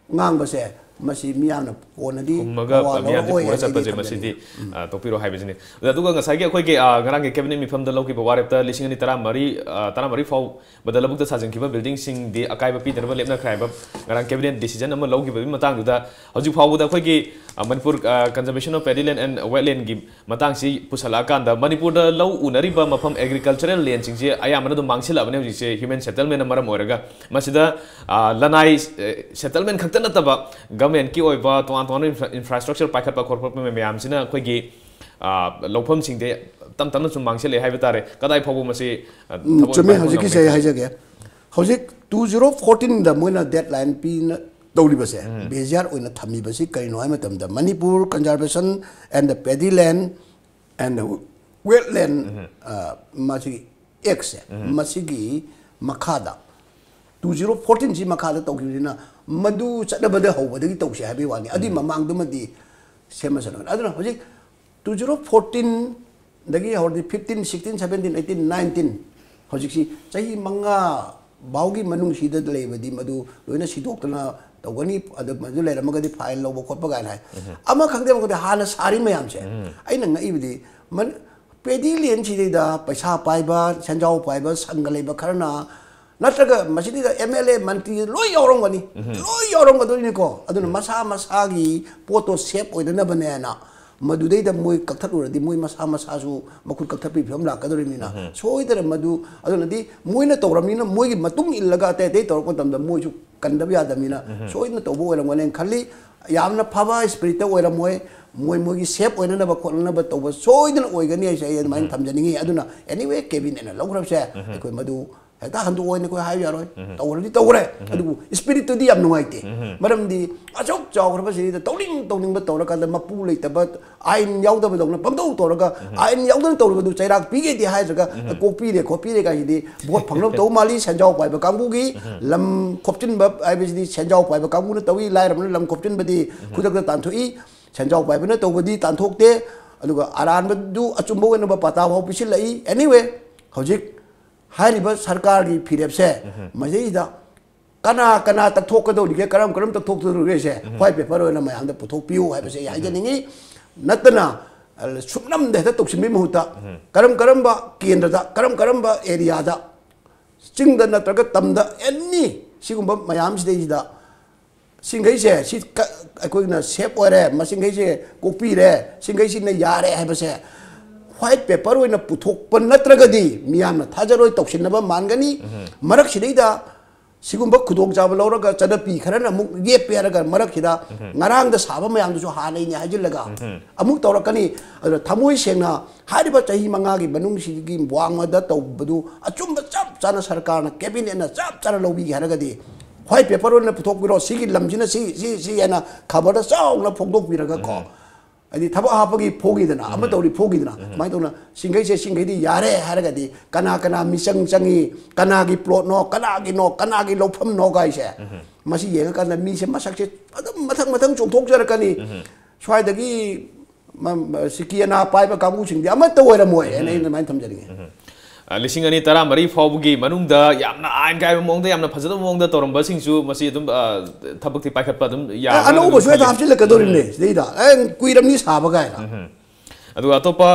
ꯉꯥꯡꯕꯁꯦ ꯃꯁꯤ ꯃꯤꯌꯥꯝꯅ ꯀꯣꯟꯅꯗꯤ ꯈꯨꯝꯃꯒ ꯃꯋꯥ ꯃꯤꯌꯥꯝꯁꯦ ꯂꯧꯔꯛꯑꯣꯏ ꯄꯨꯔ ꯍꯥꯏꯅ ꯑꯩꯗꯤ ꯆꯠꯄꯁꯦ ꯊꯝꯖꯅꯤꯡꯉꯤ꯫ ꯃꯁꯤꯗꯤ ꯑ, ꯇꯣꯛꯄꯤꯔꯣ ꯍꯥꯏꯕꯁꯤꯅꯤ꯫ ꯑꯗꯨꯒ ꯉꯁꯥꯏꯒꯤ ꯑꯩꯈꯣꯏꯒꯤ ꯑ, ꯉꯔꯥꯡꯒꯤ cabinet ꯃꯤꯐꯝꯗ ꯂꯧꯈꯤꯕ ꯋꯥꯔꯦꯞꯇ ꯂꯤꯁꯤꯡ ꯑꯅꯤ ꯇꯔꯥꯃꯔꯤ, ꯑ, ꯇꯔꯥꯃꯔꯤ ꯐꯥꯎꯕꯗ ꯂꯧꯕꯨꯛꯇ ꯁꯥꯖꯤꯟꯈꯤꯕ buildingꯁꯤꯡꯗꯤ ꯑꯀꯥꯏꯕ ꯄꯤꯗꯅꯕ ꯂꯦꯞꯅꯈ꯭ꯔꯦ ꯍꯥꯏꯕ ꯉꯔꯥꯡ cabinet decision ꯑꯃ ꯂꯧꯈꯤꯕꯒꯤ ꯃꯇꯥꯡꯗꯨꯗ ꯍꯧꯖꯤꯛ ꯐꯥꯎꯕꯗ ꯑꯩꯈꯣꯏꯒꯤ, ꯑ, ꯃꯅꯤꯄꯨꯔ, ꯑ, Conservation of Paddy Land and Wetlandꯒꯤ ꯃꯇꯥꯡꯁꯤ ꯄꯨꯁꯜꯂꯛꯑꯀꯥꯟꯗ ꯃꯅꯤꯄꯨꯔꯗ ꯂꯧ ꯎꯅꯔꯤꯕ ꯃꯐꯝ agricultural landꯁꯤꯡꯁꯦ ꯑꯌꯥꯝꯕꯅ ꯑꯗꯨꯝ ꯃꯥꯡꯁꯤꯜꯂꯛꯑꯕꯅꯦ ꯍꯧꯖꯤꯛꯁꯦ human settlementꯅ ꯃꯔꯝ ꯑꯣꯏꯔꯒ꯫ ꯃꯁꯤꯗ, ꯑ, ꯂꯅꯥꯏ, ꯑ, settlement ꯈꯛꯇ ꯅꯠꯇꯕ governmentꯀꯤ ꯑꯣꯏꯕ ꯇꯣꯉꯥꯟ ꯇꯣꯉꯥꯟꯕ infra-, infrastructure ꯄꯥꯏꯈꯠꯄ ꯈꯣꯠꯄ ꯃꯌꯥꯝꯁꯤꯅ ꯑꯩꯈꯣꯏꯒꯤ, ꯑ, ꯂꯧꯐꯝꯁꯤꯡꯗꯤ ꯇꯞ ꯇꯞꯅ ꯁꯨꯝ ꯃꯥꯡꯁꯤꯜꯂꯛꯑꯦ ꯍꯥꯏꯕ ꯇꯥꯔꯦ꯫ ꯀꯗꯥꯏ ꯐꯥꯎꯕ ꯃꯁꯤ, ꯑ, ꯎꯝ, ꯊꯕꯛ ꯆꯨꯝꯃꯦ꯫ ꯏꯪꯈꯥꯡ ꯍꯧꯖꯤꯛꯀꯤꯁꯦ ꯇꯧꯅꯕ ꯑꯩ ꯍꯥꯏꯖꯒꯦ꯫ ꯍꯧꯖꯤꯛ two zero fourteenꯗ ꯃꯣꯏꯅ deadline ꯄꯤꯅ ꯇꯧꯔꯤꯕꯁꯦ, ꯕꯦꯖꯤꯌꯥꯔ ꯑꯣꯏꯅ ꯊꯝꯃꯤꯕꯁꯤ ꯀꯔꯤꯅꯣ ꯍꯥꯏꯕ ꯃꯇꯝꯗ, Manipur Conservation and the Paddy Land and Wetland, ꯑ, ꯃꯁꯤꯒꯤ Actꯁꯦ, ꯃꯁꯤꯒꯤ ꯃꯈꯥꯗ, two zero fourteenꯁꯤ ꯃꯈꯥꯗ ꯇꯧꯈꯤꯕꯅꯤꯅ, ꯃꯗꯨ ꯆꯠꯅꯕꯗ ꯍꯧꯕꯗꯒꯤ ꯇꯧꯁꯦ ꯍꯥꯏꯕꯒꯤ ꯋꯥꯅꯤ꯫ ꯑꯗꯨꯒꯤ ꯃꯃꯥꯡꯗꯨꯃꯗꯤ ꯁꯦꯝꯃꯁꯅꯨ꯫ ꯑꯗꯨꯅ ꯍꯧꯖꯤꯛ two zero fourteenꯗꯒꯤ ꯍꯧꯔꯗꯤ fifteen, sixteen, seventeen, eighteen, nineteen, ꯍꯧꯖꯤꯛꯁꯤ ꯆꯍꯤ ꯃꯉꯥ ꯐꯥꯎꯒꯤ ꯃꯅꯨꯡꯁꯤꯗ ꯂꯩꯕꯗꯤ ꯃꯗꯨ ꯂꯣꯏꯅ ꯁꯤꯗꯣꯛꯇꯅ ꯇꯧꯒꯅꯤ꯫ ꯑꯗꯨ ꯃꯗꯨ ꯂꯩꯔꯝꯃꯒꯗꯤ fine ꯂꯧꯕ ꯈꯣꯠꯄ ꯀꯥꯏꯅ ꯍꯥꯏ꯫ ꯑꯃ ꯈꯪꯗꯦ, ꯑꯃ ꯈꯪꯗꯦ, ꯍꯥꯟꯅ ꯁꯥꯔꯤ ꯃꯌꯥꯝꯁꯦ, ꯑꯩꯅ ꯉꯛꯏꯕꯗꯤ, ꯃꯟ-, Paddy Landꯁꯤꯗꯩꯗ ꯄꯩꯁꯥ ꯄꯥꯏꯕ, ꯁꯦꯟꯖꯥꯎ ꯄꯥꯏꯕ ꯁꯪꯒ ꯂꯩꯕ ꯈꯔꯅ, ꯅꯠꯇ꯭ꯔꯒ ꯃꯁꯤꯗꯩꯗ MLA, ꯃꯟꯇ꯭ꯔꯤ ꯂꯣꯏ ꯌꯥꯎꯔꯝꯒꯅꯤ, ꯂꯣꯏ ꯌꯥꯎꯔꯝꯒꯗꯣꯏꯅꯤꯀꯣ꯫ ꯑꯗꯨꯅ ꯃꯁꯥ ꯃꯁꯥꯒꯤ ꯄꯣꯠꯇꯣ safe ꯑꯣꯏꯅꯅꯕꯅꯦꯅ ꯃꯗꯨꯗꯩꯗ ꯃꯣꯏ ꯀꯛꯊꯠꯂꯨꯔꯗꯤ ꯃꯣꯏ ꯃꯁꯥ ꯃꯁꯥꯁꯨ ꯃꯈꯨꯠ ꯀꯛꯊꯠꯄꯒꯤ ꯐꯤꯕꯝ ꯂꯥꯛꯀꯗꯧꯔꯤꯕꯅꯤꯅ, ꯁꯣꯏꯗꯅ ꯃꯗꯨ, ꯑꯗꯨꯅꯗꯤ ꯃꯣꯏꯅ ꯇꯧꯔꯕꯅꯤꯅ ꯃꯣꯏꯒꯤ ꯃꯇꯨꯡ ꯏꯜꯂꯒ ꯑꯇꯩ ꯑꯇꯩ ꯇꯧꯔꯛꯄ ꯃꯇꯝꯗ ꯃꯣꯏꯁꯨ ꯀꯟꯗꯕ ꯌꯥꯗꯕꯅꯤꯅ ꯁꯣꯏꯗꯅ ꯇꯧꯕ ꯑꯣꯏꯔꯝꯒꯅꯦꯅ ꯈꯜꯂꯤ꯫ ꯌꯥꯝꯅ ꯐꯕ spiritꯇ ꯑꯣꯏꯔꯝꯃꯣꯏ, ꯃꯣꯏ ꯃꯣꯏꯒꯤ safe ꯑꯣꯏꯅꯅꯕ ꯈꯣꯠꯅꯅꯕ ꯇꯧꯕ ꯁꯣꯏꯗꯅ ꯑꯣꯏꯒꯅꯤ ꯍꯥꯏꯁꯦ ꯑꯩ ꯑꯗꯨꯃꯥꯏꯅ ꯊꯝꯖꯅꯤꯡꯉꯤ꯫ ꯑꯗꯨꯅ anyway, cabinetꯅ ꯂꯧꯈ꯭ꯔꯕꯁꯦ ꯑꯩꯈꯣꯏ ꯃꯗꯨ ꯍꯦꯛꯇ ꯍꯟꯗꯣꯛꯑꯣ ꯍꯥꯏꯅ ꯑꯩꯈꯣꯏ ꯍꯥꯏꯕ ꯌꯥꯔꯣꯏ꯫ ꯇꯧꯔꯗꯤ ꯇꯧꯔꯦ, ꯑꯗꯨꯕꯨ spiritꯇꯨꯗꯤ ꯌꯥꯝ ꯅꯨꯡꯉꯥꯏꯇꯦ꯫ ꯃꯔꯝꯗꯤ ꯑꯁꯨꯛ ꯆꯥꯎꯈ꯭ꯔꯕ ꯁꯤꯗ ꯇꯧꯅꯤꯡ ꯇꯧꯅꯤꯡꯕ ꯇꯧꯔꯀꯥꯟꯗ ꯃꯄꯨ ꯂꯩꯇꯕ, ꯑꯥꯏꯟ ꯌꯥꯎꯗꯕꯗꯧꯅ ꯄꯪꯇꯧ ꯇꯧꯔꯒ, ꯑꯥꯏꯟ ꯌꯥꯎꯗꯅ ꯇꯧꯔꯕꯗꯨ ꯆꯩꯔꯥꯛ ꯄꯤꯒꯦꯗꯤ ꯍꯥꯏꯗ꯭ꯔꯒ ꯀꯣꯛꯄꯤꯔꯦ ꯈꯣꯠꯄꯤꯔꯦ ꯀꯥꯏꯁꯤꯗꯤ ꯚꯣꯠ ꯐꯪꯅꯕ ꯇꯧ ꯃꯥꯜꯂꯤ꯫ ꯁꯦꯟꯖꯥꯎ ꯄꯥꯏꯕ ꯀꯥꯡꯕꯨꯒꯤ ꯂꯝ ꯈꯣꯞꯆꯤꯟꯕ ꯍꯥꯏꯕꯁꯤꯗꯤ ꯁꯦꯟꯖꯥꯎ ꯄꯥꯏꯕ ꯀꯥꯡꯕꯨꯅ ꯇꯧꯏ, ꯂꯥꯏꯔꯕꯅ ꯂꯝ ꯈꯣꯞꯆꯤꯟꯕꯗꯤ ꯈꯨꯗꯛꯇ ꯇꯥꯟꯊꯣꯛꯏ꯫ ꯁꯦꯟꯖꯥꯎ ꯄꯥꯏꯕꯅ ꯇꯧꯕꯗꯤ ꯇꯥꯟꯊꯣꯛꯇꯦ꯫ ꯑꯗꯨꯒ ꯑꯔꯥꯟꯕꯗꯨ ꯑꯆꯨꯝꯕ ꯑꯣꯏꯅꯕ ꯄꯥꯇꯥ ꯐꯥꯎ ꯄꯤꯁꯤꯜꯂꯛꯏ꯫ Anyway, ꯍꯧꯖꯤꯛ ꯍꯥꯏꯔꯤꯕ ꯁꯔꯀꯥꯔꯒꯤ ꯐꯤꯔꯦꯞꯁꯦ ꯃꯁꯤꯗꯩꯁꯤꯗ ꯀꯅꯥ ꯀꯅꯥ ꯇꯛꯊꯣꯛꯀꯗꯧꯔꯤꯒꯦ, ꯀꯔꯝ ꯀꯔꯝ ꯇꯛꯊꯣꯛꯀꯗꯧꯔꯤꯒꯦꯁꯦ ꯎꯝ꯫ White paper ꯑꯣꯏꯅ ꯃꯌꯥꯝꯗ ꯄꯨꯊꯣꯛꯄꯤꯌꯨ ꯍꯥꯏꯕꯁꯦ ꯑꯩ ꯍꯥꯏꯖꯅꯤꯡꯉꯤ꯫ ꯅꯠꯇꯅ, ꯑ, ꯁꯨꯞꯅꯝꯗ ꯍꯦꯛꯇ ꯇꯧꯁꯤꯟꯕꯒꯤ ꯃꯍꯨꯠꯇ ꯎꯝ꯫ ꯀꯔꯝ ꯀꯔꯝꯕ ꯀꯦꯟꯗ꯭ꯔꯗ, ꯀꯔꯝ ꯀꯔꯝꯕ area ꯗ, ꯆꯤꯡꯗ ꯅꯠꯇ꯭ꯔꯒ ꯇꯝꯗ, any ꯁꯤꯒꯨꯝꯕ ꯃꯌꯥꯝꯁꯤꯗꯩꯁꯤꯗ ꯁꯤꯡꯈꯩꯁꯦ ꯁꯤ ꯀ-, ꯑꯩꯈꯣꯏꯅ safe ꯑꯣꯏꯔꯦ, ꯃꯁꯤꯡꯈꯩꯁꯦ ꯀꯣꯛꯄꯤꯔꯦ, ꯁꯤꯡꯈꯩꯁꯤꯅ ꯌꯥꯔꯦ ꯍꯥꯏꯕꯁꯦ white paper ꯑꯣꯏꯅ ꯄꯨꯊꯣꯛꯄ ꯅꯠꯇ꯭ꯔꯒꯗꯤ ꯃꯤꯌꯥꯝꯅ ꯊꯥꯖꯔꯣꯏ, ꯇꯧꯁꯤꯟꯅꯕ ꯃꯥꯟꯒꯅꯤ꯫ ꯎꯝ꯫ ꯃꯔꯛꯁꯤꯗꯩꯗ ꯁꯤꯒꯨꯝꯕ ꯈꯨꯗꯣꯡꯆꯥꯕ ꯂꯧꯔꯒ ꯆꯠꯅꯄꯤ ꯈꯔꯅ ꯑꯃꯨꯛ ꯌꯦꯠꯄ ꯌꯥꯔꯒ ꯃꯔꯛꯁꯤꯗ ꯎꯝ꯫ ꯉꯔꯥꯡꯗ ꯁꯥꯕ ꯃꯌꯥꯝꯗꯨꯁꯨ ꯍꯥꯟꯅꯩꯅꯦ ꯍꯥꯏꯖꯤꯜꯂꯒ ꯎꯝ꯫ ꯑꯃꯨꯛ ꯇꯧꯔꯛꯀꯅꯤ꯫ ꯑꯗꯨꯅ ꯊꯃꯣꯏ ꯁꯦꯡꯅ ꯍꯥꯏꯔꯤꯕ ꯆꯍꯤ ꯃꯉꯥꯒꯤ ꯃꯅꯨꯡꯁꯤꯒꯤ ꯋꯥꯡꯃꯗ ꯇꯧꯕꯗꯨ ꯑꯆꯨꯝꯕ ꯆꯞ ꯆꯥꯅ ꯁꯔꯀꯥꯔꯅ, cabinet ꯅ ꯆꯞ ꯆꯥꯅ ꯂꯧꯕꯤꯒꯦ ꯍꯥꯏꯔꯒꯗꯤ white paper ꯑꯣꯏꯅ ꯄꯨꯊꯣꯛꯄꯤꯔꯣ, ꯁꯤꯒꯤ ꯂꯝꯁꯤꯅ ꯁꯤ, ꯁꯤ, ꯁꯤ ꯍꯥꯏꯅ ꯈꯕꯔꯗ ꯆꯥꯎꯅ ꯐꯣꯡꯗꯣꯛꯄꯤꯔꯒꯀꯣ꯫ ꯎꯝ꯫ ꯍꯥꯏꯗꯤ ꯊꯕꯛ ꯍꯥꯞꯄꯒꯤ ꯐꯣꯡꯈꯤꯗꯅ, ꯑꯃ ꯎꯝ꯫ ꯇꯧꯔꯤ ꯐꯣꯡꯈꯤꯗꯅ, ꯎꯝ꯫ ꯁꯨꯃꯥꯏꯅ ꯇꯧꯅ ꯁꯤꯡꯈꯩꯁꯦ, ꯁꯤꯡꯈꯩꯗꯤ ꯌꯥꯔꯦ ꯍꯥꯏꯔꯒꯗꯤ ꯀꯅꯥ ꯀꯅꯥ ꯃꯤꯆꯪ ꯆꯪꯉꯤ, ꯀꯅꯥꯒꯤ plot ꯅꯣ, ꯀꯅꯥꯒꯤꯅꯣ, ꯀꯅꯥꯒꯤ ꯂꯧꯐꯝꯅꯣ ꯀꯥꯏꯁꯦ, ꯎꯝ꯫ ꯃꯁꯤ ꯌꯦꯡꯉꯀꯥꯟꯗ ꯃꯤꯁꯦ ꯃꯁꯛꯁꯦ ꯑꯗꯨꯝ ꯃꯊꯪ ꯃꯊꯪ ꯆꯣꯡꯊꯣꯛꯆꯔꯛꯀꯅꯤ꯫ ꯎꯝ꯫ ꯁ꯭ꯋꯥꯏꯗꯒꯤ ꯃ-, ꯃ-, ꯁꯤꯀꯤ ꯑꯅꯥ ꯄꯥꯏꯕ ꯀꯥꯡꯕꯨꯁꯤꯡꯗꯤ ꯑꯃꯠꯇ ꯑꯣꯏꯔꯝꯃꯣꯏ ꯍꯥꯏꯅ ꯎꯝ꯫ ꯑꯩꯅ ꯑꯗꯨꯃꯥꯏꯅ ꯊꯝꯖꯅꯤꯡꯉꯤ꯫ ꯎꯝ꯫ ꯑ, ꯂꯤꯁꯤꯡ ꯑꯅꯤ ꯇꯔꯥꯃꯔꯤ ꯐꯥꯎꯕꯒꯤ ꯃꯅꯨꯡꯗ ꯌꯥꯝꯅ ꯑꯥꯏꯟ ꯀꯥꯏꯕ ꯃꯑꯣꯡꯗ, ꯌꯥꯝꯅ ꯐꯖꯗꯕ ꯃꯑꯣꯡꯗ ꯇꯧꯔꯝꯕꯁꯤꯡꯁꯨ ꯃꯁꯤ ꯑꯗꯨꯝ, ꯑ, ꯊꯕꯛꯇꯤ ꯄꯥꯏꯈꯠꯄ ꯑꯗꯨꯝ ꯑꯦ, ꯌꯥꯔꯅꯤ ꯑꯅꯧꯕꯁꯨ ꯑꯗꯨꯝ ꯍꯦꯛꯇ ꯈꯜꯂꯤ꯫ ꯍꯥꯞꯆꯤꯜꯂꯛꯀꯗꯧꯔꯤꯕꯅꯦ ꯎꯝ꯫ ꯁꯤꯗꯩꯗ꯫ ꯑꯦ, ꯀꯨꯏꯔꯝꯅꯤ ꯁꯥꯕ ꯀꯥꯏꯅ꯫ ꯎꯝ꯫ ꯑꯗꯨꯒ ꯑꯇꯣꯞꯄ,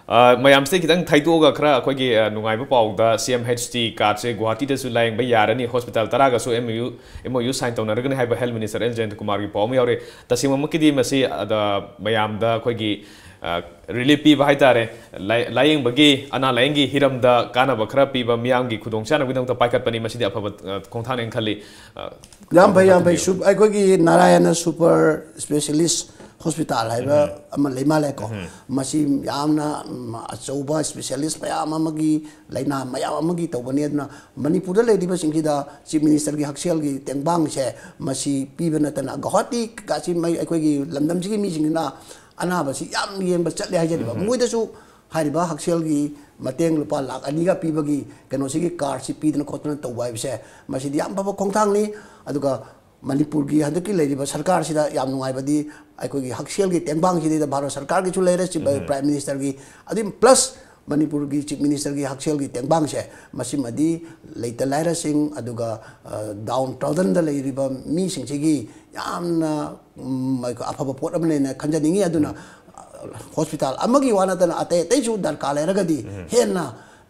ꯑ, ꯃꯌꯥꯝꯁꯤꯗꯩ ꯈꯤꯇꯪ ꯊꯩꯗꯣꯛꯑꯒ ꯈꯔ ꯑꯩꯈꯣꯏꯒꯤ, ꯑ, ꯅꯨꯡꯉꯥꯏꯕ ꯄꯥꯎꯗ C M H T card ꯁꯦ ꯒꯨꯋꯥꯍꯥꯇꯤꯗꯁꯨ ꯂꯥꯌꯦꯡꯕ ꯌꯥꯔꯅꯤ, ꯍꯣꯁꯄꯤꯇꯥꯜ ꯇꯔꯥꯒꯁꯨ M O U, M O U sign ꯇꯧꯅꯔꯒꯅꯤ ꯍꯥꯏꯕ Health Minister L Jayantakumar ꯒꯤ ꯄꯥꯎ ꯑꯃ ꯌꯥꯎꯔꯤ꯫ ꯇꯁꯦꯡꯕꯃꯛꯀꯤꯗꯤ ꯃꯁꯤ, ꯑꯗ, ꯃꯌꯥꯝꯗ ꯑꯩꯈꯣꯏꯒꯤ, ꯑ, relief ꯄꯤꯕ ꯍꯥꯏꯇꯥꯔꯦ, ꯂꯥꯏ-, ꯂꯥꯌꯦꯡꯕꯒꯤ, ꯑꯅꯥ ꯂꯥꯌꯦꯡꯒꯤ ꯍꯤꯔꯝꯗ ꯀꯥꯟꯅꯕ ꯈꯔ ꯄꯤꯕ, ꯃꯤꯌꯥꯝꯒꯤ ꯈꯨꯗꯣꯡꯆꯥꯅꯕꯒꯤꯗꯃꯛꯇ ꯄꯥꯏꯈꯠꯄꯅꯤ꯫ ꯃꯁꯤꯗꯤ ꯑꯐꯕ, ꯑ, ꯈꯣꯡꯊꯥꯡꯅꯦꯅ ꯈꯜꯂꯤ꯫ ꯑ, ꯌꯥꯝ ꯐꯩ, ꯌꯥꯝ ꯐꯩ꯫ ꯊꯝꯕꯤꯌꯨ꯫ ꯁꯨ-, ꯑꯩꯈꯣꯏꯒꯤ ꯅꯥꯔꯥꯌꯅ super specialist hospital ꯍꯥꯏꯕ ꯎꯝ꯫ ꯑꯃ ꯂꯩ ꯃꯥꯜꯂꯦꯀꯣ꯫ ꯎꯝ꯫ ꯃꯁꯤ ꯌꯥꯝꯅ, ꯎꯝ, ꯑꯆꯧꯕ specialist ꯃꯌꯥꯝ ꯑꯃꯒꯤ, ꯂꯥꯏꯅꯥ ꯃꯌꯥꯝ ꯑꯃꯒꯤ ꯇꯧꯕꯅꯤ꯫ ꯑꯗꯨꯅ ꯃꯅꯤꯄꯨꯔꯗ ꯂꯩꯔꯤꯕꯁꯤꯡꯁꯤꯗ Chief Minister ꯒꯤ ꯍꯛꯁꯦꯜꯒꯤ ꯇꯦꯡꯕꯥꯡꯁꯦ ꯃꯁꯤ ꯄꯤꯕ ꯅꯠꯇꯅ ꯒꯧꯍꯥꯇꯤ ꯀꯥꯁꯤ ꯃꯩ-, ꯑꯩꯈꯣꯏꯒꯤ ꯂꯝꯗꯝꯁꯤꯒꯤ ꯃꯤꯁꯤꯡꯁꯤꯅ ꯑꯅꯥꯕꯁꯤ ꯌꯥꯝ ꯌꯦꯡꯕ ꯆꯠꯂꯦ ꯍꯥꯏꯖꯔꯤꯕ꯫ ꯎꯝ꯫ ꯃꯣꯏꯗꯁꯨ ꯍꯥꯏꯔꯤꯕ ꯍꯛꯁꯦꯜꯒꯤ ꯃꯇꯦꯡ ꯂꯨꯄꯥ ꯂꯥꯈ ꯑꯅꯤꯒ ꯄꯤꯕꯒꯤ ꯀꯩꯅꯣꯁꯤꯒꯤ card ꯁꯤ ꯄꯤꯗꯅ ꯈꯣꯠꯇꯅ ꯇꯧꯕ ꯍꯥꯏꯕꯁꯦ ꯃꯁꯤꯗꯤ ꯌꯥꯝ ꯐꯕ ꯈꯣꯡꯊꯥꯡꯅꯤ꯫ ꯑꯗꯨꯒ ꯃꯅꯤꯄꯨꯔꯒꯤ ꯍꯟꯗꯛꯀꯤ ꯂꯩꯔꯤꯕ ꯁꯔꯀꯥꯔꯁꯤꯗ ꯌꯥꯝ ꯅꯨꯡꯉꯥꯏꯕꯗꯤ ꯑꯩꯈꯣꯏꯒꯤ ꯍꯛꯁꯦꯜꯒꯤ ꯇꯦꯡꯕꯥꯡꯁꯤꯗꯩꯗ ꯚꯥꯔꯠ ꯁꯔꯀꯥꯔꯒꯤꯁꯨ ꯂꯩꯔꯦ, ꯆꯤꯞ-, ꯎꯝ꯫ Prime Minister ꯒꯤ, ꯑꯗꯨꯝ plus ꯃꯅꯤꯄꯨꯔꯒꯤ ꯆꯤꯐ ꯃꯤꯅꯤꯁꯇꯔꯒꯤ ꯍꯛꯁꯦꯜꯒꯤ ꯇꯦꯡꯕꯥꯡꯁꯦ, ꯃꯁꯤꯃꯗꯤ ꯂꯩꯇ ꯂꯥꯏꯔꯁꯤꯡ, ꯑꯗꯨꯒ ꯗꯥꯎꯟ ꯇ꯭ꯔꯣꯗꯟꯗ ꯂꯩꯔꯤꯕ ꯃꯤꯁꯤꯡꯁꯤꯒꯤ ꯌꯥꯝꯅ, ꯎꯝ, ꯑꯩꯈꯣꯏ ꯑꯐꯕ ꯄꯣꯠ ꯑꯃꯅꯦꯅ ꯈꯟꯖꯅꯤꯡꯉꯤ꯫ ꯑꯗꯨꯅ ꯍꯣꯁꯄꯤꯇꯥꯜ ꯑꯃꯒꯤ ꯋꯥ ꯅꯠꯇꯅ ꯑꯇꯩ ꯑꯇꯩꯁꯨ ꯗꯔꯀꯥꯔ ꯂꯩꯔꯒꯗꯤ ꯍꯦꯟꯅ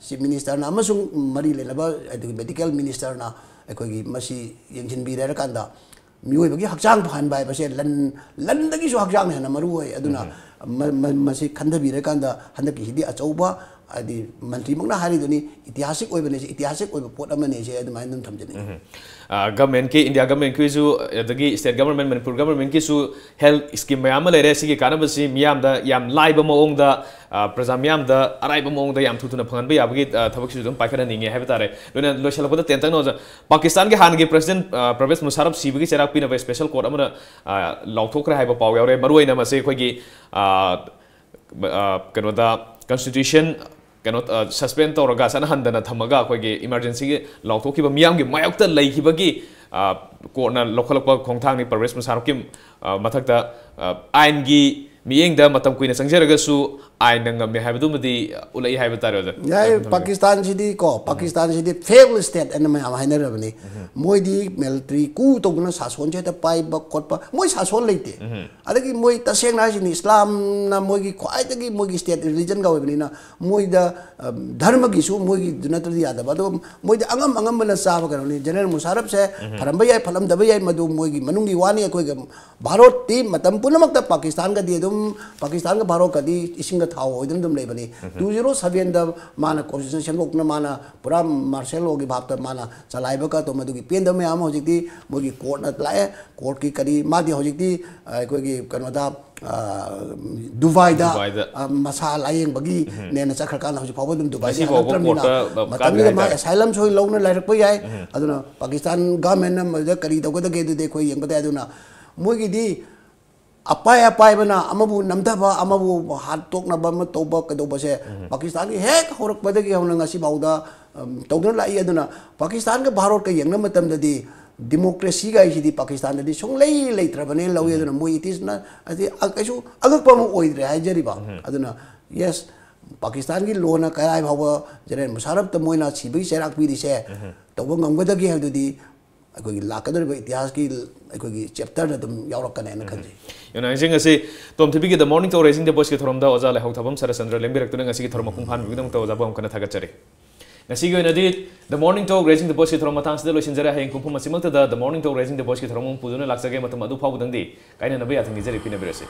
ꯆꯤꯐ ꯃꯤꯅꯤꯁꯇꯔꯅ ꯑꯃꯁꯨꯡ ꯃꯔꯤ ꯂꯩꯅꯕ, ꯑꯗꯒꯤ ꯃꯦꯗꯤꯀꯦꯜ ꯃꯤꯅꯤꯁꯇꯔꯅ ꯑꯩꯈꯣꯏꯒꯤ ꯃꯁꯤ ꯌꯦꯡꯁꯤꯟꯕꯤꯔꯦ ꯍꯥꯏꯔꯀꯥꯟꯗ, ꯃꯤꯑꯣꯏꯕꯒꯤ ꯍꯛꯆꯥꯡ ꯐꯍꯟꯕ ꯍꯥꯏꯕꯁꯦ ꯂꯟ, ꯂꯟꯗꯒꯤꯁꯨ ꯍꯛꯆꯥꯡꯅ ꯍꯦꯟꯅ ꯃꯔꯨ ꯑꯣꯏ꯫ ꯑꯗꯨꯅ ꯃ-, ꯃ-, ꯃꯁꯤ ꯈꯟꯊꯕꯤꯔꯀꯥꯟꯗ ꯍꯟꯗꯛꯀꯤꯁꯤꯗꯤ ꯑꯆꯧꯕ, ꯍꯥꯏꯗꯤ ꯃꯟꯇ꯭ꯔꯤꯃꯛꯅ ꯍꯥꯏꯔꯤꯗꯨꯅꯤ, ꯏꯇꯤꯍꯥꯁꯤꯛ ꯑꯣꯏꯕꯅꯦ, ꯏꯇꯤꯍꯥꯁꯤꯛ ꯑꯣꯏꯕ ꯄꯣꯠ ꯑꯃꯅꯦꯁꯦ ꯑꯗꯨꯃꯥꯏꯅ ꯑꯗꯨꯝ ꯊꯝꯖꯅꯤꯡꯉꯤ꯫ ꯒꯚꯔꯟꯃꯦꯟꯠꯀꯤ, ꯏꯟꯗꯤꯌꯥ ꯒꯚꯔꯟꯃꯦꯟꯠꯀꯤꯁꯨ, ꯑꯗꯒꯤ ꯁ꯭ꯇꯦꯠ ꯒꯚꯔꯟꯃꯦꯟꯠ, ꯃꯅꯤꯄꯨꯔ ꯒꯚꯔꯟꯃꯦꯟꯠꯀꯤꯁꯨ ꯍꯦꯜꯊ ꯁ꯭ꯀꯤꯝ ꯃꯌꯥꯝ ꯑꯃ ꯂꯩꯔꯦ꯫ ꯁꯤꯒꯤ ꯀꯥꯟꯅꯕꯁꯤ ꯃꯤꯌꯥꯝꯗ ꯌꯥꯝ ꯂꯥꯏꯕ ꯃꯑꯣꯡꯗ, ꯑ, ꯄ꯭ꯔꯖꯥ ꯃꯤꯌꯥꯝꯗ ꯑꯔꯥꯏꯕ ꯃꯑꯣꯡꯗ ꯌꯥꯝ ꯊꯨ ꯊꯨꯅ ꯐꯪꯍꯟꯕ ꯌꯥꯕꯒꯤ, ꯑ, ꯊꯕꯛꯁꯤꯁꯨ ꯑꯗꯨꯝ ꯄꯥꯏꯈꯠꯍꯟꯅꯤꯡꯉꯦ ꯍꯥꯏꯕ ꯇꯥꯔꯦ꯫ ꯂꯣꯏꯅ ꯂꯣꯏꯁꯤꯜꯂꯛꯄꯗ ꯇꯦꯟꯇꯛꯅ ꯑꯣꯖꯥ, ꯄꯥꯀꯤꯁꯇꯥꯟꯒꯤ ꯍꯥꯟꯅꯒꯤ ꯄ꯭ꯔꯁꯤꯗꯦꯟꯠ, ꯑ, ꯄꯔꯚꯦꯖ ꯃꯨꯁꯥꯔꯐ ꯁꯤꯕꯒꯤ ꯆꯩꯔꯥꯛ ꯄꯤꯅꯕ ꯁ꯭ꯄꯦꯁꯦꯜ ꯀꯣꯔꯠ ꯑꯃꯅ, ꯑ, ꯂꯥꯎꯊꯣꯛꯈ꯭ꯔꯦ ꯍꯥꯏꯕ ꯄꯥꯎ ꯌꯥꯎꯔꯦ꯫ ꯃꯔꯨꯑꯣꯏꯅ ꯃꯁꯤ ꯑꯩꯈꯣꯏꯒꯤ, ꯑ, ꯑ, ꯀꯩꯅꯣꯗ, ꯀꯟꯁꯇꯤꯇ꯭ꯌꯨꯁꯟ ꯀꯩꯅꯣ, ꯑ, ꯁꯁꯄꯦꯟ ꯇꯧꯔꯒ, ꯆꯠꯅꯍꯟꯗꯅ ꯊꯝꯃꯒ, ꯑꯩꯈꯣꯏꯒꯤ ꯏꯃꯥꯔꯖꯦꯟꯁꯤꯒꯤ ꯂꯥꯎꯊꯣꯛꯈꯤꯕ ꯃꯤꯌꯥꯝꯒꯤ ꯃꯥꯌꯣꯛꯇ ꯂꯩꯈꯤꯕꯒꯤ, ꯑ, ꯀꯣꯔꯠꯅ ꯂꯧꯈꯠꯂꯛꯄ ꯈꯣꯡꯊꯥꯡꯅꯤ꯫ ꯄꯔꯚꯦꯖ ꯃꯨꯁꯥꯔꯐꯀꯤ, ꯑ, ꯃꯊꯛꯇ, ꯑ, ꯑꯥꯏꯟꯒꯤ ꯃꯤꯠꯌꯦꯡꯗ ꯃꯇꯝ ꯀꯨꯏꯅ ꯆꯪꯖꯔꯒꯁꯨ ꯑꯥꯏꯟꯅ ꯉꯝꯃꯦ ꯍꯥꯏꯕꯗꯨꯃꯗꯤ, ꯑ, ꯎꯠꯂꯛꯏ ꯍꯥꯏꯕ ꯇꯥꯔꯦ, ꯑꯣꯖꯥ꯫ ꯌꯥꯏ, ꯌꯥꯝ ꯊꯝꯖꯒꯦ꯫ ꯄꯥꯀꯤꯁꯇꯥꯟꯁꯤꯗꯤ ꯀꯣ, ꯄꯥꯀꯤꯁꯇꯥꯟꯁꯤꯗꯤ ꯐꯦꯜ ꯁ꯭ꯇꯦꯠ ꯑꯅ ꯃꯌꯥꯝ ꯍꯥꯏꯅꯔꯕꯅꯤ꯫ ꯃꯣꯏꯗꯤ ꯃꯤꯂꯤꯇꯔꯤ ꯀꯨ ꯇꯧꯗꯅ ꯁꯥꯁꯣꯟꯁꯦ ꯍꯦꯛꯇ ꯄꯥꯏꯕ ꯈꯣꯠꯄ, ꯃꯣꯏ ꯁꯥꯁꯣꯟ ꯂꯩꯇꯦ꯫ ꯑꯗꯒꯤ ꯃꯣꯏ ꯇꯁꯦꯡꯅ ꯍꯥꯏꯁꯤꯅꯤ, ꯏꯁꯂꯥꯝꯅ ꯃꯣꯏꯒꯤ ꯈ꯭ꯋꯥꯏꯗꯒꯤ ꯃꯣꯏꯒꯤ ꯁ꯭ꯇꯦꯠ ꯔꯤꯂꯤꯖꯟꯒ ꯑꯣꯏꯕꯅꯤꯅ, ꯃꯣꯏꯗ, ꯑ, ꯙꯔꯃꯒꯤꯁꯨ ꯃꯣꯏꯒꯤꯗꯨ ꯅꯠꯇ꯭ꯔꯗꯤ ꯌꯥꯗꯕ꯫ ꯑꯗꯣ ꯃꯣꯏꯗꯤ ꯑꯉꯝ ꯑꯉꯝꯕꯅ ꯆꯥꯕ ꯀꯩꯅꯣꯅꯤ꯫ ꯖꯦꯅꯔꯦꯜ ꯃꯨꯁꯥꯔꯐꯁꯦ ꯐꯔꯝꯕ ꯌꯥꯏ, ꯐꯠꯂꯝꯗꯕ ꯌꯥꯏ, ꯃꯗꯨ ꯃꯣꯏꯒꯤ ꯃꯅꯨꯡꯒꯤ ꯋꯥꯅꯤ꯫ ꯑꯩꯈꯣꯏꯒ ꯚꯥꯔꯠꯇꯤ ꯃꯇꯝ ꯄꯨꯝꯅꯃꯛꯇ ꯄꯥꯀꯤꯁꯇꯥꯟꯒꯗꯤ ꯑꯗꯨꯝ, ꯄꯥꯀꯤꯁꯇꯥꯟꯒ ꯚꯥꯔꯠꯀꯗꯤ ꯏꯁꯤꯡꯒ ꯊꯥꯎ ꯑꯣꯏꯗꯅ ꯑꯗꯨꯝ ꯂꯩꯕꯅꯤ꯫ ꯇꯨ ꯖꯤꯔꯣ ꯁꯚꯦꯟꯗ ꯃꯥꯅ ꯀꯣꯟꯁꯇꯤꯇ꯭ꯌꯨꯁꯟ ꯁꯦꯝꯗꯣꯛꯇꯨꯅ, ꯃꯥꯅ ꯄꯨꯔꯥ ꯃꯥꯔꯁꯦꯜ ꯂꯣꯒꯤ ꯚꯥꯞꯇ ꯃꯥꯅ ꯆꯂꯥꯏꯕꯒ ꯑꯗꯣ ꯃꯗꯨꯒꯤ ꯄꯦꯟꯗꯕ ꯃꯌꯥꯝ ꯑꯃ ꯍꯧꯖꯤꯛꯇꯤ ꯃꯣꯏꯒꯤ ꯀꯣꯔꯠꯅ ꯂꯥꯛꯑꯦ꯫ ꯀꯣꯔꯠꯀꯤ ꯀꯔꯤ, ꯃꯥꯗꯤ ꯍꯧꯖꯤꯛꯇꯤ, ꯑ, ꯑꯩꯈꯣꯏꯒꯤ ꯀꯩꯅꯣꯗ, ꯑ, ꯗꯨꯕꯥꯏꯗ, ꯗꯨꯕꯥꯏꯗ꯫ ꯑ, ꯃꯁꯥ ꯂꯥꯌꯦꯡꯕꯒꯤꯅꯦꯅ ꯆꯠꯈ꯭ꯔꯀꯥꯟꯗ ꯍꯧꯖꯤꯛ ꯐꯥꯎꯕ ꯑꯗꯨꯝ ꯗꯨꯕꯥꯏꯗ ꯉꯁꯤ ꯐꯥꯎꯕ ꯍꯜꯂꯛꯇ꯭ꯔꯕꯅꯤꯅ, ꯀꯣꯔꯠꯇ, ꯑ, ꯃꯇꯝꯗꯨꯗ ꯀꯥꯗ꯭ꯔꯤ ꯃꯥ ꯍꯥꯏꯇꯥꯔꯦ꯫ ꯑꯦꯁꯥꯏꯂꯝꯁꯨ ꯂꯧꯅ ꯂꯩꯔꯛꯄ ꯌꯥꯏ꯫ ꯑꯗꯨꯅ ꯄꯥꯀꯤꯁꯇꯥꯟ ꯒꯚꯔꯟꯃꯦꯟꯠꯅ ꯃꯗꯨꯗ ꯀꯔꯤ ꯇꯧꯒꯗꯒꯦ ꯑꯗꯨꯗꯤ ꯑꯩꯈꯣꯏ ꯌꯦꯡꯕ ꯇꯥꯏ꯫ ꯑꯗꯨꯅ ꯃꯣꯏꯒꯤꯗꯤ ꯑꯄꯥꯏ ꯑꯄꯥꯏꯕꯅ ꯑꯃꯕꯨ ꯅꯝꯊꯕ, ꯑꯃꯕꯨ ꯍꯥꯠꯇꯣꯛꯅꯕ ꯑꯃ ꯇꯧꯕ ꯀꯩꯗꯧꯕꯁꯦ ꯄꯥꯀꯤꯁꯇꯥꯟꯒꯤ ꯍꯦꯛ ꯍꯧꯔꯛꯄꯗꯒꯤ ꯍꯧꯅ ꯉꯁꯤ ꯐꯥꯎꯗ, ꯑꯝ, ꯇꯧꯗꯨꯅ ꯂꯥꯛꯏ꯫ ꯑꯗꯨꯅ ꯄꯥꯀꯤꯁꯇꯥꯟꯒ ꯚꯥꯔꯠꯀ ꯌꯦꯡꯅꯕ ꯃꯇꯝꯗꯗꯤ ꯗꯤꯃꯣꯀ꯭ꯔꯦꯁꯤꯒ ꯍꯥꯏꯁꯤꯗꯤ ꯄꯥꯀꯤꯁꯇꯥꯟꯗꯗꯤ ꯁꯨꯡꯂꯩ ꯂꯩꯇ꯭ꯔꯕꯅꯦꯅ ꯂꯧꯏ꯫ ꯑꯗꯨꯅ ꯃꯣꯏ ꯏꯇꯤꯁꯅ ꯍꯥꯏꯗꯤ, ꯑ, ꯀꯩꯁꯨ ꯑꯉꯛꯄ ꯑꯃ ꯑꯣꯏꯗ꯭ꯔꯦ ꯍꯥꯏꯖꯔꯤꯕ꯫ ꯑꯗꯨꯅ ꯌꯦꯁ, ꯄꯥꯀꯤꯁꯇꯥꯟꯒꯤ ꯂꯣꯅ ꯀꯗꯥꯏ ꯐꯥꯎꯕ ꯖꯦꯅꯔꯦꯜ ꯃꯨꯁꯥꯔꯐꯇ ꯃꯣꯏꯅ ꯁꯤꯕꯒꯤ ꯆꯩꯔꯥꯛ ꯄꯤꯔꯤꯁꯦ ꯇꯧꯕ ꯉꯝꯒꯗꯒꯦ ꯍꯥꯏꯕꯗꯨꯗꯤ ꯑꯩꯈꯣꯏꯒꯤ ꯂꯥꯛꯀꯗꯧꯔꯤꯕ ꯏꯇꯤꯍꯥꯁꯀꯤ ꯑꯩꯈꯣꯏꯒꯤ ꯆꯦꯞꯇꯔꯗ ꯑꯗꯨꯝ ꯌꯥꯎꯔꯛꯀꯅꯦꯅ ꯈꯟꯖꯩ꯫ ꯌꯥꯝ ꯅꯨꯡꯉꯥꯏꯖꯩ꯫ ꯉꯁꯤ ꯇꯣꯝ ꯊꯤꯕꯤꯒꯤ The Morning Talk Raising the Voiceꯀꯤ ꯊꯧꯔꯝꯗ ꯑꯣꯖꯥ ꯂꯥꯏꯍꯧ ꯊꯥꯕꯝ ꯁꯔꯠꯆꯟꯗ꯭ꯔ ꯂꯦꯡꯕꯤꯔꯛꯇꯨꯅ ꯉꯁꯤꯒꯤ ꯊꯧꯔꯝ ꯃꯄꯨꯡ ꯐꯥꯍꯟꯕꯒꯤꯗꯃꯛꯇ ꯑꯣꯖꯥꯕꯨ ꯑꯃꯨꯛ ꯍꯟꯅ ꯊꯥꯒꯠꯆꯔꯤ꯫ ꯉꯁꯤꯒꯤ ꯑꯣꯏꯅꯗꯤ The Morning Talk Raising the Voiceꯀꯤ ꯊꯧꯔꯝ ꯃꯇꯥꯡꯁꯤꯗ ꯂꯣꯏꯁꯤꯟꯖꯔꯦ꯫ ꯍꯌꯦꯡ ꯄꯨꯡꯐꯝ ꯑꯁꯤꯃꯛꯇꯗ The Morning Talk Raising the Voiceꯀꯤ ꯊꯧꯔꯝ ꯑꯃꯨꯛ ꯄꯨꯗꯨꯅ ꯂꯥꯛꯆꯒꯦ꯫ ꯃꯇꯝ ꯑꯗꯨ ꯐꯥꯎꯕꯗꯪꯗꯤ ꯀꯥꯏꯅꯅꯕ ꯌꯥꯊꯪ ꯅꯤꯖꯔꯤ꯫ ꯄꯤꯅꯕꯤꯔꯁꯤ꯫